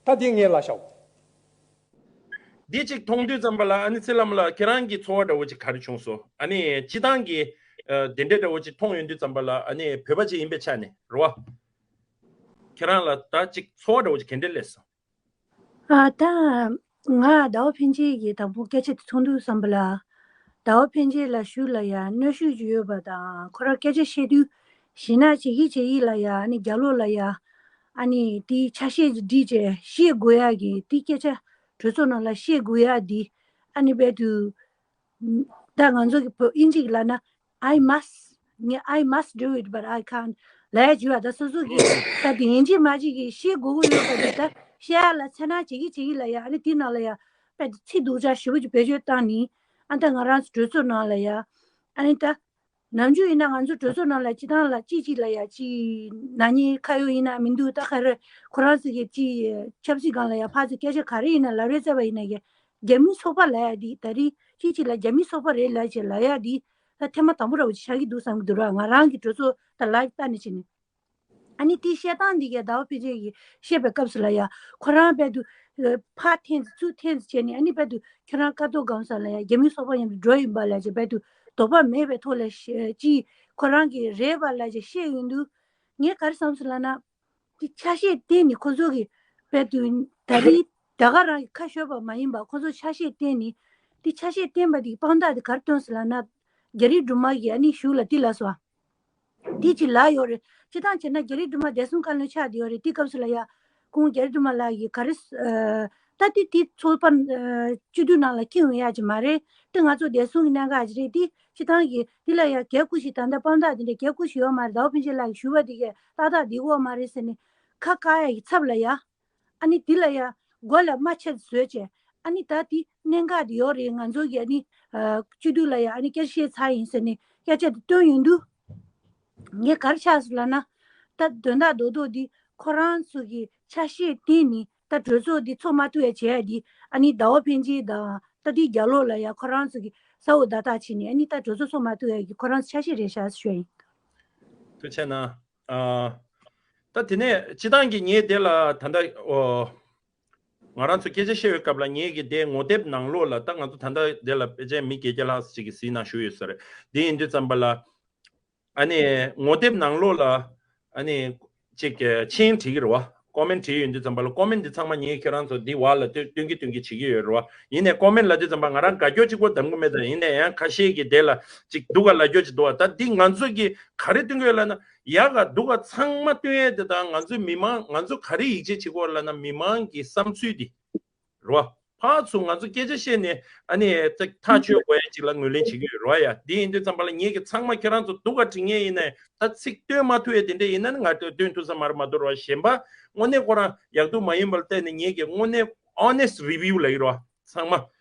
ད་འདི་ངས་ལ་ཤའོ། འདི་གཅིག་མཐོང་དུས་ཙམ་པ་ལ་ཨ་ནི་ཚེ་བླ་མ་ལགས་ཁྱེད་རང་གི་ཚོར་བ་འདྲ་བོ་ཅིག་ག་རེ་བྱུང་སོང་། ཨ་ནི་སྤྱི་བཏང་གི་ཨ་དེ་འདྲ་འདྲ་བོ་ཅིག་མཐོང་ཡོང་དུས་ཙམ་པ་ལ་ཨ་ནི་བོད་པ་ཅིག་ཡིན་པའི་ཆ་ནས་རེད་བ། ཁྱེད་རང་ལ་ད་ཅིག་ཚོར་བ་འདྲ་བོ་ཅིག་ག་འདྲ་སླེབས་སོང་། ཨ་ད་ང་ཟླ་བ་ཕན་ཆད་ཀྱིས་དང་པོ་སྐད་ཆ་དེ་ཚོགས་འདུ་བསམ་པ་ལ། ཟླ་བ་ཕན་ཆད་ལ་ཞུ་ལ་ཡ་གནོན་ཤུགས་ཅིག་ཡོད་པ་དང་། ཁོ་རང་སྐད་ཆ་བཤད་དུས་ཞེད་སྣང་བྱེད་ཀྱི་བྱེད་ཀྱི་ལ་ཡ། ཨ་ནི་རྒྱབ་ལོགས་ལ་ཡ་ཨ་ནི་དེའི་ཆ་ཤས་ཅིག་བསྒྲིགས་བྱས་བཤད་དགོས་ཡ་གི་དེ་སྐད་ཆ་གྲོས་ཚོགས་ནང་ལ་བཤད་དགོས་ཡ་དེ་ཨ་ནི་རྦད་དུ་ད་ང་ཚོ་གི་བོད་དབྱིན་ཇི་གི་ལབ་ན། I must. ངས་I must do it, but I can't. ལབ་ཡ་བྱེད་པ་ད་སོ་སོ་གི་ད་དེ་ཡིན་གཅིག་མིན་གཅིག་གི་བཤད་དགོས་ཀྱི་ཡོད་པ་དེ་ད་བཤད་ཡ་ལ་ཚ་ན་བྱེད་ཀྱི་བྱེད་ཀྱི་ལ་ཡ། ཨ་ནི་དེ་ནང་ལ་ཡ་དཔེ་ཚིག་སྡུག་ཅག་ཞེ་པོ་ཅིག་བེད་སྤྱོད་བཏང་ནི། ཨ་ད་ང་རང་ཚོ་གྲོས་ཚོགས་ནང་ལ་ཡ་ཨ་ནི་ད་ནམ་རྒྱུན་ཡིན་ན་ང་ཚོ་གྲོས་ཚོགས་ནང་ལ་སྤྱི་བཏང་ལ་ཅི་ཅིག་ལ་ཡ་ཅི་ན་ནིང་ཁ་ཡོད་ཡིན་ན་མི་འདུག་ད་ག་རེ་ཁོ་རང་ཚོ་གི་ཅི་ཆབ་སྲིད་སྒང་ལ་ཡ་ཕར་ཚུར་སྐད་ཆ་ག་རེ་ཡིན་ན་ལབ་རེས་བྱས་པ་ཡིན་ན་ཡ། རྒྱ་མིའི་ཚོགས་པ་ལབ་ཡ་འདི་ད་རེས་ཅིག་ཅིག་ལ་རྒྱ་མིའི་ཚོགས་པ་རེད་ལབ་བྱས་ལབ་ཡ་འདི་ད་ཐེངས་མ་དང་པོ་འདྲ་བོ་ཅིག་ཆགས་ཀྱི་འདུག་བསམ་གྱི་འདུག་ར། ང་རང་གི་གྲོས་ཚོགས་ད་ལའིབ་ལྟ་ནས་བྱས་ནས། ཨ་ནི་དེའི་བཤད་སྟངས་འདི་གས་ཟླ་བ་ཕན་ཆད་ཀྱིས་བཤད་པའི་སྐབས་སུ་ལ་ཡ་ཁོ་རང་རྦད་དུ་ ཕར་འཐེན་ཙམ་ཚུར་འཐེན་ཙམ་བྱས་ནས། ཨ་ནི་བལ་དུ་ཁྱོད་རང་ཀ་རྡོ་སྒང་ས་ལ་ཡ་རྒྱ་མི་སོག་པོ་མཉམ་དུ་འགྲོ་ཡིན་པ་ལ་ཅེ་བལ་དུ་དོགས་པ་མེད་པའི་ཐོག་ལ་ཅི་ཁོ་རང་གི་རེད་པ་ལ་ཅེ་བཤད་ཡོང་དུས། ངས་ག་རེ་བསམ་སོང་ལབ་ན། དེ་ཆ་ཤས་བསྟན་ནས་ཁོ་ཚོ་གི་བལ་དུ་ད་རེས་ད་ག་རང་གི་ཁ་ཤོར་བ་མ་ཡིན་པ། ཁོ་ཚོ་ཆ་ཤས་བསྟན་ནས་དེ་ཆ་ཤས་བསྟན་པ་དེ་གི་དཔང་རྟགས་དེ་ག་རེ་སྟོན་སོང་ལབ་ན། རྒྱ་རིགས་སྦྲུམ་མ་གི་ཨ་ནི་གཞུག་ལ་དེ་ལབ་སོང་། དེ་ཅིག་ལབ་ཡོད་རེད། སྤྱིར་བཏང་བྱས་ན་རྒྱ་རིགས་སྦྲུམ་མ་བདེ་སྲུང་བཀའ་བློན་ཆགས་བསྡད་ཡོད་རེད། དེ་སྐབས་སུ་ལ་ཡ་ཁོང་རྒྱ་རིགས་སྦྲུམ་མ་ལགས་ཀྱིས་ག་རེ་ཨ་ད་དེ་དེ་ཚོགས་པ་ཨ་སྤྱི་འཐུས་ནང་ལ་འཁྱེར་ཡོང་ཡག་ཅིག་མ་རེད། དེ་ང་ཚོ་བདེ་སྲུང་གི་གནད་འགག་ཅིག་རེད། དེ་སྤྱིར་བཏང་གི་དེ་ལ་ཡ་གལ་ཁུ་ཞིག་ད་ལྟ་དཔང་རྟགས་དེ་འདྲ་གལ་ཁུ་ཞིག་ཡོད་མ་རེད། ཟླ་བ་ཕུན་ཚོགས་ལགས་ཀྱིས་ཞུས་པ་དེ་གས་ཏག་ཏག་འདི་ཡོད་མ་རེད་ཟེར་ནས་ཁ་བཀག་ཡག་གི་ཚབ་ལ་ཡ། ཨ་ནི་དེ་ལ་ཡ་མགོ་ལ་རྨ་ཆེ་བཟོས་བྱས། ཨ་ནི་ད་དེ་གནད་འགག་དེ་ཡོད་རེད། ང་ཚོ་གི་ཨ་ནི་ཨ་སྤྱི་འཐུས་ལ་ཡ་ཨ་ནི་སྐད་ཆ་བཤད་ཚར་ཡིན་ཟེར་ནས་སྐད་ཆ་དེ་བཏོན་ཡོང་དུས། ངས་ག་རེ་ཆགས་སོང་ལབ་ན། ད་དོན་དག་རྡོག་རྡོག་འདི་ཁོ་རང་ཚོ་གི་ཆ་ཤས་བསྟན་ནས་ད་གྲོས་ཚོགས་འདི་ཚོགས་མ་ཐུབ་ཡ་བྱས་ཡ་འདི། ཨ་ནི་ཟླ་བ་ཕན་ཆེན་དང་ད་དེའི་རྒྱབ་ལོགས་ལ་ཡ་ཁོ་རང་ཚོ་གི་ས་འོག་བརྡ་རྟགས་བྱས་ནས། ཨ་ནི་ད་གྲོས་ཚོགས་ཚོགས་མ་ཐུབ་ཡ་གི་ཁོ་རང་ཚོ་ཆ་ཤས་རེད་ཤག་ཞུ་ཡ་ཡིན། ཐུགས་རྗེ་ཆེ་གནང་། ཨ། ད་དེ་ནས་སྤྱིར་བཏང་གི་ངས་དེ་ལ་ད་ལྟ་ཨོ། ང་རང་ཚོ་སྐད་ཆ་བཤད་པའི་སྐབས་ལ་ངས་ཀྱི་དེ་ངོ་དེབ་ནང་ལོགས་ལ། ད་ང་ཚོ་ད་ལྟ་དེ་ལ་ཕལ་ཆེར་མི་བརྒྱད་བརྒྱ་ལྷག་ཅིག་གིས་གཟིགས་གནང་ཞུས་ཡོད་ས་རེད། དེ་ཡིན་དུས་ཙམ་པ་ལ། ཨ་ནི་ངོ་དེབ་ནང་ལོགས་ལ་ཨ་ནི་ཅིག་མཆན་བྲིས་ཀྱི་རེད་བ། ཀོ་མེན་བྲིས་ཡོང་དུས་ཙམ་པ་ལ། ཀོ་མེན་འདི་ཚང་མ་ངས་ཁྱེད་རང་ཚོ་འདི་བར་ལ་སྟོན་སྟོན་གྱི་སྟོན་གྱི་བྱེད་ཀྱི་ཡོད་རེད་བ། ཡིན་ནའི་ཀོ་མེན་ལབ་དུས་ཙམ་པ་ང་རང་དགའ་སྐྱོ་གཅིག་པོ་གདམ་གྱི་མེད། ད་ཡིན་ནའི་ཡང་ཁ་ཤས་ཀྱིས་དེ་ལ་ཅིག་སྡུག་ག་ལབ་སྐྱོ་ཅིག་འདུག་བ། ད་འདི་ང་ཚོ་གིས་ག་རེ་སྟོན་གྱི་ཡོད་ལབ་ན། ཡག་ག་སྡུག་ག་ཚང་མ་སྟོན་ཡས་དེ་དང་། ང་ཚོའི་མི་མང་ང་ཚོ་ག་རེ་ཡིད་ཆེས་བྱེད་དགོས་ལབ་ན། མི་མང་གི་བསམ་ཚུལ་དེ་རེད་བ། ཕར་ཚུར་ང་ཚོ་སྐད་ཆ་བཤད་ནས་ཨ་ནི་ཐག་གཅོད་དགོས་ཡ་ཅིག་ལ་ངོས་ལེན་བྱེད་ཀྱི་ཡོད་རེད་བ་ཡ། འདི་ཡིན་དུས་ཙམ་པ་ལ་ངས་ཀྱི་ཚང་མ་ཁྱེད་རང་ཚོ་སྡུག་ག་འབྲི་མཁན་ཡིན་ནའི། ད་ཚིག་སྟོན་མ་ཐུབ་ཡ་དེ་འདྲ་ཡིན་ན་ནི་ང་ཚོས་སྟོན་ཐུབ་ས་མ་རེད་མ་གཏོགས་རེད་བ། གཞན་པ་དངོས་གནས་ཁོ་རང་ཡག་སྡུག་མ་ཡིན་པ་ལ་བལྟས་ནས་ངས་ཀྱི་དངོས་གནས་honest review ལབ་ཀྱི་རེད་བ། ཚང་མ་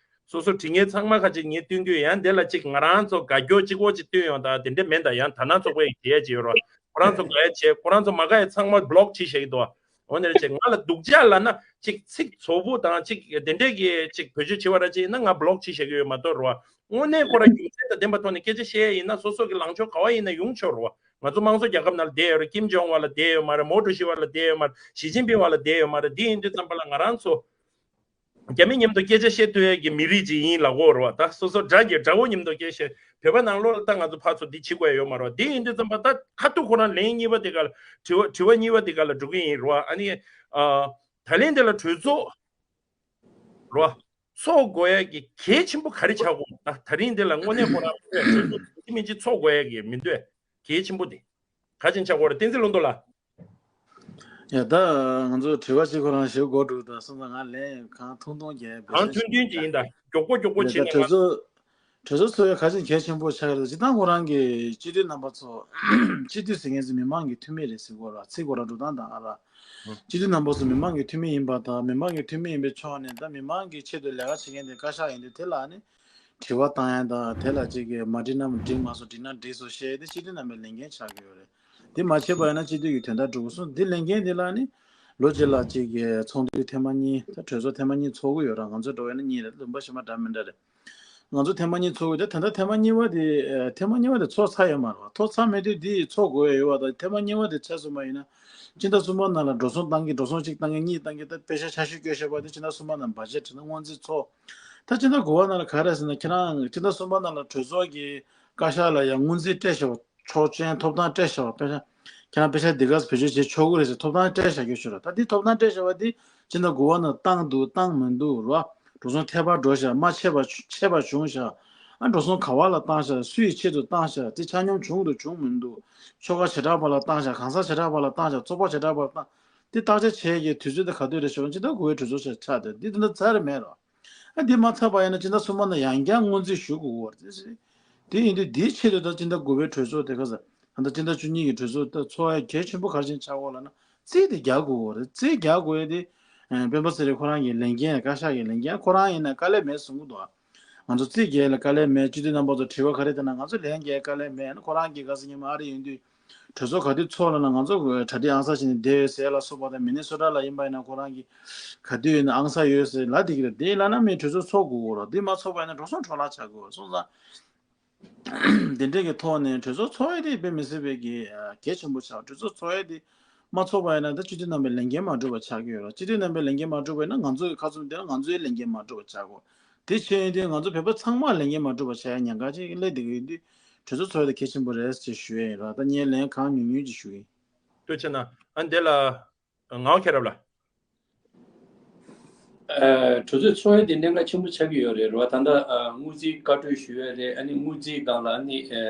སོ་སོ་འབྲི་མཁན་ཚང་མ་ཁ་ཅིག་ངས་སྟོན་གྱི་ཡོད། ཡང་དེ་ལ་ཅིག་ང་རང་ཚོ་དགའ་སྐྱོ་གཅིག་པོ་ཅིག་སྟོན་ཡོང་། ད་དེ་འདྲ་མེད། ད་ཡང་དར་ནག་ཚོགས་པས་བྱེད་ཡ་ཅིག་ཡོད་རེད་བ། ཁོ་རང་ཚོ་དགའ་ཡ་བྱས། ཁོ་རང་ཚོ་མ་དགའ་ཡ་ཚང་མ་block བྱེད་བཞག་གི་འདུག་བ། འོ་ནས་ཅིག་ང་ལ་སྡུག་ཅག་ལབ་ན་ཅིག་ཚིག་ཚོགས་པོ་དང་ཅིག་དེ་འདྲས་ཀྱི་ཅིག་བེད་སྤྱོད་བྱེད་པ་ར་ཅིག་ཡིན་ན་ང་block བྱེད་བཞག་གི་ཡོད་མ་གཏོགས་རེད་བ། དངོས་གནས་ཁོ་རང་རྒྱུ་མཚན་དང་ལྡན་པ་ཐོག་ནས་སྐད་ཆ་བཤད་ཡ་ཡིན་ན་སོ་སོ་གི་ལངས་ཕྱོགས་ག་བ་ཡིན་ན་ཡོང་ཆོག་རེད་བ། ང་ཚོ་དམངས་གཙོ་རྒྱལ་ཁབ་ནང་ལ་བསྡད་ཡོད་རེད། ཀིམ་ཇོང་ཝན་ལ་བསྡད་ཡོད་མ་རེད། མོ་ཊུ་ཤི་ཝ་ལ་བསྡད་ཡོད་མ་རེད། ཞི་ཅིན་ཕིང་ཝ་ལ་བསྡད་ཡོད་མ་རེད། འདི་ཡིན་དུས་ཙམ་པ་ལ་ང་རང་ཚོ་རྒྱ་མི་མཉམ་དུ་སྐད་ཆ་བཤད་ཐུབ་ཡས་ཀྱི་མི་རིགས་ཅིག་ཡིན་ལབ་དགོས་རེད་བ། ད་སོ་སོ་དགྲ་གི་དགྲ་བོ་མཉམ་དུ་སྐད་ཆ་བཤད། བོད་པ་ནང་ལོགས་ལ་ད་ང་ཚོ་ཕར་ཚུར་འདི་བྱེད་དགོས་ཡོད་མ་རེད་བ། འདི་ཡིན་དུས་ཙམ་པ་ད་ཁ་ཐུག་ཁོ་རང་ལན་གཉིས་པ་དེ་ག་ལ། དྲི་བ་དྲི་བ་གཉིས་པ་དེ་ག་ལ་འགྲོ་གི་ཡིན་རེད་བ། ཨ་ནི་ཨ་ད་ལན་དེ་ལ་གྲོས་ཚོགས་རེད་བ། ཚོགས་དགོས་ཡས་ཀྱི་གལ་ཆེན་པོ་ག་རེ་ཆགས་དགོས། ད་ད་རིང་འདི་ལ་དངོས་གནས་ཁོ་རང་གྲོས་ཚོགས་ཅི་མིན་ཅི་ཚོགས་དགོས་ཡས་ཀྱི་མི་འདུག་གལ་ཆེན་པོ་དེ་ག་ཅིག་ཆགས་དགོས་རེད། བསྟན་འཛིན་ལྷུན་རྡོར་ལགས། ཡ་ད་ང་ཚོ་དྲི་བ་གཅིག་ཁོ་རང་ཞིག་འགོ་འགྲོ། ད་སོང་ཙང་ང་ལན་གང་ཐུང་ཐུང་རྒྱག་གང་ཐུང་ཐུང་ཅིག་ཡིན། ད་མགྱོགས་པོ་མགྱོགས་པོ་ཡ་བྱས་ད་ནས་གྲོས་ང་ཚོ་གྲོས་ཚོགས་ཚོགས་ཡ་ག་ཅིག་གལ་ཆེན་པོ་ཆགས་ཡོད་ད། སྤྱིར་བཏང་ཁོ་རང་གི་སྤྱི་འཐུས་རྣམ་པ་ཚོ། སྤྱི་འཐུས་ཟེར་མཁན་ཚོ་མི་མང་གི་འཐུས་མི་རེད་ཟེར་དགོས་ར། ཚིག་གོ་ར་འགྲོ་སྟངས་དང་ཨ་ར། སྤྱི་འཐུས་རྣམ་པ་ཚོ་མི་མང་གི་འཐུས་མི་ཡིན་པ་དང་། མི་མང་གི་འཐུས་མི་ཡིན་པའི་ཕྱོགས་ནས་ད་མི་མང་གི་ཆེད་དུ་ལས་ཀ་བྱེད་མཁན་དེ་བཀའ་ཤག་ཡིན་དུས། དེ་ལ་ནི་དྲི་བ་བཏང་ཡ་དང་། དེ་ལ་ཅིག་གི་མ་འགྲིག་ན་འགྲིག་མ་སོང་། འགྲིག་ན་འགྲིག་སོང་ཞེས་དེ་སྤྱི་འཐུས་རྣམ་པའི་ལས་འགན་ཆགས་ཀྱི་ཡོད་རེད། དེ་མ་བྱས་པ་ཡིན་ན་སྤྱི་འཐུས་ཀྱི་དོན་དག་འགྲུབ་སོང་། དེ་ལས་འགན་དེ་ལ་ནི་ལོ་གཅིག་ལ་ཅིག་གི་ཚོགས་འདུ་ཐེངས་མ་གཉིས། ད་གྲོས་ཚོགས་ཐེངས་མ་གཉིས་ཚོགས་ཀྱི་ཡོད་ར། ང་ཚོ་འགྲོ་བ་ཡིན་ན་གཉིས་རེད། ལུང་པ་གཞན་པ་འདྲ་མི་འདྲ་རེད། ང་ཚོ་ཐེངས་མ་གཉིས་ཚོགས་ཡོད་དེ། ད་ལྟ་ཐེངས་མ་གཉིས་པ་དེ་ཨ་ཐེངས་མ་གཉིས་པ་དེ་ཚོགས་ཚར་ཡོད་མ་རེད་བ། ཚོགས་ཚར་མེད་དུས་དེ་ཚོགས་དགོས་ཡོད་བ། ད་ཐེངས་མ་གཉིས་པ་དེ་ཚར་སོང་བ་ཡིན་ན། སྤྱི་ཟླ་གསུམ་པ་ནང་ལ་འགྲོ་སོང་བཏང་གི། འགྲོ་སོང་གཅིག་བཏང་གི། གཉིས་བཏང་གི། ད་པེ་ཤག་ཆ་ཤས་བསྐྱོན་བཞག་པ་དེ་སྤྱི་ཟླ་གསུམ་པ་ནང་བ་ཇེཊ་ནང་སྔོན་རྩིས་ཚོགས། ད་སྤྱི་ཟླ་དགུ་པ་ནང་ལ་ག་རེ་ཟེར་ན། ཁྱེད་རང་སྤྱི་ཟླ་གསུམ་པ་ནང་ལ་གྲོས་ཚོགས་ཀྱི་བཀའ་ཤག་ལ་ཡང་སྔོན་རྩིས་སྤྲད་བཞག་པ། ཆོག་མཆན་ཐོབ་ཐང་སྤྲད་བཞག་པ། པེ་ཤག་ཁྱེད་རང་པེ་ཤག་འདི་ག་ཚོད་བེད་སྤྱོད་བྱེད་ཆོག་གི་རེད་ཟེར་ཐོབ་ཐང་སྤྲད་བཞག་རྒྱུ་ཞུ་ར། ད་འདི་ཐོབ་ཐང་སྤྲད་བཞག་པ་འདི་སྤྱི་ཟླ་དགུ་པ་ནང་བཏང་འདུག་བཏང་མི་འདུག་ར། འགྲོ་སོང་ཐད་པར་འགྲོ་བཞག། མ་ཆད་པ་ཆད་པ་བྱུང་བཞག། ཨ་འགྲོ་སོང་ག་བ་ལ་བཏང་བཞག། སུའི་ཆེད་དུ་བཏང་བཞག། དེ་ཆ་སྙོམས་བྱུང་འདུག་བྱུང་མི་འདུག། ཆོལ་ཁ་བྱེ་བྲག་པ་ལ་བཏང་བཞག། གང་ཟག་བྱེ་བྲག་པ་ལ་བཏང་བཞག། ཚོགས་པ་བྱེ་བྲག་པ་ལ་བཏང་། དེ་བརྟག་དཔྱད་བྱེད་ཡས་ཀྱི་དུས་ཚོད་དེ་ག་དུས་རེད་ཞུ་ན། སྤྱི་ཟླ་དགུ་པའི་གྲོས་ཚོགས་ཆགས་ཆགས་དེ་འདི་དེ་འདྲ་ཚར་རེད་མེད་ར། ཨ་འདི་མ་ཚར་བ་ཡིན་ན་སྤྱི་ཟླ་གསུམ་པ་ནང་ཡང་བསྐྱར་སྔོན་རྩིས་ཞུ་དགོས་པ་རེད། དེ་ཡིན་དུས་འདིའི་ཆེད་དུ་ད་སྤྱི་ཟླ་དགུ་པའི་གྲོས་ཚོགས་དེ་ག་ས། ད་ལྟ་སྤྱི་ཟླ་བཅུ་གཉིས་ཀྱི་གྲོས་ཚོགས་ད་ཚོགས་ཡ་གལ་ཆེན་པོ་ག་རེ་བྱས་ནས་ཆགས་ཡོད་ལབ་ན། རྩིས་དེ་རྒྱག་དགོས་པ་རེད། རྩིས་རྒྱག་དགོས་ཡ་དེ་སྤེན་པ་ཚེ་རིང་ཁོ་རང་གི་ལས་འགན། བཀའ་ཤག་གི་ལས་འགན། ཁོ་རང་ཡིན་ན་དཀའ་ལས་མེད་གསུང་གི་འདུག། ང་ཚོ་རྩིས་རྒྱག་ཡ་ལ་དཀའ་ལས་མེད། སྤྱི་འཐུས་རྣམ་པ་ཚོ་དྲི་བ་ག་རེ་བཏང་ན་ང་ཚོ་ལན་རྒྱག་ཡ་དཀའ་ལས་མེད། ཁོ་རང་གིས་ག་ས་ཉི་མ་ཨ་རི་ཡོང་དུས། གྲོས་ཚོགས་ག་དུས་ཚོགས་ལབ་ན་ང་ཚོ་གྲ་སྒྲིག་ཨང་གསར་བྱས་ནས་བསྡད་ཡོད་ཟེར་ལ་སོགས་པ་དང་། མི་ནི་སོ་ཊ་ལ་ཡིན་པ་ཡིན་ན་ཁོ་རང་གིས་ག་དུས་ཡིན་ན་ཨང་གསར་ཡོད་ཟེར་ལབ་བསྡད་ཀྱི་རེད། དེ་ལབ་ན་མི་གྲོས་ཚོགས་ཚོགས་དགོས་ར། དེ་མ་ཚོགས་པ་ཡིན་ན་འགྲོ་སོང་འཕྲོ་བརླག་ཆགས་དགོས་སོང་ཙང་། དེ་འདྲས་ཀྱི་ཐོག་ནས་གྲོས་ཚོགས་ཚོགས་ཡས་དེ་དཔེ་མི་སྲིད་པའི་གི་གལ་ཆེན་པོ་ཆགས། གྲོས་ཚོགས་ཚོགས་ཡས་དེ་ མ་ཚོགས་པ་ཡིན་ན་ད་སྤྱི་འཐུས་རྣམ་པའི་ལས་འགན་མ་འགྲུབ་པ་ཆགས་ཀྱི་ཡོད་རེད། སྤྱི་འཐུས་རྣམ་པའི་ལས་འགན་མ་འགྲུབ་པ་ཡིན་ན་ང་ཚོ་གི་ཁ་བཙུམ་དེ་ལ་ང་ཚོའི་ལས་འགན་མ་འགྲུབ་པ་ཆགས་དགོས། དེ་བྱས་ཡིན་དུས་ང་ཚོ་བོད་པ་ཚང་མ་ལས་འགན་མ་འགྲུབ་པ་བྱ་ཡ་ཉེན་ཁ་ཅིག་སླེབས་བསྡད་ཀྱི་ཡོད་དུས་གྲོས་ཚོགས་ཚོགས་ཡ་དེ་གལ་ཆེན་པོ་རེད་ཅེས་ཞུ་ཡ་ཡིན་ར། ད་ངས་ལན་གང་ཉུང་ཉུང་ཅིག་ཞུ་གི་ཡིན། ཐུགས་རྗེ་གནང་། ཨ་འདི་ལ་ངག་མཁྱེན་རབ་ལ། ཨ་གྲོས་ཚོགས་ཚོགས་ཡ་དེ་གནད་འགག་ཆེན་པོ་ཆགས་ཀྱི་ཡོད་རེད་རོ། ད་ལྟ་ཨ་དངུལ་རྩིས་བཀའ་འཁྲོལ་ཞུ་ཡ་རེད། ཨ་ནི་དངུལ་རྩིས་སྒང་ལ་ཨ་ནི་ཨ་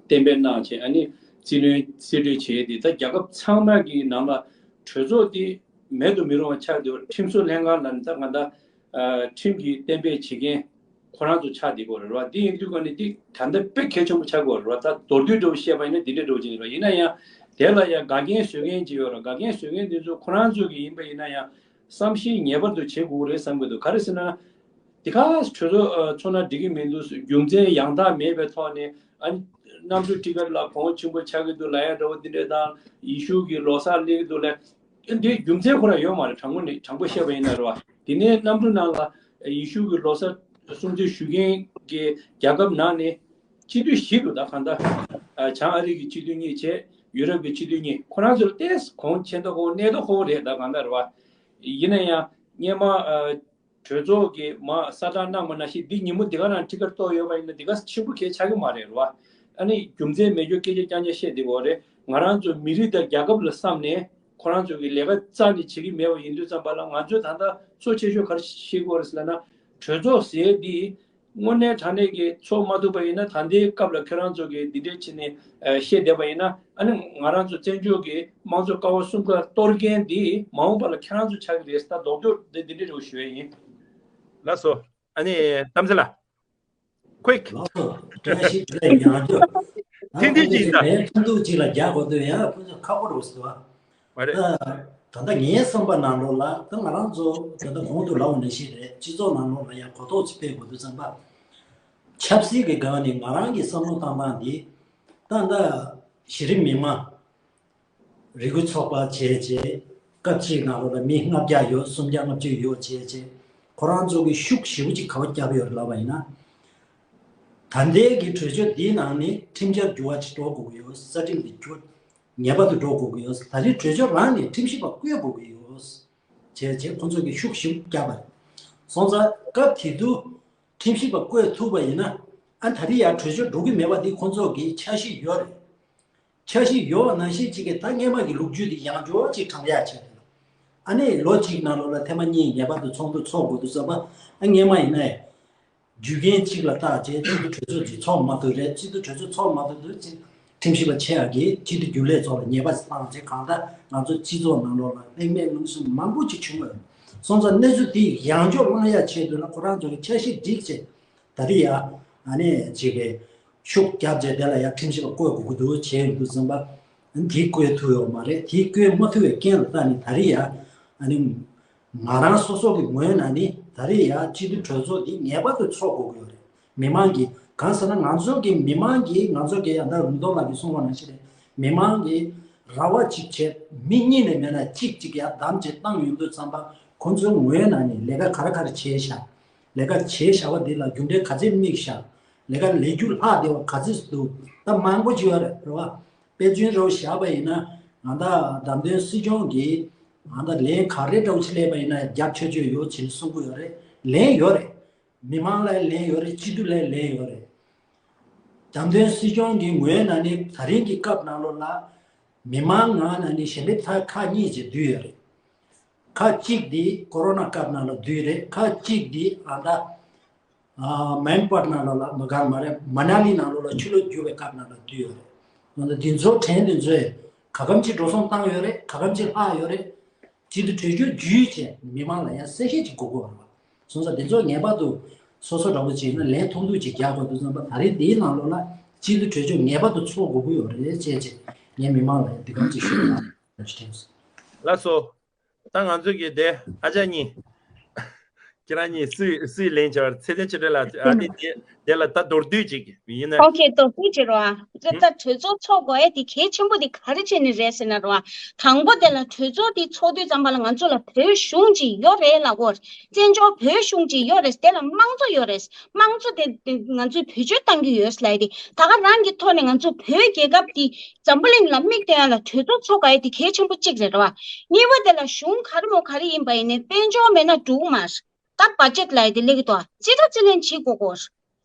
གཏན་འབེབས་གནང་བྱས་ཨ་ནི་རྩིས་ལེན་རྩིས་སྤྲོད་བྱས་ཏེ་ད་རྒྱལ་ཁབ་ཚང་མ་གི་ནང་ལ་གྲོས་ཚོགས་དེ་མེད་དུ་མི་རུང་བ་ཆགས་བསྡད་ཡོད། ཁྲིམས་བཟོ་ལྷན་ཁང་ལ་ནི་ད་ང་ད་ཨ་ཁྲིམས་ཀྱི་གཏན་འབེབས་བྱེད་མཁན་ཁོ་རང་ཚོ་ཆགས་བསྡད་ཡོད་རེད་རོ། དེ་ཡིན་དུས་ཀ་ནི་དེ་ད་ལྟ་དཔེ་གལ་ཆེན་པོ་ཆགས་ཀྱི་ཡོད་རེད་རོ། ད་མདོར་བསྡུས་འདྲ་བོ་བཤད་པ་ཡིན་ན་དེ་འདྲ་འདྲ་བོ་ཅིག་ཡིན་རོ། ཡིན་ན་ཡང་དེ་ལ་ཡང་འགལ་རྐྱེན་བཟོ་མཁན་ཅིག་ཡོད་རོ། འགལ་རྐྱེན་བཟོ་མཁན་དེ་ཚོ་ཁོ་རང་ཚོ་གི་ཡིན་པ་ཡིན་ན་ཡང་། བསམ་ཤེས་ངེས་པར་དུ་བྱེད་དགོས་རེད་བསམ་གྱི་འདུག་ག་རེ་ཟེར་ན། དེ་ག་གྲོས་ཚོགས་ཚོགས་ན་འགྲིག་གི་མི་འདུག་རྒྱུ་མཚན་ཡང་དག་མེད་པའི་ཐོག་ནས་ཨ་ནི་གནམ་གྲུ་ཊི་ཀེ་ཊི་ལ་གོང་ཆེན་པོ་ཆགས་ཀྱི་འདུག་ལབ་ཡ་འདྲ་བོ་འདི་འདྲ་དང་ཡེ་ཤུ་གི་ལོ་གསར་སླེབས་ཀྱི་འདུག་ལབ། འདིའི་རྒྱུ་མཚན་ཁོ་རང་ཡོད་མ་རེད། དྲང་པོ་ནས་དྲང་པོ་བཤད་པ་ཡིན་ན་རེད་བ། དེ་ནས་གནམ་གྲུ་ནང་ལ་ཡེ་ཤུ་གི་ལོ་གསར་སྲུང་བརྩི་ཞུ་མཁན་གྱི་རྒྱལ་ཁབ་ནང་ནས། སྤྱི་འཐུས་བཞི་འདུག་ད་གང་ལྟར། ཨ་བྱང་ཨ་རི་གི་སྤྱི་འཐུས་གཉིས་བྱས། ཡུ་རོབ་ཀྱི་སྤྱི་འཐུས་གཉིས། ཁོ་རང་ཚོར་ཏོག་ཙམ་གོང་ཆེན་ཏོག་ཁོ་གནས་ཏོག་ཁོ་རེད་ད་གང་ལྟར་རེད་བ། ཡིན་ན་ཡང་སྔོན་མ་ཨ་གྲོས་ཚོགས་ཀྱིས་མར་གསལ་བསྒྲགས་གནང་བ་ནང་བཞིན་འདི་ཉིན་མོ་འདི་ག་རང་ཊི་ཀེ་ཊི་གཏོར་ཡོད་པ་ཡིན་ན་འདི་ག་ཆེན་པོ་གང་ཡང་ཆགས་ཀྱི་མ་རེད་རེད་བ། ཨ་ནི་རྒྱུ་མཚན་མེད་རྒྱུ་སྐད་ཆ་རྐྱང་རྐྱང་བཤད་བསྡད་ཡོད་རེད། ང་རང་ཚོ་མི་རིགས་དང་རྒྱལ་ཁབ་ལ་བསམ་ནས་ཁོ་རང་ཚོ་གི་ལས་ཀ་རྩ་ནས་བྱེད་ཀྱི་མེད་པ་ཡིན་དུས་ཙམ་པ་ལ་ང་ཚོས་ད་ལྟ་གཙོ་ཆེ་ཤོས་ག་རེ་བཤད་ཀྱི་ཡོད་རེད་ཟེར་ན། གྲོས་ཚོགས་ཟེར་འདི། དངོས་གནས་དྲང་གནས་ཀྱི་ཚོགས་མ་ཐུབ་པ་ཡིན་ན་ད་ལྟའི་སྐབས་ལ་ཁྱེད་རང་ཚོ་གིས་འདི་འདྲའི་བྱས་ནས་ཨ་བཤད་བསྡད་པ་ཡིན་ན་ཨ་ནི་ང་རང་ཚོ་བཙན་བྱོལ་གྱི་དམངས་གཙོ་ཀ་བ་གསུམ་ཀ་གཏོར་མཁན་འདི་མ་འོངས་པ་ལ་ཁྱེད་རང་ཚོ་ཆགས་ཀྱི་རེད། ད་རྡོག་རྡོག་འདི་འདི་འདྲའི་རེ་བ་ཞུ་ཡ་ཡིན། ལགས་སོ། ཨ་ནི་གཏམ་ཚེ་ལགས། quick། ལགས་སོ། བཀྲ་ཤིས་བདེ་ལེགས། ཡང་བསྐྱར། ཐེངས་འདི་གཅིག་ད། ལན་ཐུང་ཐུང་གཅིག་ལ་རྒྱག་དགོས་དུས་ཡང་ཁོ་ཚོ་ཁག་པོ་རེད་ཟེར་བ། མ་རེད། ད་ད་ལྟ་ངའི་བསམ་པ་ནང་ལོགས་ལ་ད་ང་རང་ཚོ་ད་ལྟ་གོང་དུ་ལབ་པ་ནང་བཞིན་རེད། སྤྱི་ཚོགས་ནང་ལོགས་ལ་ཡང་གོ་རྟོགས་ཅིག་སྤེལ་དགོས་དུས་ཙམ་པ། ཆབ་སྲིད་ཀྱི་སྒང་ནས་ང་རང་གི་བསམ་བློ་བཏང་སྟངས་འདི་ད་ལྟ་གཞི་རིམ་མི་མང་རེ་སྐུལ་ཚོགས་པ་བྱས་བྱས་སྐབས་གཅིག་ནང་ལོགས་ལ་མི་ལྔ་བརྒྱ་ཡོད། སུམ་བརྒྱ་ལྔ་བཅུ་ཡོད་བྱས་བྱས་ཁོ་རང་ཚོ་གི་ཤུགས་ཞེ་པོ་ཅིག་ག་པར་བརྒྱབ་ཡོད་རེད་ལབ་པ་ཡིན་ན། ད་ལྟའི་གི་གྲོས་ཆོད་འདིའི་ནང་ནས་ཁྲིམས་འཆར་འགྱུར་བ་ཅིག་འགྲོ་དགོས་ཀྱི་ཡོད། རྩ་ཁྲིམས་འདི་འགྱུར་ངེས་པར་དུ་འགྲོ་དགོས་ཀྱི་ཡོད། ད་རེས་གྲོས་ཆོད་རང་ནས་ཁྲིམས་ཞིབ་པ་བསྐོས་དགོས་ཀྱི་ཡོད། བྱས་བྱས་ཁོང་ཚོ་གི་ཤུགས་ཞེ་པོ་བརྒྱབ་པ་རེད། སོང་ཙང་སྐབས་དེ་དུས་ཁྲིམས་ཞིབ་པ་བསྐོས་ཐུབ་པ་ཡིན་ན་ཨ་ད་རེས་ཡང་གྲོས་ཆོད་འགྲོ་གི་མེད་པ་འདི་ཁོང་ཚོ་གི་འཆར་གཞི་ཡོད་རེད། འཆར་གཞི་ཡོད་པ་ནང་བཞིན་གཅིག་གི་ད་སྔོན་མ་གི་ལོ་རྒྱུས་དེ་ཡང་བསྐྱར་ཅིག་དྲངས་ཡག་བྱས་ཏེ། ཨ་ནི་ལོ་གཅིག་ནང་ལོགས་ལ་ཐེངས་མ་གཉིས་ངེས་པར་དུ་ཚོགས་འདུ་ཚོགས་དགོས་འདུག་བསམ་པ། ཨ་སྔོན་མ་ཡིན་ནའི་རྒྱུ་རྐྱེན་གཅིག་ལ་བརྟག་བྱས་སྤྱི་འཐུས་གྲོས་ཚོགས་ཅིག་ཚོགས་མ་ཐུབ་རེད། སྤྱི་འཐུས་གྲོས་ཚོགས་ཚོགས་མ་ཐུབ་དུས་ཅིག་ཁྲིམས་ཞིབ་པ་ཆེ་ཡག་གིས་སྤྱི་འཐུས་རྒྱུན་ལས་ཚོ་ལ་ཉེས་པ་བཏང་བྱས་གང་ལྟར་ང་ཚོ་སྤྱི་ཚོགས་ནང་ལོགས་ལ་ལྷད་མེད་ལངས་ཕྱོགས་མང་པོ་ཅིག་བྱུང་བ་རེད། སོང་ཙང་གནས་ཚུལ་དེ་ཡང་བསྐྱར་བླང་ཡག་ཆེད་དུ་ལ་ཁོ་རང་ཚོ་གི་འཆར་གཞི་སྒྲིག་བྱས། ད་རེས་ཡ་ཨ་ནི་ཅིག་གི་ཤུགས་བརྒྱབ་བྱས་དེ་ལ་ཡ་ཁྲིམས་ཞིབ་པ་བསྐོ་དགོས་ཀྱི་འདུག་བྱས་ཡོང་དུས་ཙམ་པ། དེ་བསྐོ་ཐུབ་ཡོད་མ་རེད། དེ་བསྐོ་མ་ཐུབ་པའི་རྐྱེན་ལ་བརྟེན་ནས་ད་རེས་ཡ་ཨ་ནི་ང་རང་སོ་སོ་གི་ངོས་ནས་ནི་ད་རེས་ཡ་སྤྱི་འཐུས་གྲོས་ཚོགས་འདི་ངེས་པར་དུ་ཚོགས་དགོས་ཀྱི་ཡོད་རེད། མི་མང་གིས་གང་ཟེར་ན་ང་ཚོ་གི་མི་མང་གིས་ང་ཚོ་གི་ཡ་ད་རུང་ཏོག་ལགས་ཀྱིས་གསུངས་པ་ནང་བཞིན་རེད། མི་མང་གིས་ར་བ་གཅིག་བྱས་མི་གཉིས་ལས་མེད་ན་གཅིག་གཅིག་ཡ་བདམས་བྱས་བཏང་ཡོང་དུས་ཙམ་པ་ཁོང་ཚོའི་ངོས་ནས་ནི་ལས་ཀ་ག་རེ་ག་རེ་བྱས་ཤག་ལས་ཀ་བྱས་བཞག་པ་འདི་ལ་རྒྱུ་འབྲས་ག་ཚད་དམིགས་ཤག་ལས་ཀ་ལས་རྒྱུ་ལྷག་བསྡད་པ་ག་ཚོད་འདུག་ད་མང་པོ་ཅིག་ཡོད་རེད་རེད་བ། དཔེ་མཚོན་རེ་བཞག་པ་ཡིན་ན་ང་ད་བདམས་ཐོན་སྲིད་སྐྱོང་གིས་ང་ད་ལན་ག་རེ་འདྲ་བོ་ཅིག་སླེབས་པ་ཡིན་ན་རྒྱབ་ཆོག་ཆོག་ཡོད་ཅེས་གསུང་གི་ཡོད་རེད། ལན་ཡོད་རེད། མི་མང་ལ་ལན་ཡོད་རེད། སྤྱི་འཐུས་ལ་ལན་ཡོད་རེད། བདམས་ཐོན་སྲིད་སྐྱོང་གི་ངོས་ནས་ནི་ད་རིང་གི་སྐབས་ནང་ལོགས་ལ་མི་མང་ངོས་ནས་ནི་ཞལ་འདེབས་ཐེངས་ཁག་གཉིས་ཅིག་བསྡུས་ཡོད་རེད། ཁག་གཅིག་འདི་ཀོ་རོ་ན་སྐབས་ནང་ལ་བསྡུས་རེད། ཁག་གཅིག་འདི་ཨ་ད་ཨ་མན་པར་ནང་ལོགས་ལ་མ་གང་མ་རེད། མ་ན་ལི་ནང་ལོགས་ལ་ཆུ་ལོག་རྒྱུག་པའི་སྐབས་ནང་ལ་བསྡུས་ཡོད་རེད། འོན་ཏེ་འདི་ཚོ་གྲས་འདི་ཚོས་ག་གམ་ཅིག་འགྲོ་སོང་བཏང་ཡོད་རེད། ག་གམ་ཅིག་ལྷག་ཡོད་རེད། སྤྱི་འཐུས་གྲོས་ཆོད་བརྒྱུད་བྱས་མི་མང་ལ་ཡང་གསལ་བཤད་ཅིག་དགོས་ཀྱི་ཡོད་རེད་བ། སོང་ཙང་འདི་ཚོ་ངེས་པར་དུ་སོ་སོ་འདྲ་པོ་བྱས་ན་ལན་ཐུང་ཐུང་ཅིག་རྒྱག་དགོས་འདུག་བསམ་པ། ད་རེས་འདིའི་ནང་ལོགས་ལ་སྤྱི་འཐུས་གྲོས་ཆོད་ངེས་པར་དུ་ཚོགས་དགོས་ཀྱི་ཡོད་རེད་ཅེས་བྱས་ངས་མི་མང་ལ་འདི་གམ་ཅིག་ཞུ་ཡ་ཞུ་དྲན་སོང་། ལགས་སོ། ད་ང་ཚོ་གི་དེ་ཨ་ཅག་གཉིས། ཁྱེད་རང་གཉིས་སུས་སུས་ལན་བྱས་པ་རེད། ཚེ་བརྟན་ཆོས་སྒྲོན་ལགས། ཨ་ནི་དེ་དེ་ལ་ད་མདོར་བསྡུས་ཅིག་ཡིན་ན། ཨོ་ཁེ། མདོར་བསྡུས་ཅིག་རོ། ཨ་ད་གྲོས་ཚོགས་ཚོགས་དགོས་ཡ་དེ་གལ་ཆེན་པོ་དེ་ག་རེ་བྱས་ནས་རེད་ཟེར་ན་རོ། ཨ་དང་པོ་དེ་ལ་གྲོས་ཚོགས་དེ་ཚོགས་དུས་ཙམ་པ་ལ་ང་ཚོ་ལ་བོད་གཞུང་ཅིག་ཡོད་རེད་ལབ་དགོས། བཙན་བྱོལ་བོད་གཞུང་ཅིག་ཡོད་རེད། དེ་ལ་དམངས་གཙོ་ཡོད་རེད། དམངས་གཙོ་དེ་དེ་ང་ཚོས་བེད་སྤྱོད་གཏང་གི་ཡོད་ལབ་ཡ་དེ། ད་ག་རང་གི་ཐོག་ནས་ང་ཚོ་བོད་རྒྱལ་ཁབ་དེ་འཛམ་བུ་གླིང་ལ་མིག་སྟོན་ཡ་ལ་གྲོས་ཚོགས་ཚོགས་དགོས་ཡ་དེ་གལ་ཆེན་པོ་གཅིག་རེད་རོ། ཨ་གཉིས་པ་དེ་ལ་གཞུང་ག་རེ་མོ་ག་རེ་ཡིན་པ་ཡིན་ནའི་དཔལ་འབྱོར་མེད་ན་འགྲོ་གི་མ་རེད། ད་བ་ཇེཊ་ལབ་ཡ་དེ་སླེབས་ཀྱི་འདུག་ཨ། རྩིས་ཁྲ་རྩིས་ལེན་བྱེད་དགོས་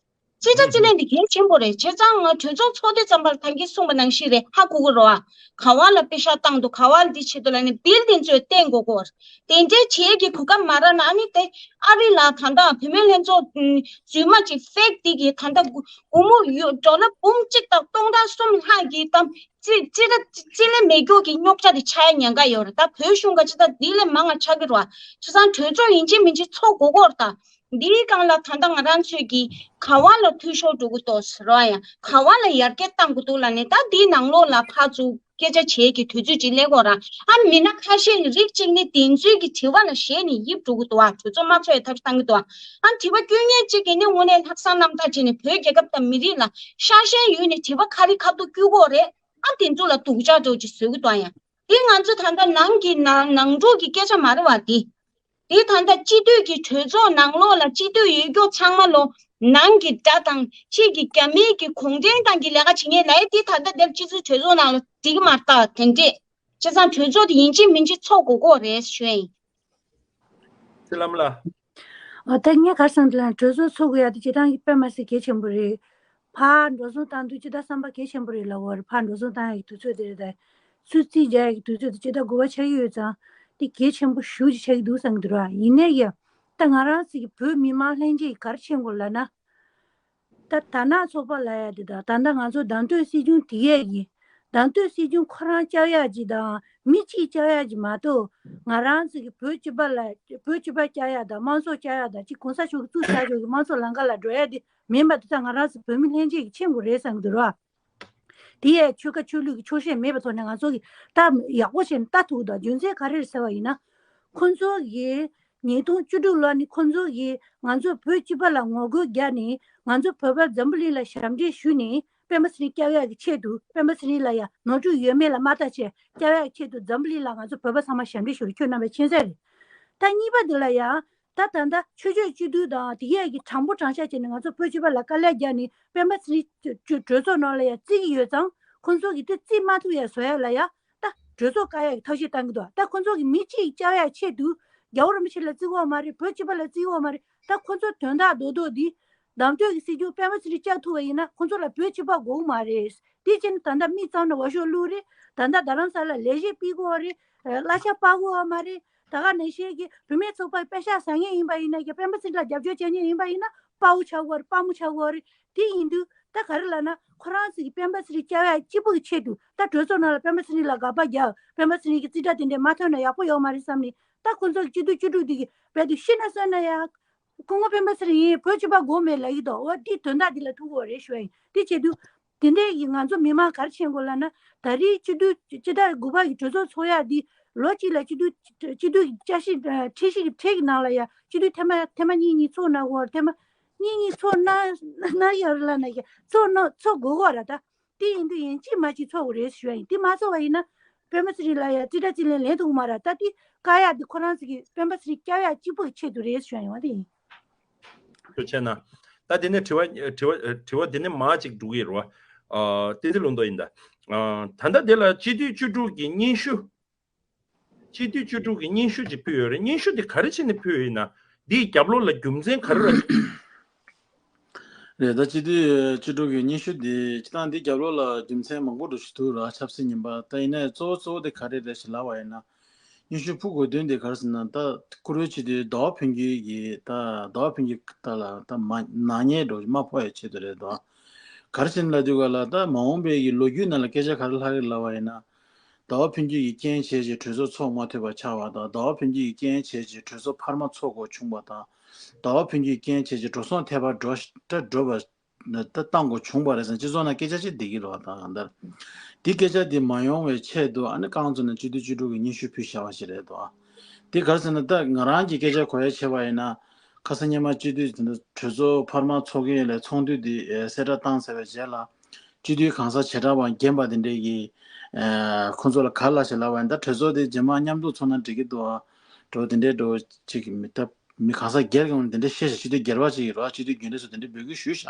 ཀྱི་རེད། རྩིས་ཁྲ་རྩིས་ལེན་དེ་གལ་ཆེན་པོ་རེད། བྱས་ཙང་ང་གྲོས་ཚོགས་ཚོགས་དུས་ཙམ་པར་ད་གིན་གསུངས་པ་ནང་བཞིན་རེད། ཧ་གོ་གི་རོ། ཨ་ག་བ་ལ་པེ་ཤག་བཏང་འདུག་ག་བ་ལ་འདི་བྱེད་འདུག་ལབ་ནས་བིལ་དེ་ཚོས་བསྟན་དགོས་ཀྱི་རེད། དེ་འདྲའི་བྱེད་ཀྱི་གོ་སྐབས་མ་རག་ན། ཨ་ནི་དེ་ཨ་རི་ལ་ད་ལྟ་བུད་མེད་ལྷན་ཚོགས་རྫུན་མ་ཅིག་ཕེག་དེ་གི་ད་ལྟ་སྒོར་མོ་ཡོད་ཌོ་ལར་འབུམ་གཅིག་དང་སྟོང་ཕྲག་གསུམ་ལྷག་གི་གཏམ། རྩིས་རྩིས་ཁྲ་རྩིས་ལེན་མེད་རྒྱུ་གི་རྙོག་དྲ་དེ་ཆགས་ཡ་ཉེན་ཁ་ཡོད་རེད། ད་བོད་གཞུང་ག་ཅི་ད་འདི་ལས་མང་ང་ཆགས་ཀྱི་རེད་བ། བྱས་ཙང་གྲོས་ཚོགས་ཡིན་གཅིག་མིན་གཅིག་ཚོགས་དགོས་ཀྱི་རེད་ད། འདིའི་སྒང་ལ་ད་ལྟ་ང་རང་ཚོས་ཀྱིས་ག་བ་ལ་འཐུས་ཤོར་འགྲོ་གི་འདུག་ཟེར་བ་ཡང་ག་བ་ལ་ཡར་རྒྱས་གཏང་དགོས་འདུག་ལབ་ནས། ད་འདིའི་ནང་ལོགས་ལ་ཕར་ཚུར་སྐད་ཆ་བྱེད་ཀྱི་དུས་ཚོད་ཅིག་སླེབས་ཀྱི་ཡོད་རེད། ཨ་མི་སྣ་ཁ་ཤས་ཀྱི་རིགས་གཅིག་ནི་དེ་ཚོའི་གི་དྲི་བ་ལ་ཞེད་ནས་ཡིབ་འགྲོ་གི་འདུག་བ། གྲོས་ཚོགས་མ་ཚོགས་ཡ་ཐབས་ཤེས་གཏང་གི་འདུག་བ། ཨ་དྲི་བ་སྐྱོན་མཁན་གཅིག་གིས་ནི་དངོས་གནས་ལྷག་བསམ་རྣམ་དག་བྱས་ནས་བོད་རྒྱལ་ཁབ་དང་མི་རིགས་ལ་ཤ་ཞེན་ཡོད་ནས་དྲི་བ་ག་རེ་ཁ་ཐུག་བསྐྱུར་གྱི་ཡོད་རེད། ཨ་དེ་ཚོ་ལ་སྡུག་ཅག་འདྲ་བོ་ཅིག་བཟོ་གི་འདུག་ཨ། ཡང་དེ་ང་ཚོ་ད་ལྟ་ནང་གི་ནང་ནང་འཁྲུག་གི་སྐད་ཆ་མ་རེད་བ། དེ་དེ་ད་ལྟ་སྤྱི་འཐུས་ཀྱི་གྲོས་ཚོགས་ནང་ལོགས་ལ་སྤྱི་འཐུས་ཡོད་རྒྱུ་ཚང་མ་ལོ་ནང་གི་དགྲ་དང་ཕྱི་གི་རྒྱ་མིའི་གི་གུང་ཁྲན་ཏང་གི་ལས་ཀ་བྱེད་མཁན་ལ་ཡ་དེ་ད་ལྟ་དེར་སྤྱི་འཐུས་གྲོས་ཚོགས་ནང་ལ་འགྲིག་གི་མ་རེད་ད། དེ་འདྲས་བྱས་ཙང་གྲོས་ཚོགས་དེ་ཡིན་གཅིག་མིན་གཅིག་ཚོགས་དགོས་ཀྱི་ཡོད་རེད་ཞུ་ཡ་ཡིན། ཚེ་ལྷ་མོ་ལགས། ཨ་ད་ངས་ག་རེ་བསམ་འདུག་ལབ་ན། གྲོས་ཚོགས་ཚོགས་དགོས་ཡ་དེ་སྤྱིར་བཏང་གི་དཔེ་མ་སྲིད་གལ་ཆེན་པོ་རེད། ཕར་འགྲོ་སོང་བཏང་དུས་སྤྱིར་བཏང་བསམ་པ་གལ་ཆེན་པོ་རེད་ལབ་ཀྱི་ཡོད་རེད། ཕར་འགྲོ་སོང་བཏང་ཡ་གི་དུས་ཚོད་དེ་རེད། ད་ཚུར་རྩིས་རྒྱག་ཡ་གི་དུས་ཚོད་དེ་སྤྱིར་བཏང་དགོས་པ་ཆགས་ཀྱི་ཡོད་ཙང་དེ་གལ་ཆེན་པོ་ཞེ་པོ་ཅིག་ཆགས་ཀྱི་འདུག་བསམ་གྱི་འདུག་ར། ཡིན་ནའི་ཡ་ད་ང་རང་ཚོ་གི་བོད་མི་མང་ལྷན་རྒྱས་ཀྱིས་ག་རེ་མཁྱེན་དགོས་ལབ་ན། ད་དར་ནག་ཚོགས་པ་ལབ་ཡ་དེ་དང་། ད་ལྟ་ང་ཚོ་བདམས་ཐོན་སྲིད་སྐྱོང་དེ་ཡས་ཀྱི་བདམས་ཐོན་སྲིད་སྐྱོང་ཁོ་རང་བཅའ་ཡག་ཅིག་དང་། མི་གཅིག་བཅའ་ཡག་ཅིག་མ་གཏོགས། ང་རང་ཚོ་གི་བོད་སྤྱི་པ་ལ་བོད་སྤྱི་པ་བཅའ་ཡག་དང་། དམངས་གཙོ་བཅའ་ཡག་དང་། གཅིག་གོང་ས་མཆོག་གི་བཙུགས་ས་ཆོག་གི་དམངས་གཙོ་ལམ་ཁ་ལ་འགྲོ་ཡག་དེ་མིན་པ་དེ་ད་ང་རང་ཚོ་བོད་མི་ལྷན་རྒྱས་ཀྱིས་མཁྱེན་དགོས་རེད་བསམ་གྱི་འདུག་ར། དེ་ཡས་ཆོལ་ཁ་ཆོས་ལུགས་ཀྱི་ཕྱོགས་ཞེན་མེད་པའི་ཐོག་ནས་ང་ཚོ་གིས་ད་ཡག་པོ་བྱས་ནས་ལྟ་ཐུབ་ཀྱི་འདུག་རྒྱུ་མཚན་ག་རེ་རེད་ཟེར་བ་ཡིན་ན། ཁོང་ཚོ་གིས་ཉིས་སྟོང་བཅུ་དྲུག་ལོ་ནས་ཁོང་ཚོ་གིས་ང་ཚོ་བོད་སྤྱི་པ་ལ་ངོ་རྒོལ་བརྒྱབ་ནས། ང་ཚོ་བོད་པ་འཛམ་བུ་གླིང་ལ་ཞབས་འདྲེན་ཞུས་ནས། སྤེན་པ་ཚེ་རིང་བསྐྱབ་ཡག་གི་ཆེད་དུ། སྤེན་པ་ཚེ་རིང་ལ་ཡ་ནོར་འཁྲུལ་ཡོད་མེད་ལ་མ་ལྟ་བྱས་བསྐྱབ་ཡག་གི་ཆེད་དུ་འཛམ་བུ་གླིང་ལ་ང་ཚོ་བོད་པ་ཚང་མ་ཞབས་འདྲེན་ཞུ་རེད། ཁྱོད་རྣམ་པས་མཁྱེན་གསལ་རེད། ད་གཉིས་པ་འདི་ལ་ཡ། ད་ད་ལྟ་ཆོས་ཕྱོགས་སྤྱི་འཐུས་དང་དེ་ཡས་ཀྱི་དྲང་པོ་དྲང་བཞག་བྱས་ནས་ང་ཚོ་བོད་སྤྱི་པ་ལ་དཀའ་ལས་བརྒྱབ་ནས། སྤེན་པ་ཚེ་རིང་གྲོས་ཚོགས་ནང་ལ་ཡ་བརྩི་གི་ཡོད་ཙང་། ཁོང་ཚོ་གིས་དེ་བརྩི་མ་ཐུབ་ཡ་བཟོ་ཡ་ལ་ཡ། ད་གྲོས་ཚོགས་བཀག་ཡ་གི་ཐབས་ཤེས་བཏང་གི་འདུག་ད་ཁོང་ཚོ་གིས་མི་གཅིག་བཅའ་ཡ་ཆེད་དུ་རྒྱལ་བ་རིན་པོ་ཆེ་ལ་བརྩི་གི་ཡོད་མ་རེད། བོད་སྤྱི་པ་ལ་བརྩི་གི་ཡོད་མ་རེད། ད་ཁོང་ཚོ་དོན་དག་རྡོག་རྡོག་འདི། བདམས་ཐོན་གྱི་སྲིད་སྐྱོང་སྤེན་པ་ཚེ་རིང་བཅའ་ཐུབ་པ་ཡིན་ན། ཁོང་ཚོ་ལ་བོད་སྤྱི་པ་དགོས་ཀྱི་མ་རེད། དེ་བྱས་ནས་ད་ལྟ་མི་ཚང་མ་ནས་འོས་ཤོག་བླུགས་རེད། ད་ལྟ་རྡ་རམ་ས་ལ་ལས་བྱེད་ཕུད་ཀྱི་ཡོད་རེད། གླ་ཆ་སྤར་གྱི་ཡོད་མ་རེད། ད་ག་ནང་བཞིན་གྱི་བུད་མེད་ཚོགས་པའི་པེ་ཤག་ཟ་མཁན་ཡིན་པ་ཡིན་ན། ཀྱི་སྤེན་པ་ཚེ་རིང་ལ་རྒྱབ་སྐྱོར་བྱེད་མཁན་ཡིན་པ་ཡིན་ན། དཔའ་བོ་ཆགས་ཀྱི་ཡོད་རེད། དཔའ་མོ་ཆགས་ཀྱི་ཡོད་རེད། དེ་ཡིན་དུས་ད་ག་རེ་ལབ་ན། ཁོ་རང་ཚོ་གིས་སྤེན་པ་ཚེ་རིང་བཅའ་ཡག་གཅིག་པུ་གི་ཆེད་དུ། ད་གྲོས་ཚོགས་ནང་ལ་སྤེན་པ་ཚེ་རིང་ལ་དགག་པ་རྒྱག་སྤེན་པ་ཚེ་རིང་གི་རྩིས་ཁྲ་དེ་འདྲས་མ་ཐོན་ན་ཡག་པོ་ཡོད་མ་རེད་བསམ་ནས། ད་ཁོ་ཚོ་གི་སྤྱི་འཐུས་བཅུ་དྲུག་དེ་གི་རྦད་དེ་ཤི་ན་གསོན་ན་ཡང་སྐུ་ངོ་སྤེན་པ་ཚེ་རིང་བོད་སྤྱི་པ་དགོས་མེད་ལབ་ཀྱི་འདུག་འོ་དེ་དོན་དག་འདི་ལ་ཐུག་གི་ཡོད་རེད་ཞུ་ཡ་ཡིན། དེ་བྱེད་དུས་དེ་འདྲས་ཀྱི་ང་ཚོ་མི་མང་ག་རེ་བྱེད་དགོས་ལབ་ན། ད་རེས་སྤྱི་འཐུས་སྤྱི་ཟླ་དགུ་པ་གི་གྲོས་ཚོགས་ཚོགས་ཡ་འདི་ལོ་གཅིག་ལ་སྤྱི་འཐུས་སྤྱི་འཐུས་ཀྱི་བཅའ་ཁྲིམས་ཁྲིམས་ཞིབ་ཀྱི་ཁྲིམས་ཀྱི་ནང་ལ་ཡ་སྤྱི་འཐུས་ཐེངས་མ་ཐེངས་མ་གཉིས་གཉིས་ཚོགས་གནང་དགོས། ཐེངས་མ་གཉིས་གཉིས་ཚོགས་གནང་གནང་ཡ་རེད་ལབ་ན། ཡ་ཚོགས་གནང་ཚོགས་དགོས་གོ་ར། ད་དེ་ཡིན་དུས་ཡིན་གཅིག་མིན་གཅིག་ཚོགས་དགོས་རེད་ཞུ་ཡ་ཡིན། དེ་མ་ཚོགས་པ་ཡིན་ན་སྤེན་པ་ཚེ་རིང་ལ་ཡ་རྩིས་ཁྲ་རྩིས་ལེན་ལེན་ཐུབ་ཀྱི་མ་རེད། ད་དེ་བཀག་ཡ་དེ་ཁོ་རང་ཚོ་གིས་སྤེན་པ་ཚེ་རིང་བསྐྱབ་ཡ་གཅིག་པུ་གི་ཆེད་དུ་རེད་ཞུ་ཡ་ཡིན་བ། དེ་ཡིན། ཐུགས་རྗེ་ཆེ་གནང་། ད་དེ་ནས་དྲི་བ་དྲི་བ་དྲི་བ་དེ་ནས་མར་ཅིག་འགྲོ་གི་རེད་བ། ཨ་བསྟན་འཛིན་ལུང་རྟོགས་ཡིན་ད། ཨ་ད་ལྟ་དེ་ལ་སྤྱི་འཐུས་བཅུ་དྲུག་གི་སྙན་ཞུ། སྤྱི་འཐུས་བཅུ་དྲུག་གི་སྙན་ཞུ་ཅིག་ཕུལ་ཡོད་རེད། སྙན་ཞུ་དེ་ག་རེ་བྱས་ནས་ཕུལ་ཡོད་ཡིན་ན། འདིའི་རྒྱབ་ལོགས་ལ་རྒྱུ་མཚན་ག་རེ་རེད། རེད། ད་སྤྱི་འཐུས་བཅུ་དྲུག་གི་སྙན་ཞུ་འདི་སྤྱིར་བཏང་འདི་རྒྱབ་ལོགས་ལ་རྒྱུ་མཚན་མང་པོ་འདྲ་ཞིག་འདུག་ར། ཆབ་སྲིད་ཡིན་པ། ད་ཡིན་ནའི་གཙོ་བོ་གཙོ་བོ་དེ་ག་རེ་རེད་ཞེས་ལབ་པ་ཡིན་ན། སྙན་ཞུ་ཕུལ་དགོས་དོན་དེ་ག་རེ་ཟེར་ན། ད་བཀུར་འོས་སྤྱི་འཐུས་ཟླ་བ་ཕུན་སྐྱིད་ཀྱིས། ད་ཟླ་བ་ཕུན་སྐྱིད་ད་ལ་ད་མ་ནག་ཉེས་འདྲ་མ་ཕོག་ཡ་ཆེད་དུ་རེད་དོ། ག་རེ་བྱས་ནས་ལབ་དུས་ག་ལ། ད་མ་འོངས་པའི་གི་ལོ་རྒྱུས་ནང་ལ་སྐད་ཆ་ག་རེ་ལྷག་གི་ལབ་པ་ཡིན་ན། ཟླ་བ་ཕུན་སྐྱིད་ཀྱི་རྐྱེན་བྱས་ཀྱི་གྲོས་ཚོགས་ཚོགས་མ་ཐུབ་པ་ཆགས་པ་དང་། ཟླ་བ་ཕུན་སྐྱིད་ཀྱི་རྐྱེན་བྱས་ཀྱི་གྲོས་ཚོགས་འཕར་མ་ཚོགས་དགོས་བྱུང་བ་དང་། ཟླ་བ་ཕུན་སྐྱིད་ཀྱི་རྐྱེན་བྱས་ཀྱི་འགྲོ་སོང་ཐད་པ་འགྲོ་ད་འགྲོ་བ་ད་བཏང་དགོས་བྱུང་བ་རེད་ཟེར་ནས་སྤྱི་ཚོགས་ནང་སྐད་ཆ་ཅིག་བསྡད་ཀྱི་རེད་བ། ད་གང་ལྟར་འདི་སྐད་ཆ་འདི་མ་ཡོང་བའི་ཆེད་དུ། ཨ་ནི་རྐང་བཙུགས་ནས་སྤྱི་འཐུས་བཅུ་དྲུག་གི་སྙན་ཞུ་ཕུལ་བཞག་པ་ཞིག་རེད་དོ། འདི་ག་རེ་ཟེར་ན། ད་ང་རང་གི་སྐད་ཆ་གོ་ཡ་བྱས་པ་ཡིན་ན། ཁ་སང་སྔོན་མ་སྤྱི་འཐུས་དེ་འདྲ་གྲོས་ཚོགས་འཕར་མ་ཚོགས་ཀྱི་ཡོད་ལས་ཚོགས་འདུ་དེ་ཨེ་གསལ་བསྒྲགས་བཏང་ཚར་བའི་རྗེས་ལ་སྤྱི་འཐུས་གང་ཟག་བྱེ་བྲག་པ་རྒན་པ་དེ་འདྲས་ཀྱིས་ཨེ་ཁོང་ཚོ་ལ་ག་རེ་ལབ་ཤག་ལབ་པ་ཡིན་ད། གྲོས་ཚོགས་དེ་རྗེས་མ་མཉམ་དུ་ཚོགས་ན་འགྲིག་གི་འདུག་ཨ། འགྲོ་དེ་འདྲས་འགྲོ་ཅིག་མི་ཐབས། མི་གང་ཟག་སྒེར་གྱི་ངོས་ནས་དེ་འདྲ་བཤད་ཤག་སྤྱི་འཐུས་སྒེར་པ་ཅིག་ཡོད་རེད་བ། སྤྱི་འཐུས་རྒྱུན་ལས་ཚོ་དེ་འདྲ་འབོད་སྐུལ་ཞུས་ཤག་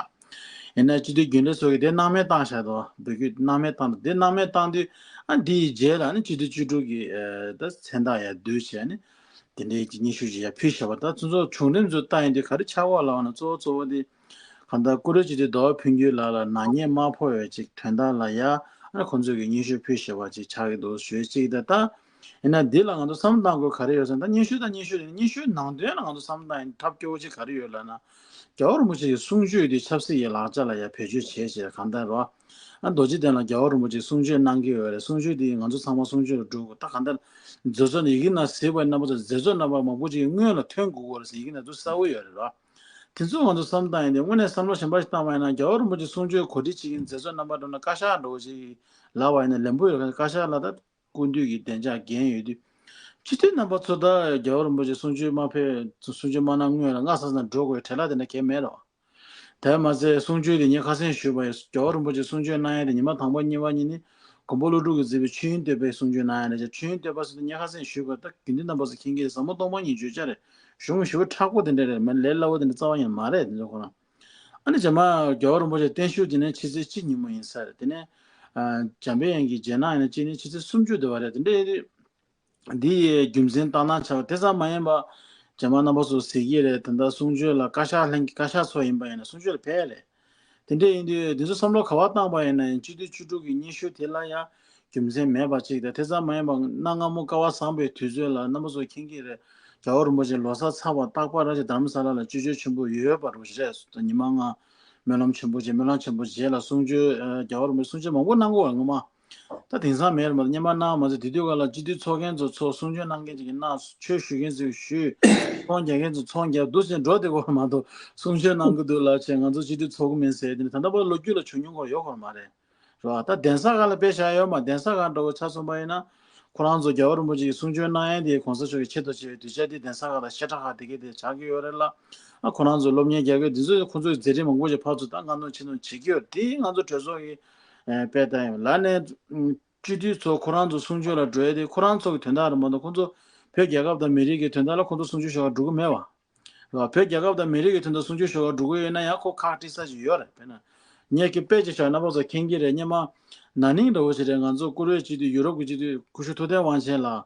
ཡིན་ན་སྤྱི་འཐུས་རྒྱུན་ལས་ཚོ་གིས་དེ་སྣང་མེད་བཏང་ཤག་དོ། འབོད་སྐུལ་སྣང་མེད་བཏང་། དེ་སྣང་མེད་བཏང་དུས་ཨ་འདི་ཡི་རྗེས་ལ་ནི་སྤྱི་འཐུས་བཅུ་དྲུག་གི་ཨེ་ད་མཚན་རྟགས་ཡར་བསྡུས་བྱས་ནི་དེ་འདྲའི་སྙན་ཞུ་ཅིག་ཡར་ཕུལ་ཤག་པ། ད་ཚོ་ཚོ་བྱུང་རིམ་ཚོ་ལྟ་ཡིན་དུས་ག་རེ་ཆགས་ཀྱི་ཡོད་ལབ་པ་ན་གཙོ་བོ་གཙོ་བོ་དེ་གང་ལྟར་བཀུར་འོས་སྤྱི་འཐུས་རྡོ་བྷེ་ཕུན་སྐྱིད་ལགས་ལ་ནག་ཉེས་མ་ཕོག་པའི་ཅིག་དོན་དག་ལ་ཡ་ཨ་ཁོང་ཚོས་ཀྱི་སྙན་ཞུ་ཕུལ་ཤག་པ་ཅིག་ཆགས་ཀྱི་འདུག་ཞུ་ཅིག་ད་ད། ཡིན་ན་འདི་ལ་ང་ཚོ་བསམ་བློ་བཏང་དགོས་ག་རེ་ཡོད་ཟེར་ན། ད་སྙན་ཞུ་དང་སྙན་ཞུ་རེད། སྙན་ཞུའི་ནང་དོན་ལ་ང་ཚོ་བསམ་བློ་བཏང་ཡིན་ཐབས་སྐྱོ་བོ་ཅིག་ག་རེ་ཡོད་ལབ་ན། རྒྱལ་བ་རིན་པོ་ཆེ་གི་གསུང་ཆོས་དེ་ཆབ་སྲིད་ཀྱི་ལག་ཆ་ལ་ཡ་བེད་སྤྱོད་བྱས་བྱས་གང་ལྟར་རོ། ཨ་རྡོ་རྗེ་གདན་ལ་རྒྱལ་བ་རིན་པོ་ཆེ་གསུང་ཆོས་གནང་གི་ཡོད་རེད། གསུང་ཆོས་དེ་ང་ཚོ་ཚང་མ་གསུང་ཆོས་ལ་འགྲོ་དགོས། ད་གང་ལྟར་མཛད་གཙོ་ནས་ཡི་གེ་ནང་གཟིགས་པ་རྣམ་པ་ཚོ་མཛད་གཙོ་རྣམ་པ་མང་པོ་ཅིག་གི་སྔོན་ལ་ཐོན་དགོས་ཀྱི་ཡོད་རེད་ཟེར་ཡི་གེ་ནང་དུ་གསལ་བོ་ཡོད་རེད་རོ། དེ་ཚོ་ང་ཚོ་བསམ་བློ་བཏང་ཡིན་དེ་དངོས་གནས་བསམ་བློ་གཞན་པ་ཞིག་བཏང་བ་ཡིན་ན་རྒྱལ་བ་རིན་པོ་ཆེ་གསུང་ཆོས་གོ་སྒྲིག་བྱེད་མཁན་མཛད་གཙོ་རྣམ་པ་འགྲོ་ན་བཀའ་ཤག་འགྲོ་ཅིག་ལབ་པ་ཡིན་ན་ལན་པོ་ཡོད་རེད། བཀའ་ཤག་ལ་ད། སྐུ་མདུན་གྱི་བདེ་འཇགས་འགན་ཡོད་དུས། སྤྱི་འཐུས་རྣམ་པ་ཚོ་ད་རྒྱལ་བ་རིན་པོ་ཆེ་གསུང་ཆོས་མ་ཕེབས། གསུང་ཆོས་མ་གནང་སྔོན་ལ་སྔ་ས་ས་འགྲོ་དགོས་བྲེལ་བ་དེ་འདྲ་གང་ཡང་མེད་རོ། དེ་མ་ཟད་གསུང་ཆོས་དེ་ངས་ཁ་སང་ཞུས་པ་ཡིན། རྒྱལ་བ་རིན་པོ་ཆེ་གསུང་ཆོས་གནང་ཡ་དེ་ཉི་མ་དང་པོ་གཉིས་པ་གཉིས་ནི་མགོན་པོ་ཀླུ་སྒྲུབ་ཀྱིས་གཙོས་པའི་མཆོད་ཡོན་བསྟོད་པའི་གསུང་ཆོས་གནང་ཡ་རེད། མཆོད་ཡོན་བསྟོད་པ་ཟེར་དུས་ངས་ཁ་སང་ཞུས་པ་ད་དགེ་འདུན་རྣམ་པ་ཚོ་མཁྱེན་གྱི་རེད། ཟབ་མོ་སྟོང་པ་ཉིད་བརྗོད་བྱ་རེད། གཞུང་ཞེ་པོ་མཁྲེགས་པོ་དེ་འདྲ་རེད། མ་ལས་སླ་བོ་དེ་འདྲ་རྩ་བ་ཉིད་མ་རེད། དེ་ཚོ་ཁོ་རང་། ཨ་ནི་རྗེས་མ་རྒྱལ་བ་རིན་པོ་ཆེ་བརྟན་བཞུགས་དེ་ནས་ཕྱི་ཚེས་གཅིག་ཉིན་མོ་ཡིན་ས་རེད། དེ་ནས་ཨ་འཇམ་དཔལ་དབྱངས་ཀྱི་རྗེས་གནང་ཡིན་ན་གཅིག་ནི་ཕྱི་ཚེས་སུམ་ཅུ་དེ་བ་རེད། དེ་འདྲ་འདི་ཡི་རྒྱུ་མཚན་ལྟ་སྣང་ཆགས་པ་དེ་ཙམ་མ་ཡིན་པ། རྗེས་མ་རྣམ་པ་ཚོ་གཟིགས་ཀྱི་རེད། ད་ལྟ་གསུང་ཆོས་ལ་བཀའ་ཤག་ལྷན་རྒྱས་བཀའ་ཤག་ཚོ་ཡིན་པ་ཡིན་ན་གསུང་ཆོས་ལ་ཕེབས་རེད། དེ་འདྲ་ཡིན་དུས་འདི་ཚོ་བསམ་བློ་ག་བ་བཏང་པ་ཡིན་ན་ཡང་སྤྱི་འཐུས་བཅུ་དྲུག་གི་སྙན་ཞུ་དེ་ལ་ཡང་རྒྱུ་མཚན་མེད་པ་ཅིག་དང་། དེ་ཙམ་མ་ཡིན་པ་གནའ་སྔ་མོ་སྐལ་བ་བཟང་པོའི་དུས་ཚོད་ལ་རྣམ་པ་ཚོ་མཁྱེན་གྱི་རེད། རྒྱལ་བ་རིན་པོ་ཆེ་ལོ་གསར་ཚར་བ་རྟག་པར་ར་ཅིག་དྷ་རམ་ས་ལ་ལ་སྤྱི་ཆོས་ཆེན་པོ་ཡོད་པ་རུ་རེད། ཉི་མ་ལྔ་སྨོན་ལམ་ཆེན་པོ་བྱས། སྨོན་ལམ་ཆེན་པོ་རྗེས་ལ་གསུང་ཆོས་ཨ་རྒྱལ་བ་རིན་པོ་ཆེ་གསུང་ཆོས་མང་པོ་གནང་གོ། སྔོན་མ་ད་དེང་སང་མེད་རེད་མ་གཏོགས། སྔོན་མ་གནང་མ་ཚད་དེ་དུས་ག་ལ་སྤྱི་འཐུས་ཚོགས་མཁན་ཚོ་ཚོགས། གསུང་ཆོས་གནང་མཁན་ཅིག་གིས་གནང་། ཆོས་ཞུ་མཁན་ཚོས་ཞུས། ཚོང་རྒྱག་མཁན་ཚོས་ཚོང་རྒྱབ། འདུག་སེ་འགྲོ་བསྡད་ཀྱི་ཡོད་མ་གཏོགས་གསུང་ཆོས་གནང་གི་འདུག་ལབ་བྱས་ང་ཚོ་སྤྱི་འཐུས་ཚོགས་ཀྱི་མིན་ཟེར། དེ་ནི་ད་ལྟ་བར་ལོ་རྒྱུས་ལ་བྱུང་མྱོང་ཁོ་ཡོད་ཁོ་མ་རེད། རེད་བ། ད་གདན་ས་ཁག་ལ་དཔེ་བཞག་ཡོད་མ། གདན་ས་ཁག་འདྲ་བོ་ཆ་མཚོན་པ་ཡིན་ན། ཁོ་རང་ཚོ་རྒྱལ་བ་རིན་པོ་ཆེ་གི་གསུང་ཆོས་གནང་ཡས་དེ་གོང་ས་མཆོག་གི་ཆེད་དུ་བྱས་པའི་གདུལ་བྱ་དེ་གདན་ས་ཁག་ལ་བཤད་གྲྭ་ཁག་དེ་གའི་དེ་ཆགས་ཀྱི་ཡོད་རེད་ལ། ཨ་ཁོ་རང་ཚོ་སློབ་གཉེར་རྒྱག་གི་དེ་ཚོ་ཁོ་ཚོའི་མཛད་རིམ་མང་པོ་ཞིག་ཕར་ཚུར་ད་བཀའ་མོལ་ཆེ་མཐོང་བྱེད་ཀྱི་ཡོད་རེད། དེ་ང་ཚོ་གྲོས་ཚོགས་ཀྱི་ཨ་དཔེ་ལྟ་ཡོང་ལ་ནས་སྤྱི་འཐུས་ཚོ་ཁོ་རང་ཚོ་གསུང་ཆོས་ལ་འགྲོ་ཡས་དེ་ཁོ་རང་ཚོ་གི་དོན་དག་རེད་མ་གཏོགས་ཁོ་ཚོ་བོད་རྒྱལ་ཁབ་དང་མི་རིགས་ཀྱི་དོན་དག་ལ་ཁོ་ཚོ་གསུང་ཆོས་ཞུ་ག་འགྲོ་གི་མེད་བ། རེད་བ། བོད་རྒྱལ་ཁབ་དང་མི་རིགས་ཀྱི་དོན་དུ་གསུང་ཆོས་ཞུ་བར་འགྲོ་གི་ཡོད་ན་ཡང་ཁོ་ཁག་དཀྲི་ས་ཞིག་ཡོད་རེད། དཔེར་ན། ངས་ཀྱི་དཔེ་ཅིག་བཞག་རྣམ་པ་ཚོ་མཁྱེན་གྱི་རེད། སྔོན་མ་ན་ནིང་འདྲ་བོ་ཞིག་རེད། ང་ཚོ་བཀུར་འོས་སྤྱི་འཐུས་ཡུ་རོབ་ཀྱི་སྤྱི་འཐུས་སྐུ་ཞབས་ཐུབ་བསྟན་དབང་ཆེན་ལགས་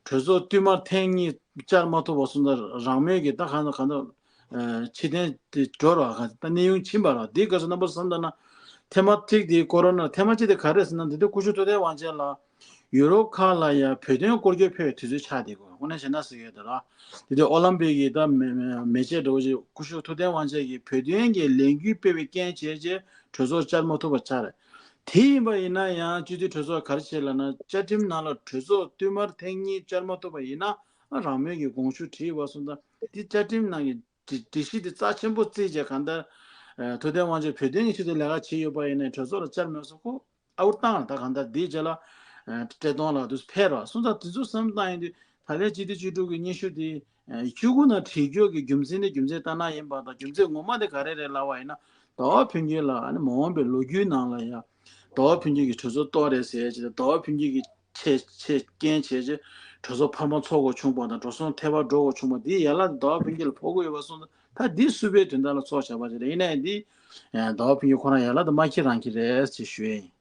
གྲོས་ཚོགས་བསྟུད་མར་ཐེངས་གཉིས་བཅར་མ་ཐུབ་པ་སོང་ཙང་རང་མོས་ཀྱི་ད་གང་དང་གང་དང་ཕྱིར་འཐེན་དེ་འགྲོ་རོགས་ག་ད་གནས་དབྱུང་ཕྱིན་པ་རོགས། འདིའི་སྐབས་སུ་རྣམ་པ་ཚོ་བསམ་ད་ན་ཐེངས་མ་གཅིག་དེ་ཀོ་རོ་ན། ཐེངས་མ་གཅིག་དེ་ག་རེ་ཟེར་ན་འདི་ལྟར་སྐུ་ཞབས་ཐུབ་བསྟན་དབང་ཆེན་ལགས་ཡུ་རོབ་ཁག་ལ་ཡང་བོད་དོན་སྐོར་སྐྱོད་ཕེབས་པའི་དུས་ཚོད་ཆགས་བསྡད་ཀྱི་ཡོད། དངོས་གནས་བྱས་ན་ཟེར་གྱི་ཡོད་དེ་ར། དེ་དུས་ཨོ་ལམ་པིག་གི་ད་མེ་མེ་མེ་ལྕེ་འདྲ་བོ་ཞིག་སྐུ་ཞབས་ཐུབ་བསྟན་དབང་ཆེན་གྱིས་བོད་དོན་གྱི་ལས་འགུལ་སྤེལ་བའི་རྐྱེན་བྱས་རྗེས་གྲོས་ཚོགས་བཅར་མ་ཐུབ་པ་ཆགས་རེད། དེ་ཡིན་པ་ཡིན་ན་ཡང་སྤྱི་འཐུས་གྲོས་ཚོགས་ག་རེ་བྱས་ལབ་ན། བཅའ་ཁྲིམས་ནང་ལ་གྲོས་ཚོགས་བསྟུད་མར་ཐེངས་གཉིས་བཅར་མ་ཐུབ་པ་ཡིན་ན་རང་མོས་ཀྱི་དགོངས་ཞུ་བྲིས་པ་སོང་ཙང་དེ་བཅའ་ཁྲིམས་ནང་གི་སྒྲིག་སྒྲིག་གཞི་དེ་རྩ་ཆེན་པོ་བརྩིས་བྱས་གང་ལྟར་ཐུབ་བསྟན་དབང་ཆེན་བོད་དོན་གྱི་ཆེད་དུ་ལས་ཀ་བྱས་ཡོད་པ་ཡིན་ནའི་གྲོས་ཚོགས་ལ་བཅར་མེད་སོང་ཁོ། ཨའུ་ཏང་ལ་ད་གང་ལྟར་འདིའི་རྗེས་ལ་ཨ་བཀྲས་མཐོང་ལགས་དུ་ཕེབས་རོགས་གསུངས་ཙང་། དེ་ཚོ་བསམ་བློ་བཏང་ཡོང་དུས་ད་ལན་སྤྱི་འཐུས་བཅུ་དྲུག་གི་སྙན་ཞུ་དེ་ཨ་བཅུ་དགུ་ནང་བྲིས་རྒྱུ་གི་རྒྱུ་མཚན་ནི་རྒྱུ་མཚན་ལྟ་ན་ཡིན་པ་དང་། རྒྱུ་མཚན་ངོ་མ་དེ་ག་རེ་རེད་ལབ་པ་ཡིན་ན། ཟླ་བ་ཕུན་སྐྱིད་ལགས་ཨ་ནི་མ་འོངས་པའི་ལོ་རྒྱུས་ནང་ལ་ཡང་ཟླ་བ་ཕུན་སྐྱིད་ཀྱིས་གྲོས་ཚོགས་གཏོར་རེད་ཟེར་ཡ་ཅིག་དང་། ཟླ་བ་ཕུན་སྐྱིད་ཀྱིས་ཆེ་ཆེ་རྐྱེན་བྱས་རྗེས་གྲོས་ཚོགས་འཕར་མ་ཚོགས་དགོས་བྱུང་བ་དང་། འགྲོ་སོང་ཐལ་བར་འགྲོ་དགོས་བྱུང་བ་དེའི་ཡན་ལག་དེ་ཟླ་བ་ཕུན་སྐྱིད་ལ་ཕོག་གི་ཡོད་པ་སོང་ཙང་། ད་འདི་སུ་པའི་དོན་དག་ལ་ཚོགས་བཞག་པ་ཞིག་རེད། ཡིན་ནའི་འདི་ཟླ་བ་ཕུན་སྐྱིད་ཁོ་རང་ཡན་ལག་དེ་མ་འཁྱེར་རང་འཁྱེར་རེད་ཅེས་ཞུ་ཡས་ཡིན།